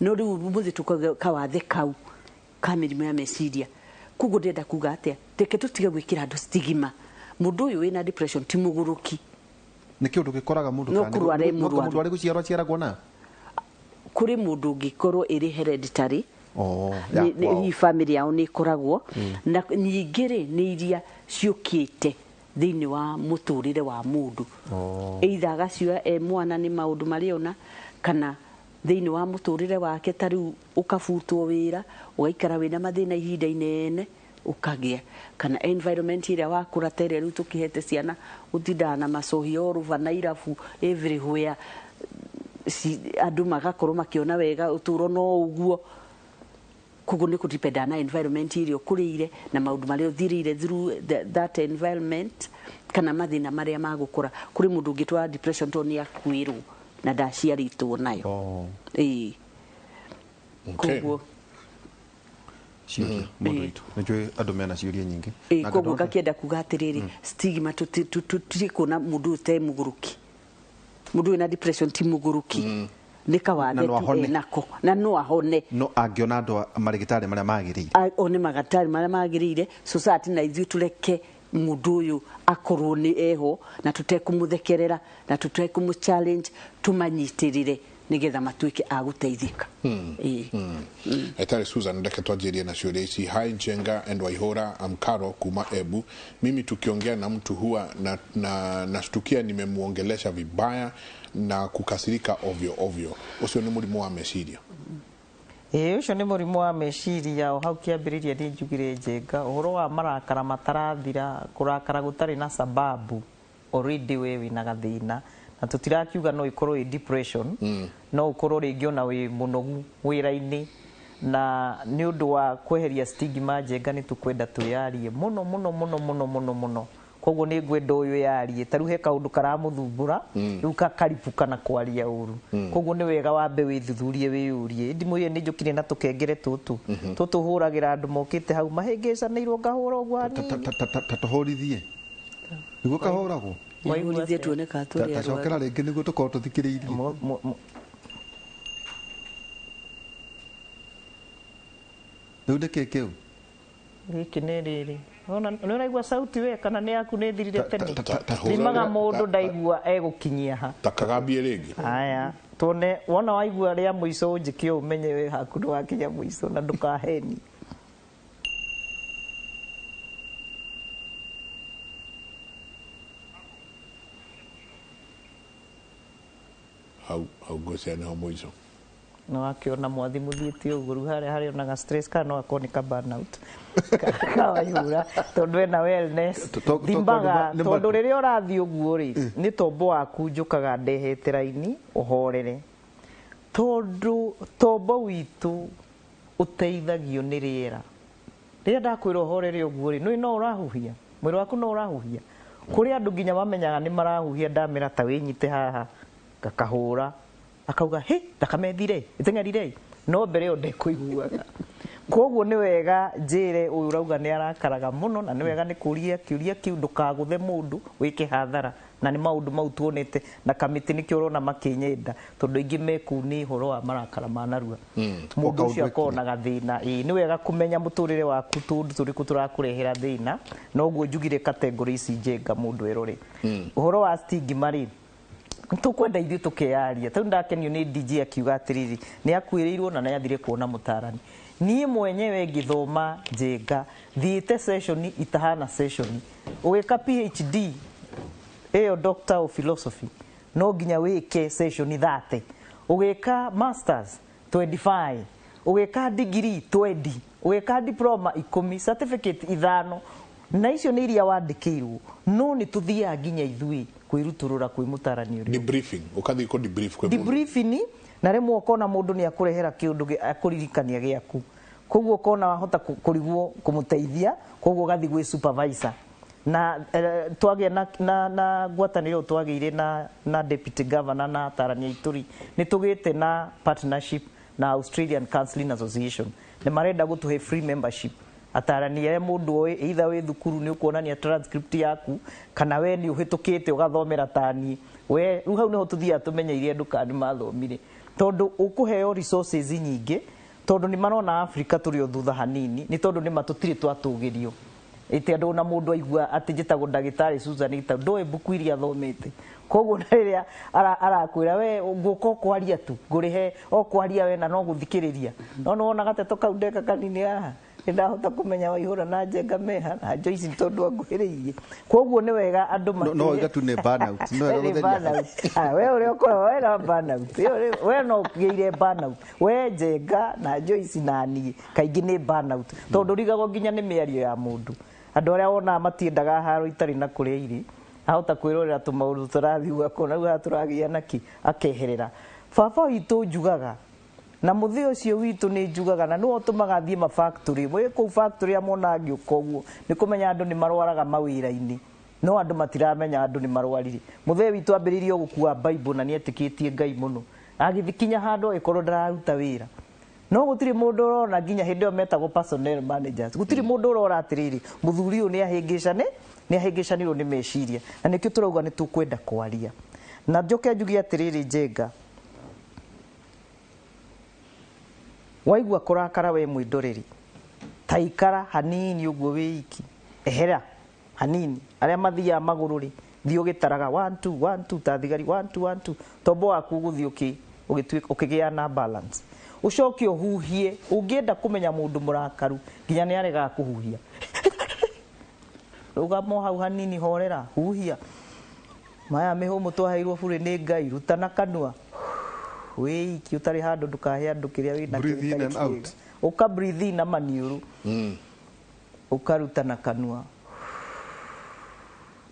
No rĩu ũmũthĩ tũkauga kawathe kau ka mĩrimũ ya meciria. Koguo ndĩrenda kuga atĩa, reke tũtige gwĩkĩra andũ stigma. Mũndũ ũyũ wĩna depression ti mũgũrũki. Nĩ kĩũndũ gĩkoraga mũndũ No kana kũrwara no mũrwaru. mũndũ arĩ gũciarwo aciaragwo nayo? Kũrĩ mũndũ ũngĩkorwo ĩrĩ hereditary. Oh, ya kwao. Hihi family yao nĩ ĩkoragwo na. Ningĩ rĩ, nĩ iria ciũkĩte thĩinĩ wa mũtũrĩre wa mũndũ, either agacioya e mwana nĩ maũndũ marĩa ona kana thĩinĩ wa mũtũrĩre wake. Ta rĩu ũkabutwo wĩra, ũgaikara wĩna mathĩna ihinda inene, ũkagĩa kana environment ĩrĩa wakũra, ta ĩrĩa rĩu tũkĩhete ciana gũtindaga na macohi all na irabu everywhere, andũ magakorwo makĩona wega ũtũro no ũguo. Koguo nĩ kũdependa na environment ĩrĩa ũkũrĩire na maũndũ marĩa ũthirĩire through that environment kana mathĩna marĩa magũkora. Kũrĩ mũndũ ũngĩtwara depression tondũ nĩ akuĩrwo na ndaciarĩtwo nayo. Oh. Ĩĩ. Okay. Koguo Ciũria mũndũ witũ, nĩ njũĩ andũ mena ciũria nyingĩ. Ĩ, Na koguo ngandũ- ngakĩenda kuga atĩrĩrĩ, stigma, tũtirĩ kuona mũndũ ũyũ te mũgũrũki. Mũndũ wĩna depression ti mũgũrũki, nĩ kawathe Na no tu ahone. enako na no ahone. No angĩona andũ marĩgĩtarĩ marĩa magĩrĩire. One magatari marĩa magĩrĩire, society na ithuĩ tũreke mũndũ ũyũ akorwo nĩ eho, na tũtekũmũthekerera na tũtekũmũ challenge, tũmanyitĩrĩre nĩgetha matuĩke a gũteithĩka. Ĩĩ. Etari Susan, reke twanjĩrie na ciũria ici. Hi Njenga and Waihura, I'm Caro kuma Ebu. Mimi tukiongea na mtu huwa na, na nashtukia nimemuongelesha vibaya na kukasirika ovyo ovyo. Ũcio nĩ mũrimũ wa meciria? Ĩĩ, ũcio nĩ mũrimũ wa meciria. O hau kĩambĩrĩria nĩ njugire, Njenga, ũhoro wa marakara matarathira, kũrakara gũtarĩ na sababu, already we wĩna gathĩna, na tũtirakiuga no ĩkorwo ĩ depression, no ũkorwo rĩngĩ ona wĩ mũnogu wĩra-inĩ. Na nĩ ũndũ wa kweheria stigma, Njenga, nĩ tũkwenda twĩyarie mũno mũno mũno mũno mũno mũno. Koguo nĩ ngwenda ũyũ yarie. Ta rĩu he kaũndũ karamũthumbũra, rĩu kakaribuka na kwaria ũru. Koguo nĩ wega wambe wĩthuthurie, wĩyũrie. Ĩndĩ mwĩrĩ nĩ njũkire na tũkengere tũtũ tũtũ hũragĩra andũ mokĩte hau mahĩngĩcanĩirwo, ngahũra ũguo hanini. Ta tũhũrithie nĩguo kahũragwo. Waigua Hũrithie atĩa? tuone kana tũrĩ Ta cokera arwaru. rĩngĩ nĩguo tũkorwo tũthikĩrĩirie. Rĩu nĩkĩ kĩu? Gĩkĩ nĩ rĩrĩ. Wona, nĩ ũraigua sauti we kana nĩ yaku nĩ thirire tene? Ta hũra- Thimaga mũndũ ndaigua egũkinyia ha. Ta kagambie rĩngĩ. Aya, tuone. Wona waigua rĩa mũico, ũnjĩke ũũ, ũmenye we haku nĩ wakinya mũico na ndũkaheni. Hau hau ngwĩciria nĩho mũico. Nĩ wakĩona mwathi mũthiĩte ũguo rĩu harĩa harĩa onaga stress, kana no akorwo nĩ ka burnout kawaihura, tondũ ena wellness. Thimbaga tondũ rĩrĩa ũrathiĩ ũguo rĩ, nĩ tombo waku njũkaga ndehete raini ũhorere, tondũ tombo witũ ũteithagio nĩ rĩera. Rĩrĩa ndakwĩra ũhorere ũguo rĩ, nĩ no ũrahuhia mwĩrĩ waku, no ũrahuhia. Kũrĩ andũ nginya mamenyaga nĩ marahuhia. Ndamĩra ta wĩnyite haha, ngakahũra, akauga hĩ, thakame thire ĩteng'erire, no mbere ĩyo ndekũiguaga. Koguo nĩ wega njĩre ũyũ ũrauga nĩ arakaraga mũno, na nĩ wega nĩ kũria kĩũria kĩu, ndũkagũthe mũndũ wĩke hathara. Na nĩ maũndũ mau tuonete na kamĩtĩ, nĩkĩo ũrona makĩnyenda, tondũ aingĩ me kũu nĩ ũhoro wa marakara ma narua. Mũndũ ũcio akorwo na gathĩna. Ĩĩ, nĩ wega kũmenya mũtũrĩre waku, tũndũ tũrĩkũ tũrakũrehera thĩna. Noguo njugire category ici, Njenga, mũndũ erore ũhoro wa stigma rĩ, tũkwenda ithuĩ tũkeyaria. Tondũ ndakenio nĩ DJ akiuga atĩrĩrĩ, nĩ akuĩrĩirwo na nĩ athire kuona mũtarani. Niĩ mwenyewe ngĩthoma, Njenga, thiĩte session itahana session. Ũgĩka PhD ĩyo, Doctor of Philosophy, no nginya wĩke session 30, ũgĩka masters 25, ũgĩka degree 20, ũgĩka diploma 10, certificate 5, na icio nĩ iria wandĩkĩirwo. No nĩ tũthiaga nginya ithuĩ kwĩrutũrũra kwĩ mũtarani ũrĩa. Debriefing, ũkathiĩ kũ debrief kwĩ mũndũ. Debriefing, na rĩmwe ũkona mũndũ nĩ akũrehera kĩũndũ akũririkania gĩaku, koguo ũkona wahota kũrigwo kũmũteithia, koguo ũgathiĩ gwĩ supervisor. Na twagĩa na ngwatanĩro twagĩire na deputy governor na atarani aitũ rĩ, nĩ tũgĩte na partnership na Australian Counselling Association. Nĩ marenda gũtũhe free membership atarani arĩa mũndũ oĩ, either wĩ thukuru nĩ ũkuonania transcript yaku, kana we nĩ ũhĩtũkĩte ũgathomera tani we. Rĩu hau nĩho tũthiaga tũmenyeire andũ kana nĩ mathomire, tondũ ũkũheo resources nyingĩ, tondũ nĩ marona Africa tũrĩ o thutha hanini, nĩ tondũ nĩ ma tũtirĩ twatũgĩrio ĩtĩ andũ. Na mũndũ aigua atĩ njĩtagwo ndagĩtarĩ Susan Gitau, ndoĩ mbuku iria athomete. Koguo na rĩrĩa arakwĩra we ngũka o kwaria tu, ngũrĩhe o kwaria we na no gũthikĩrĩria. No nĩ wona gateto kau ndeka kanini haha, nĩ ndahota kũmenya Waihũra na Njenga meha na Joyce, nĩ tondũ anguhĩrĩirie. Koguo nĩ wega andũ No oiga tu nĩ burnout. Nĩ wega Nĩ gũtheria. burnout. Ah, we ũrĩa ũkoragwo we na burnout. We no ũgĩire burnout. We Njenga na Joyce na niĩ kaingĩ nĩ burnout, tondũ rigagwo nginya nĩ mĩario ya mũndũ. Andũ arĩa wonaga matiendaga haro itarĩ na kũrĩa irĩ, ahota kwĩrorera tũmaũndũ tũrathiĩ, ũgakona rĩu haha tũragĩa naki, akeherera. Baba witũ njugaga na mũthĩ ũcio witũ nĩ njugaga, na nĩwe ũtũmaga thiĩ mafactory. Wĩ kũu factory amona ngĩũka ũguo, nĩ kũmenya andũ nĩ marwaraga mawĩra-inĩ, no andũ matiramenya andũ nĩ marwarire. Mũthee witũ ambĩrĩirie gũkua Bible na nĩ etĩkĩtie Ngai mũno, agĩthiĩ kinya handũ agĩkorwo ndararuta wĩra. No gũtirĩ mũndũ ũrona nginya hĩndĩ ĩyo metagwo personnel managers, gũtirĩ mũndũ ũrora atĩrĩrĩ, mũthuri ũyũ nĩ ahĩngĩcanirwo nĩ meciria, na nĩkĩo tũrauga nĩ tũkwenda kwaria. Na njoke njuge atĩrĩrĩ, Njenga, waigua kũrakara we mwĩndoreri, ta ikara hanini ũguo wĩiki, ehera hanini. Arĩa mathiaga magũrũ rĩ, thiĩ ũgĩtaraga 1 2 1 2 ta thigari 1 2 1 2, tombo waku ũgũthiĩ ũkĩgĩa na balance. Ũcoke ũhuhie. Ũngĩenda kũmenya mũndũ mũrakaru nginya nĩ aregaga kũhuhia, rũgamo hau hanini, horera, huhia maya mĩhũmũ twaheirwo burĩ nĩ Ngai, ruta na kanua wĩiki, ũtarĩ handũ, ndũkahe andũ kĩrĩa wĩnakĩo. Breathe in and out. Ũka breathe in na maniũrũ, ũkaruta na kanua,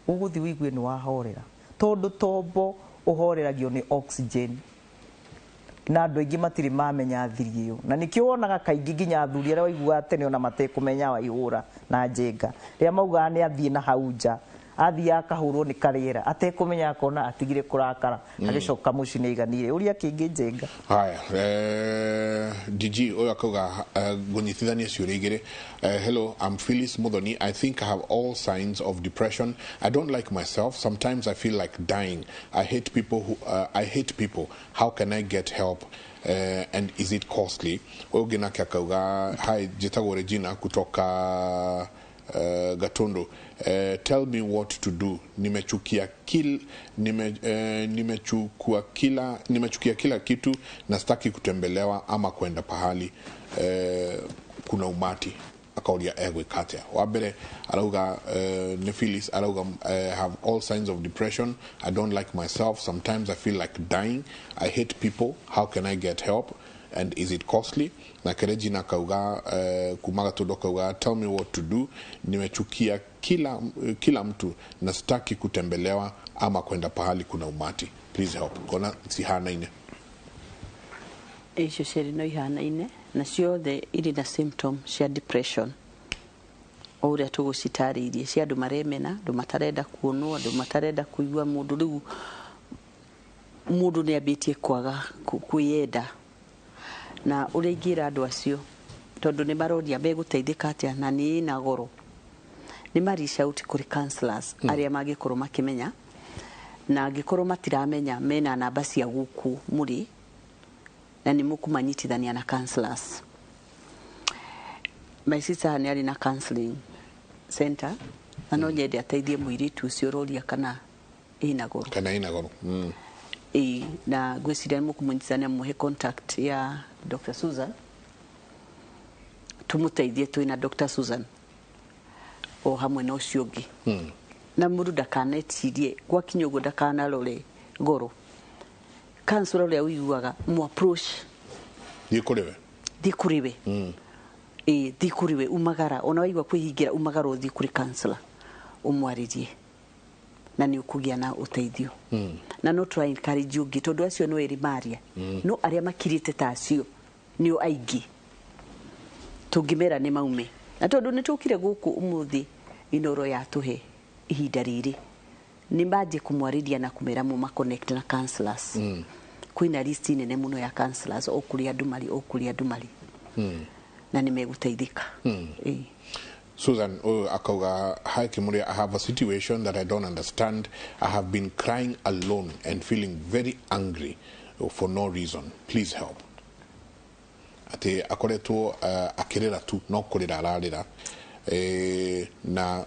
ũgũthiĩ ũigue nĩ wahorera, tondũ tombo ũhoreragio nĩ oxygen, na andũ aingĩ matirĩ mamenya thiri ĩyo, na nĩkĩo wonaga kaingĩ nginya athuri arĩa waiguaga tene ona matekũmenya Waihũra na Njenga, rĩrĩa maugaga nĩ athiĩ na hau nja, athiĩ akahũrwo nĩ karĩera atekũmenya, akona atigire kũrakara, agĩcoka mũciĩ nĩ aiganire. Ũria kĩngĩ, Njenga. Haya, DG ũyũ akauga, ngũnyitithania ciũria igĩrĩ. Hello, I'm Phyllis Muthoni. I think I have all signs of depression. I don't like myself. Sometimes I feel like dying. I hate people who, I hate people. How can I get help, and is it costly? Ũyũ ũngĩ nake akauga, hi, njĩtagwo Regina kutoka Gatundu. Tell me what to do. Nimechukia kila kitu na sitaki kutembelewa ama kwenda pahali kuna umati. Akauria egwĩka atĩa. Wa mbere arauga, nĩ Phyllis, arauga, have all signs of depression. I don't like myself. Sometimes I feel like dying. I hate people. How can I get help, and is it costly? Na Regina akauga, kuma Gatundu akauga, tell me what to do. Nimechukia kila mtu na sitaki kutembelewa ama kwenda pahali kuna umati. Please help. Kona cihanaine. Icio cierĩ no ihanaine, na ciothe irĩ na symptom cia depression o ũrĩa tũgũcitarĩirie, cia andũ maremena, andũ matarenda kuonwo, andũ matarenda kũigua mũndũ. Rĩu mũndũ nĩ ambĩtie kwaga kwĩyenda. Na ũrĩa ingĩra andũ acio, tondũ nĩ maroria megũteithĩka atĩa na nĩ ĩna goro, nĩ ma reach out kũrĩ counselors arĩa mangĩkorwo makĩmenya, na angĩkorwo matiramenya, mena namba cia gũkũ mũrĩ na nĩ mũkũmanyitithania na counselors. My sister nĩ arĩ na counseling center, na no nyende ateithie mũirĩtu ũcio ũroria kana ĩna goro. Kana ina goro. Ĩĩ, na ngwĩciria nĩ mũkũmũnyitithania, mũhe contact ya Dr. Susan, tũmũteithie twĩna Dr. Susan o hamwe na ũcio ũngĩ. Na mũndũ ndakanecirie gwakinya ũguo, ndakanarore goro. Counselor ũrĩa ũiguaga mu approach. Thiĩ kũrĩ we. Thiĩ kũrĩ we. Ĩĩ, thiĩ kũrĩ we, umagara, ona waigua kwĩhingĩra, umagara ũthiĩ kũrĩ counselor ũmwarĩrie, na nĩ ũkũgĩa na ũteithio. Na no try encourage ũngĩ, tondũ acio no erĩ maria, no arĩa makirĩte ta acio nĩo aingĩ tũngĩmera nĩ maume. Na tondũ nĩ tũkire gũkũ ũmũthĩ, Inoro yatũhe ihinda rĩrĩ, nĩ manjie kũmwarĩria na kũmera mũma connect na counselors. Kwĩna list nene mũno ya counselors o kũrĩa andũ marĩ, o kũrĩa andũ marĩ, na nĩ megũteithĩka. Ĩĩ. Susan akauga, hi Kimuria, I have a situation that I don't understand. I have been crying alone and feeling very angry for no reason. Please help. Ati akoretwo akirira tu, no kurira ararira, na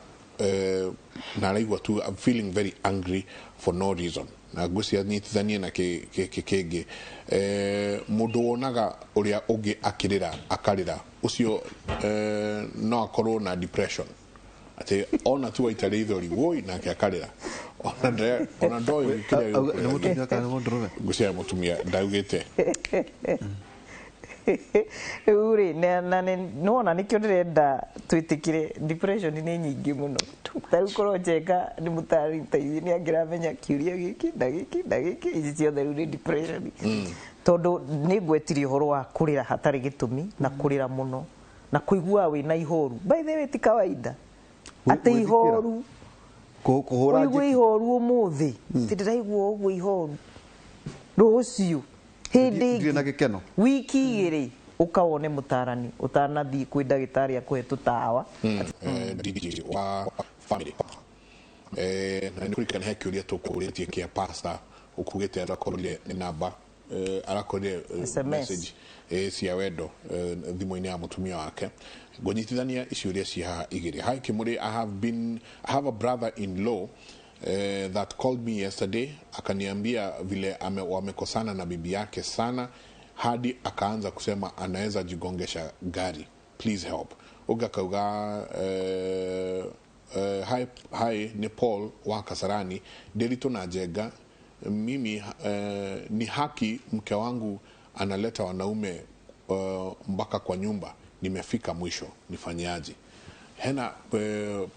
araigua tu, I'm feeling very angry for no reason. Na ngwĩciria nyitithanie na kĩngĩ, mũndũ wonaga ũrĩa ũngĩ akĩrĩra akarĩra, ũcio no akorwo na depression, atĩ ona tu waita rĩithori woi nake akarĩra, ona ndoĩ kĩrĩa Nĩ gĩkũrĩragia. mũtumia kana nĩ mũndũrũme? Ngwĩciria mũtumia, ndaugĩte. Rĩu rĩ, na nĩwona nĩkĩo ndĩrenda twĩtĩkĩre depression nĩ nyingĩ mũno. Ta rĩu korwo Njenga nĩ mũtarani ta ithuĩ, nĩ angĩramenya kĩũria gĩkĩ na gĩkĩ na gĩkĩ, ici ciothe rĩu nĩ depression, tondũ nĩ ngwetirie ũhoro wa kũrĩra hatarĩ gĩtũmi, na kũrĩra mũno, na kũigua wĩna ihoru. By the way, ti kawaida atĩ Gwĩthikĩra. ihoru Kũhũra ũigue njeki. ihoru ũmũthĩ, atĩ ndĩraigua ũguo ihoru, rũciũ hĩndĩ Ndirĩ na ĩngĩ gĩkeno. wiki igĩrĩ Ũka wone mũtarani ũtanathiĩ kwĩ ndagĩtarĩ akũhe tũtawa. DJ wa family, na nĩ kũririkana he kĩũria tũkũrĩtie kĩa pastor ũkugĩte arakorire nĩ namba, arakorire SMS. Message cia wendo thimũ-inĩ ya mũtumia wake. Ngũnyitithania ciũria ci haha igĩrĩ. Hi Kimuri, I have a brother in law that called me yesterday, akaniambia vile wamekosana na bibi yake sana hadi akaanza kusema anaweza jigongesha gari. Please help. Uga kauga hi, hi, ni Paul wa Kasarani Nderitu na Njenga. Mimi ni haki mke wangu analeta wanaume mpaka kwa nyumba? Nimefika mwisho, nifanyaje? Hena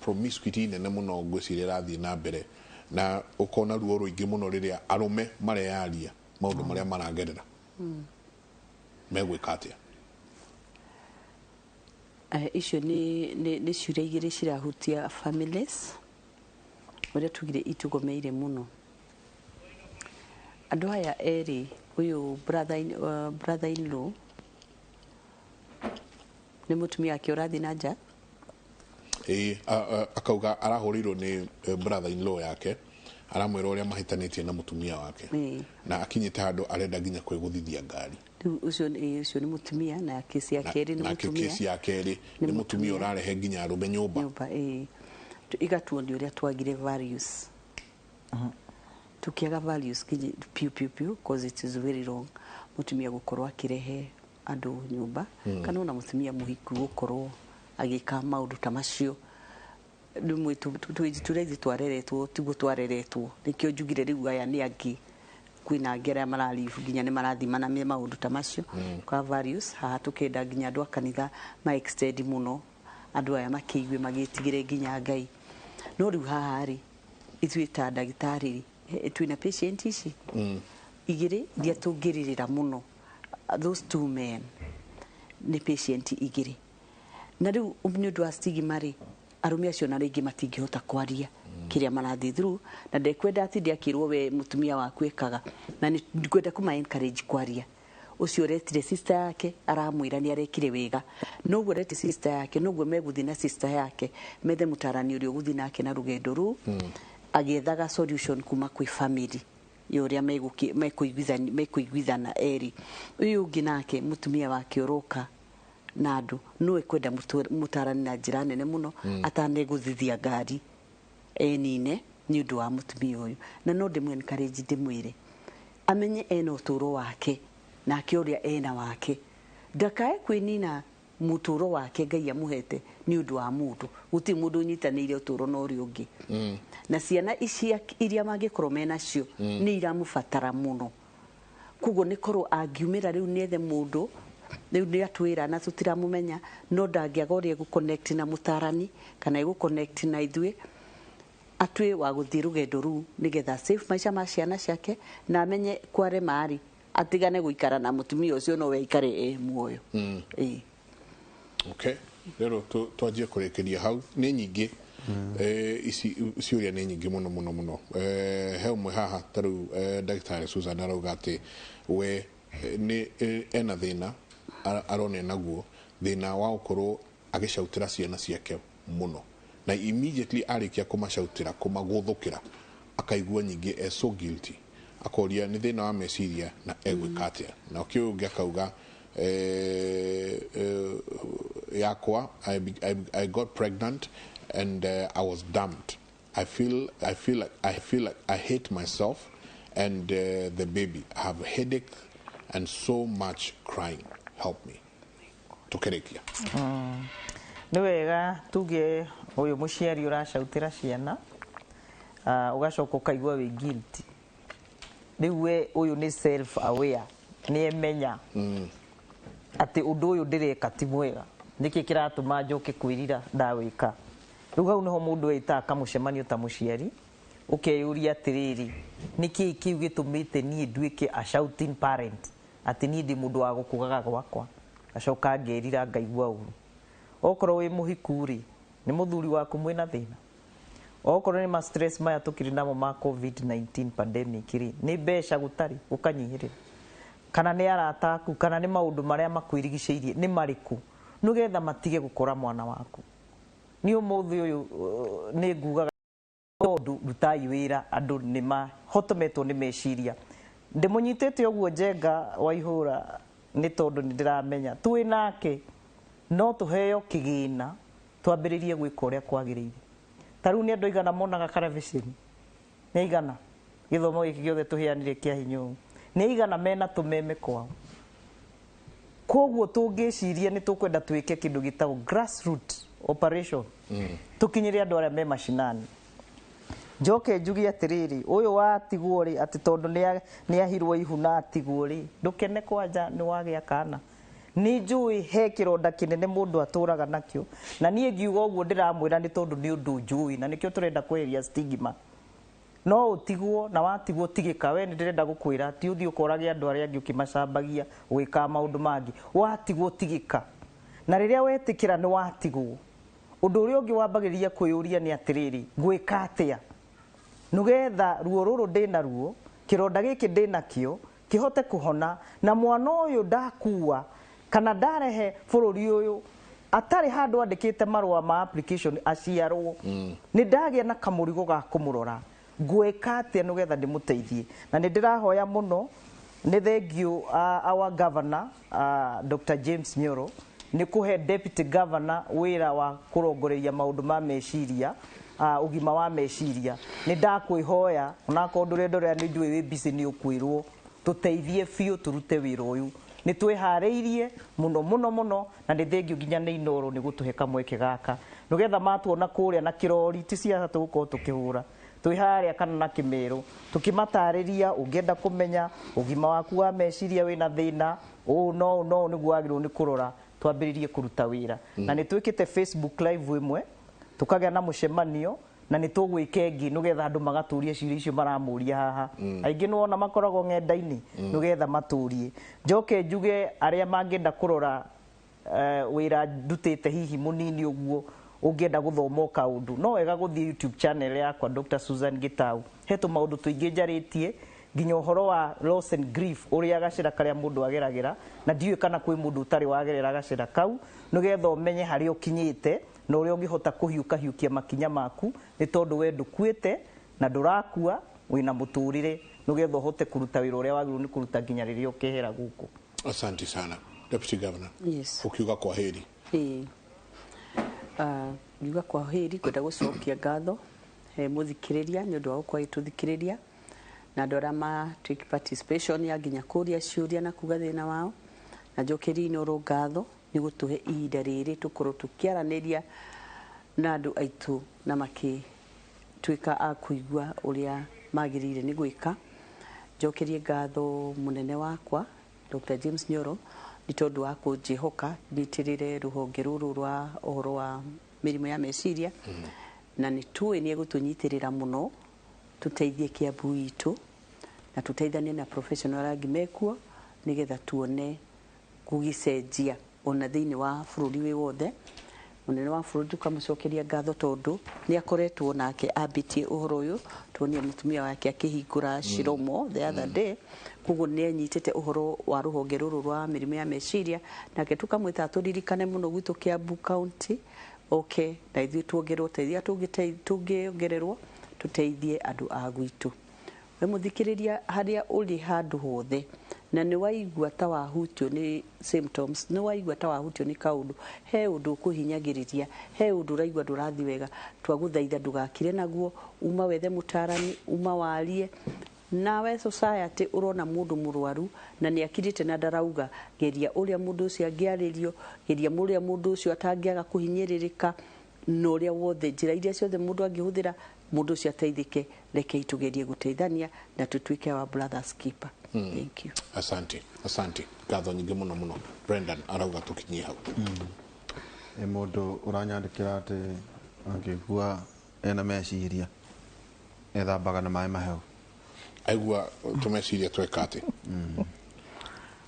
promiscuity nene muno ngwĩciria ĩrathiĩ na mbere na ũkona ruo rũingĩ mũno rĩrĩa arũme mareyaria maũndũ marĩa maragerera. Megwĩka atĩa? Icio nĩ ciũria igĩrĩ cirahutia families ũrĩa tugire itugomeire mũno. Andũ aya erĩ, ũyũ brother in law nĩ mũtumia wake ũrathiĩ na nja. Ĩĩ, akauga arahũrĩirwo nĩ brother in law yake, aramwĩra ũrĩa mahĩtanĩtie na mũtumia wake na akinyĩte handũ arenda nginya kwĩgũthithia ngari. Rĩu ũcio nĩ mũtumia, na kesi ya kerĩ nĩ Nake mũtumia. Kesi ya kerĩ Nĩ nĩ mũtumia mũtumia. ũrarehe nginya arũme nyũmba. Nyũmba, ĩĩ. Igatuonia ũrĩa twagire values, tukiaga values kinya piũ piũ piũ, cause it is very wrong mũtumia gũkorwo akĩrehe andũ nyũmba, kana ona mũtumia mũhiku gũkorwo agĩka maũndũ ta macio. Rĩmwe tũraithi twareretwo tiguo twareretwo, nĩkĩo njugire rĩu aya nĩ angĩ, kwĩna angĩ arĩa mararibu nginya nĩ marathimana me maũndũ ta macio kwa values. Haha tũkenda nginya andũ a kanitha ma extend mũno, andũ aya makĩigue magĩtigĩre nginya Ngai. No rĩu haha rĩ, ithuĩ ta ndagĩtarĩ rĩ, twĩna patient ici igĩrĩ iria tũngĩrĩrĩra mũno. Those two men nĩ patient igĩrĩ, na rĩu nĩ ũndũ wa stigma rĩ, arũme acio na rĩngĩ matingĩhota kwaria kĩrĩa marathiĩ through, na ndekwenda atinde akĩrwo we mũtumia waku ekaga, na nĩ ngwenda kũma encourage kwaria. Ũcio ũretire sister yake aramwĩra nĩ arekire wega, noguo aretire sister yake, noguo megũthiĩ na sister yake methe mũtarani ũrĩa ũgũthiĩ nake na rũgendo rũu agĩethaga solution kuma kwĩ family ya ũrĩa mekũiguithana erĩ. Ũyũ ũngĩ nake mũtumia wake ũroka na andũ no ekwenda mũtarani na njĩra nene mũno atanegũthithia ngari enine nĩ ũndũ wa mũtumia ũyũ. Na no ndĩmũ encourage, ndĩmwĩre amenye ena ũtũũro wake nake ũrĩa ena wake, ndakae kwĩnina mũtũũro wake Ngai amũhete nĩ ũndũ wa mũndũ. Gũtirĩ mũndũ ũnyitanĩire ũtũũro na ũrĩa ũngĩ, na ciana ici iria mangĩkorwo menacio nĩ iramũbatara mũno. Koguo nĩ korwo angiumĩra rĩu nĩethe mũndũ rĩu nĩ atwĩra na tũtiramũmenya, no ndangĩaga ũrĩa egũ na mũtarani kana egũ na ithuĩ atue wa gũthiĩ rũgendo rũu nĩgetha save maica ma ciana ciake, na amenye kwarema rĩ, atigane gũikara na mũtumia ũcio, no we aikare e muoyo. Ĩĩ. Okay, rĩu twanjie kũrĩkĩria hau. Nĩ nyingĩ ici ciũria, nĩ nyingĩ mũno mũno mũno. He ũmwe haha ta rĩu, ndagĩtarĩ Susan, arauga atĩ we nĩ ena thĩna arona naguo thĩna wa gũkorwo agĩcautĩra ciana ciake mũno, na immediately arĩkia kũmacautĩra, kũmagũthũkĩra, akaigua nyingĩ e so guilty. Akoria nĩ thĩna wa meciria na egwĩka atĩa. Na ũkĩ ũngĩ akauga yakwa I got pregnant and I was dumped. I feel like I hate myself and the baby. I have a headache and so much crying. Help me. Tukĩrĩkia. Nĩ wega tuge ũyũ mũciari ũracautĩra ciana, ũgacoka ũkaigua wĩ guilty. Rĩu we ũyũ nĩ self aware, nĩ emenya atĩ ũndũ ũyũ ndĩreka ti mwega, nĩkĩ kĩratũma njoke kwĩrira ndawĩka. Rĩu hau nĩho mũndũ ĩtaga kamũcemanio ta mũciari, ũkeyũria atĩrĩrĩ, nĩkĩ kĩu gĩtũmĩte niĩ nduĩke a shouting parent, atĩ niĩ ndĩ mũndũ wa gũkũgaga gwakwa ngacoka ngerira ngaigua ũru. Okorwo wĩ mũhiku rĩ, nĩ mũthuri waku mwĩna thĩna. Okorwo nĩ ma stress maya tũkĩrĩ namo ma COVID-19 pandemic rĩ, nĩ mbeca gũtarĩ, ũkanyihĩrĩra. Kana nĩ arata aku, kana nĩ maũndũ marĩa makwĩrigicĩirie nĩ marĩkũ, nĩgetha matige gũkora mwana waku. Niĩ ũmũthĩ ũyũ nĩ ngugaga tondũ rutai wĩra, andũ nĩ mahotometwo nĩ meciria. Ndĩmũnyitĩte ũguo Njenga wa Ihũra nĩ tondũ nĩ ndĩramenya twĩ nake no tũheo kĩgĩna twambĩrĩrie gwĩka ũrĩa kwagĩrĩire. Ta rĩu nĩ andũ aigana monaga karabiceni? Nĩ aigana? Gĩthomo gĩkĩ gĩothe tũheanire kĩa hinya ũũ, nĩ aigana mena tũmeme kwao? Koguo tũngĩciria nĩ tũkwenda twĩke kĩndũ gĩtagwo grassroot operation, tũkinyĩre andũ arĩa me macinani. Njoke njuge atĩrĩrĩ, ũyũ watigwo rĩ, atĩ tondũ nĩ ahirwo ihu na atigwo rĩ, ndũkene kwanja nĩ wagĩa kana. Nĩ njũĩ he kĩronda kĩnene mũndũ atũraga nakĩo, na niĩ ngiuga ũguo ndĩramwĩra nĩ tondũ nĩ ũndũ njũĩ, na nĩkĩo tũrenda kweheria stigma. No ũtigwo, na watigwo tigĩka. We nĩ ndĩrenda gũkwĩra ti ũthiĩ ũkorage andũ arĩa angĩ ũkĩmacambagia ũgĩkaga maũndũ mangĩ. Watigwo tigĩka, na rĩrĩa wetĩkĩra nĩ watigwo, ũndũ ũrĩa ũngĩ wambagĩrĩria kwĩyũria nĩ atĩrĩrĩ, ngwĩka atĩa nĩgetha ruo rũrũ ndĩna ruo, kĩronda gĩkĩ ndĩnakĩo kĩhote kũhona, na mwana ũyũ ndakua kana ndarehe bũrũri ũyũ atarĩ handũ andĩkĩte marũa ma application aciarwo, nĩ ndagĩa na kamũrigo ga kũmũrora, ngwĩka atĩa nĩgetha ndĩmũteithie? Na nĩ ndĩrahoya mũno, nĩ thengiũ our governor Dr. James Nyoro nĩ kũhe deputy governor wĩra wa kũrongoreria maũndũ ma meciria, ũgima wa meciria. Nĩ ndakwĩhoya, onakorwo ndũrenda ũrĩa nĩ njũĩ wĩ busy, nĩ ũkwĩrwo tũteithie biũ tũrute wĩra ũyũ. Nĩ twĩharĩirie mũno mũno mũno, na nĩ thengiũ nginya nĩ Inoro nĩ gũtũhe kamweke gaka, nĩgetha matuona kũrĩa na kĩrori ti ciaca tũgũkorwo tũkĩhũra twĩ harĩa kana na kĩmero tũkĩmatarĩria. Ũngĩenda kũmenya ũgima waku wa meciria, wĩna thĩna ũũ no ũũ no ũũ nĩguo wagĩrĩirwo nĩ kũrora, twambĩrĩrie kũruta wĩra. Na nĩ twĩkĩte Facebook live ĩmwe, tũkagĩa na mũcemanio, na nĩ tũgwĩka ĩngĩ nĩgetha andũ magatũria ciũria icio maramũria haha. Aingĩ nĩ wona makoragwo ng'enda-inĩ nĩgetha matũrie. Njoke njuge arĩa mangĩenda kũrora wĩra ndutĩte hihi mũnini ũguo, ũngĩenda gũthoma o kaũndũ, no wega gũthiĩ YouTube channel yakwa, Dr. Susan Gitau. He tũmaũndũ tũingĩ njarĩtie, nginya ũhoro wa loss and grief, ũrĩa gacĩra karĩa mũndũ ageragĩra, na ndiũĩ kana kwĩ mũndũ ũtarĩ wagerera gacĩra kau, nĩgetha ũmenye harĩa ũkinyĩte na ũrĩa ũngĩhota kũhiũkahiũkia makinya maku, nĩ tondũ we ndũkuĩte na ndũrakua, wĩna mũtũrĩre, nĩgetha ũhote kũruta wĩra ũrĩa wagĩrĩirwo nĩ kũruta nginya rĩrĩa ũkehera gũkũ. Asante sana, Deputy Governor. Yes. Ukiuga kwa heri. Ĩĩ. Ngiuga kwa heri, ngwenda gũcokia ngatho he mũthikĩrĩria nĩ ũndũ wa gũkorwo agĩtũthikĩrĩria, na andũ arĩa ma take participation ya nginya kũria ciũria na kuga thĩna wao, na njokerie Inooro ngatho nĩ gũtũhe ihinda rĩrĩ tũkorwo tũkĩaranĩria na andũ aitũ na makĩtuĩka a kũigua ũrĩa magĩrĩire nĩ gwĩka. Njokerie ngatho mũnene wakwa Dr. James Nyoro nĩ tondũ wa kũnjĩhoka nyitĩrĩre rũhonge rũrũ rwa ũhoro wa mĩrimũ ya meciria, na nĩ tũĩ nĩ egũtũnyitĩrĩra mũno tũteithie Kiambu itũ na tũteithanie na professional arĩa angĩ mekuo nĩgetha tuone gũgĩcenjia ona thĩinĩ wa bũrũri wĩ wothe. Mũnene wa bũrũri tũkamũcokeria ngatho tondũ nĩ akoretwo nake ambĩtie ũhoro ũyũ, tuonie mũtumia wake akĩhingũra Chiromo the other day, koguo nĩ anyitĩte ũhoro wa rũhonge rũrũ rwa mĩrimũ ya meciria. Nake tũkamwĩta tũririkane mũno gwitũ Kiambu County oke na ithuĩ tuongererwo teithia tũngĩongererwo tũteithie andũ a gwitũ. We mũthikĩrĩria, harĩa ũrĩ handũ hothe na nĩ waigua ta wahutio nĩ symptoms, nĩ waigua ta wahutio nĩ kaũndũ, he ũndũ ũkũhinyagĩrĩria, he ũndũ ũraigua ndũrathiĩ wega, twagũthaitha ndũgakire naguo, uma wethe mũtarani, uma warie nawe. Society ũrona mũndũ mũrwaru na nĩ akirĩte na ndarauga, geria ũrĩa mũndũ ũcio angĩarĩrio, geria ũrĩa mũndũ ũcio atangĩaga kũhinyĩrĩrĩka, na ũrĩa wothe njĩra iria ciothe mũndũ angĩhũthĩra mũndũ ũcio ateithĩke. Rekei tũgerie gũteithania na tũtuĩke our brothers keeper. Thank you. Asante, asante, ngatho nyingĩ mũno mũno. Brendan arauga tũkinyie hau. Nĩ mũndũ ũranyandĩkĩra atĩ angĩigua ena meciria ethambaga na maĩ mahehu. Aigua tũmeciria tweka atĩ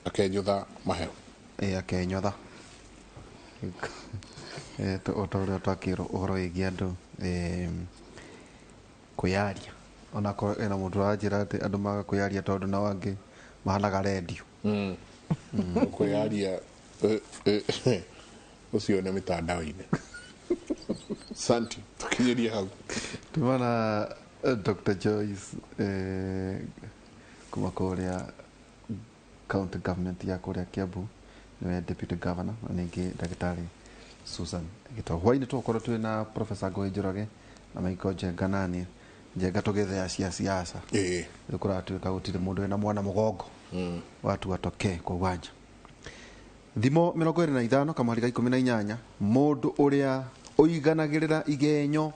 akenjũtha mahehu. Ĩ, akenyotha. O ta ũrĩa twakĩrwo ũhoro wĩgiĩ andũ kwĩyaria, onakorwo ena mũndũ ũranjĩra atĩ andũ maga kwĩyaria tondũ nao angĩ mahanaga rendio. Ũkwĩyaria ũcio na mitandao-inĩ. Santi, tukinyĩrie hau. Tumana Dr. Joyce kuma kũrĩa county government ya kũrĩa Kiambu, nĩwe deputy governor, na ningĩ ndagĩtarĩ Susan Gitau. Hwainĩ tũgũkorwo twĩ na Professor Ngũgĩ Njoroge na Michael Njenga, nani Njenga tũgĩthea cia siasa. Rĩu kũratuĩka gũtirĩ mũndũ wĩna mwana mũgongo watu atokee kwa uwanja. Thimo 25 kamweri ga 18, mũndũ ũrĩa ũiganagĩrĩra igenyo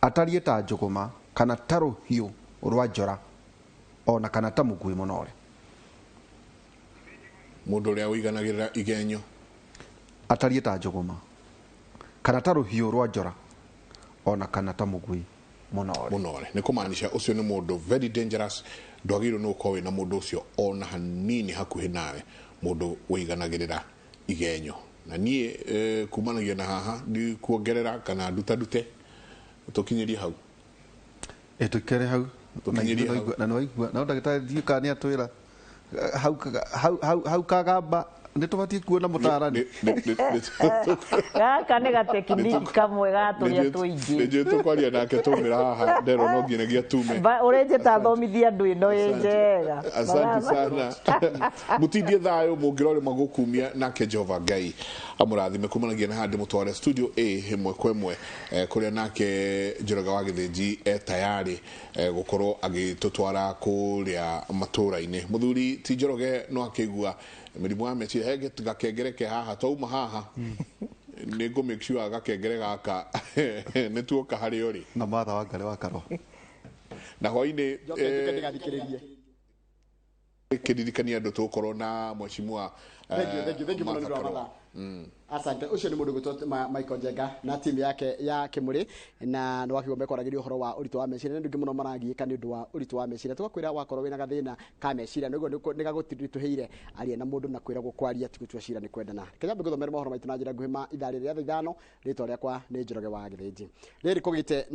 atariĩ ta njũgũma kana ta rũhiũ rwa njora ona kana ta mũguĩ mũnore. Mũndũ ũrĩa ũiganagĩrĩra igenyo atariĩ ta njũgũma kana ta rũhiũ rwa njora ona kana ta mũguĩ mũnore. Mũnore nĩ kũmaanisha ũcio nĩ mũndũ very dangerous, ndwagĩrĩirwo nĩ gũkorwo wĩna mũndũ ũcio ona hanini hakuhĩ nawe, mũndũ ũiganagĩrĩra igenyo. Na niĩ kumanagia na haha ndikuongerera kana ndutandute, tũkinyĩrie hau. Tũikare hau. Tũkinyĩrie hau. Na nĩwaigua na ndagĩtarĩ ndiũĩ kana nĩatwĩra hau kagamba nĩ tũbatiĩ kuona mũtaarani. Gaka nĩ gatekiniki kamwe ga tũrĩa tũingĩ. Nĩnjũĩ tũkwaria nake tũmĩra haha nderwo no nginyagia tume. Ũrĩnjĩta thomithia andũ ĩno ĩ njega. Asante sana. Mũtindie thayũ mũngĩrore magũkumia nake Jehova Ngai amũrathime. Kumanagia na handi mũtware studio A ĩmwe kwa ĩmwe, kũrĩa nake Njoroge wa Gĩthĩnji e tayarĩ gũkorwo agĩtũtwara kũrĩa matũra-inĩ. Mũthuri ti Njoroge no akĩigua mĩrimũ ya meciria, he gakengere ke haha twauma haha nĩ ngũ make sure gakengere gaka nĩ tuoka harĩa ũrĩ. Na Martha Wangari wa Karua. Na hwainĩ njoke kĩririkania andũ tũgũkorwo na mheshimiwa. Thank you mũno nĩ ũndũ wa mathaa. Asante. Ũcio nĩ mũndũ gwĩtwo Michael Njenga na timu yake ya Kĩmũrĩ, na nĩ wakĩguo mekwaragĩria ũhoro wa ũritũ wa meciria, na andũ aingĩ mũno maragiĩka nĩ ũndũ wa ũritũ wa meciria. Tũgakwĩra wakorwo wĩna gathĩna ka meciria nĩguo nĩ gagũritũhĩire, aria na mũndũ na kwĩragwo kwaria ti gũtua cira nĩ kwendana. Reke nyambe ngũthomere mohoro maitũ na njĩra nguhĩ ma ithaa rĩrĩ rĩa thaa 5. Rĩtwa rĩakwa nĩ Njoroge wa Gĩthĩnji. Rĩrĩ kũgĩte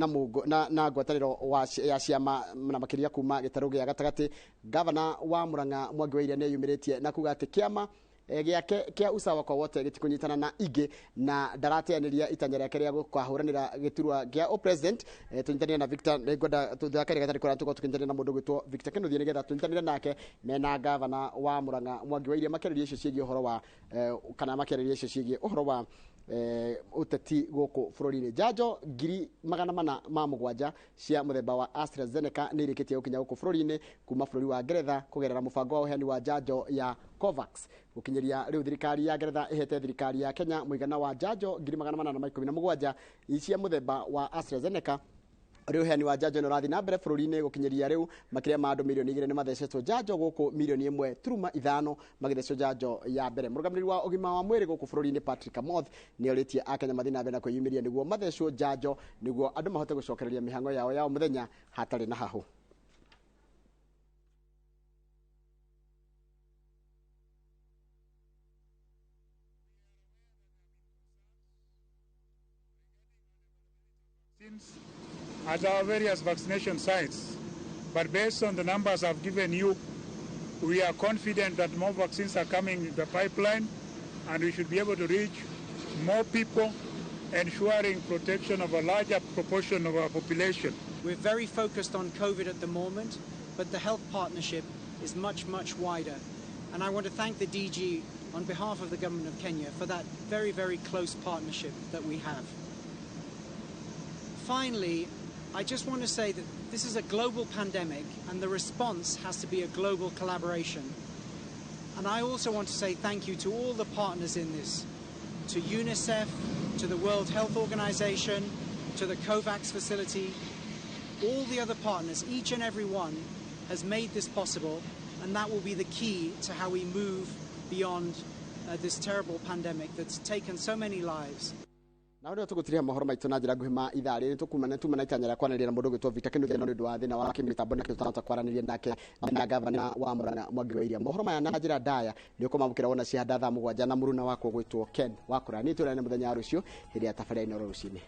na ngwatanĩro ya ciama na makĩria kuma gĩtarũ gĩa gatagatĩ, gavana wa Murang'a Mwangi wa Iria nĩeyumĩrĩtie na kuga atĩ kĩama gĩake kĩa usawa kwa wote gĩtikũnyitana na ingĩ, na ndarateanĩria itanya rĩake rĩa gũkahũranĩra gĩturwa gĩa o-president. Tũnyitanĩre na Victor, nĩngwenda tũthake gatarĩ kũraya tũkorwo tũkĩnyitanĩra na mũndũ ũgwĩtwo Victor Kĩnuthia nĩgetha tũnyitanĩre nake mena gavana wa Murang'a Mwangi wa Iria makĩarĩria icio ciĩgiĩ ũhoro wa kana makĩarĩria icio ciĩgiĩ ũhoro wa ũteti gũkũ bũrũri-inĩ. Njanjo 407 cia mũthemba wa AstraZeneca nĩ irĩkĩtie gũkinya gũkũ bũrũri-inĩ kuma bũrũri wa Ngeretha kũgerera mũbango wa ũheani wa njanjo ya COVAX. Gũkinyĩria rĩu thirikari ya Ngeretha ĩhete thirikari ya Kenya mũigana wa njanjo 417 cia mũthemba wa AstraZeneca. Rĩu ũheani wa njanjo nĩ ũrathiĩ na mbere bũrũri-inĩ. Gũkinyĩria rĩu makĩria ma andũ mirioni 2 nĩ mathecetwo njanjo gũkũ mirioni 1.5 magĩthecwo njanjo ya mbere. Mũrũgamĩrĩri wa ũgima wa mwĩrĩ gũkũ bũrũri-inĩ Patrick Amoth nĩ orĩtie akenya mathiĩ na mbere na kwĩyumĩria nĩguo mathecwo njanjo nĩguo andũ mahote gũcokereria mĩhang'o yao ya o mũthenya hatarĩ na hahũ. At our various vaccination sites, but based on the numbers I've given you, we are confident that more vaccines are coming in the pipeline and we should be able to reach more people, ensuring protection of a larger proportion of our population. We're very focused on COVID at the moment, but the health partnership is much, much wider. And I want to thank the DG on behalf of the government of Kenya for that very, very close partnership that we have. Finally, I just want to say that this is a global pandemic and the response has to be a global collaboration. And I also want to say thank you to all the partners in this, to UNICEF, to the World Health Organization, to the COVAX facility, all the other partners, each and every one has made this possible, and that will be the key to how we move beyond this terrible pandemic that's taken so many lives. Na rĩu tũgũtiria mohoro maitũ na njĩra nguhĩ ma ithaa rĩrĩ tũkumana tuma na itanya rĩa kwaranĩria na mũndũ ũgwĩtwo Victor Kĩnuthia nĩ ũndũ wa thĩna wa kĩmĩtambo nĩkĩo tũtahota kwaranĩria nake na gavana wa Murang'a Mwangi wa Iria. Mohoro maya na njĩra ndaya nĩ ũkũmamũkĩra wona ciahanda thaa 7 na mũruna wakwa ũgwĩtwo Ken Wakũra. Niĩ tũrane mũthenya wa rũciũ hĩndĩ ya tabarĩra ĩno rũcinĩ.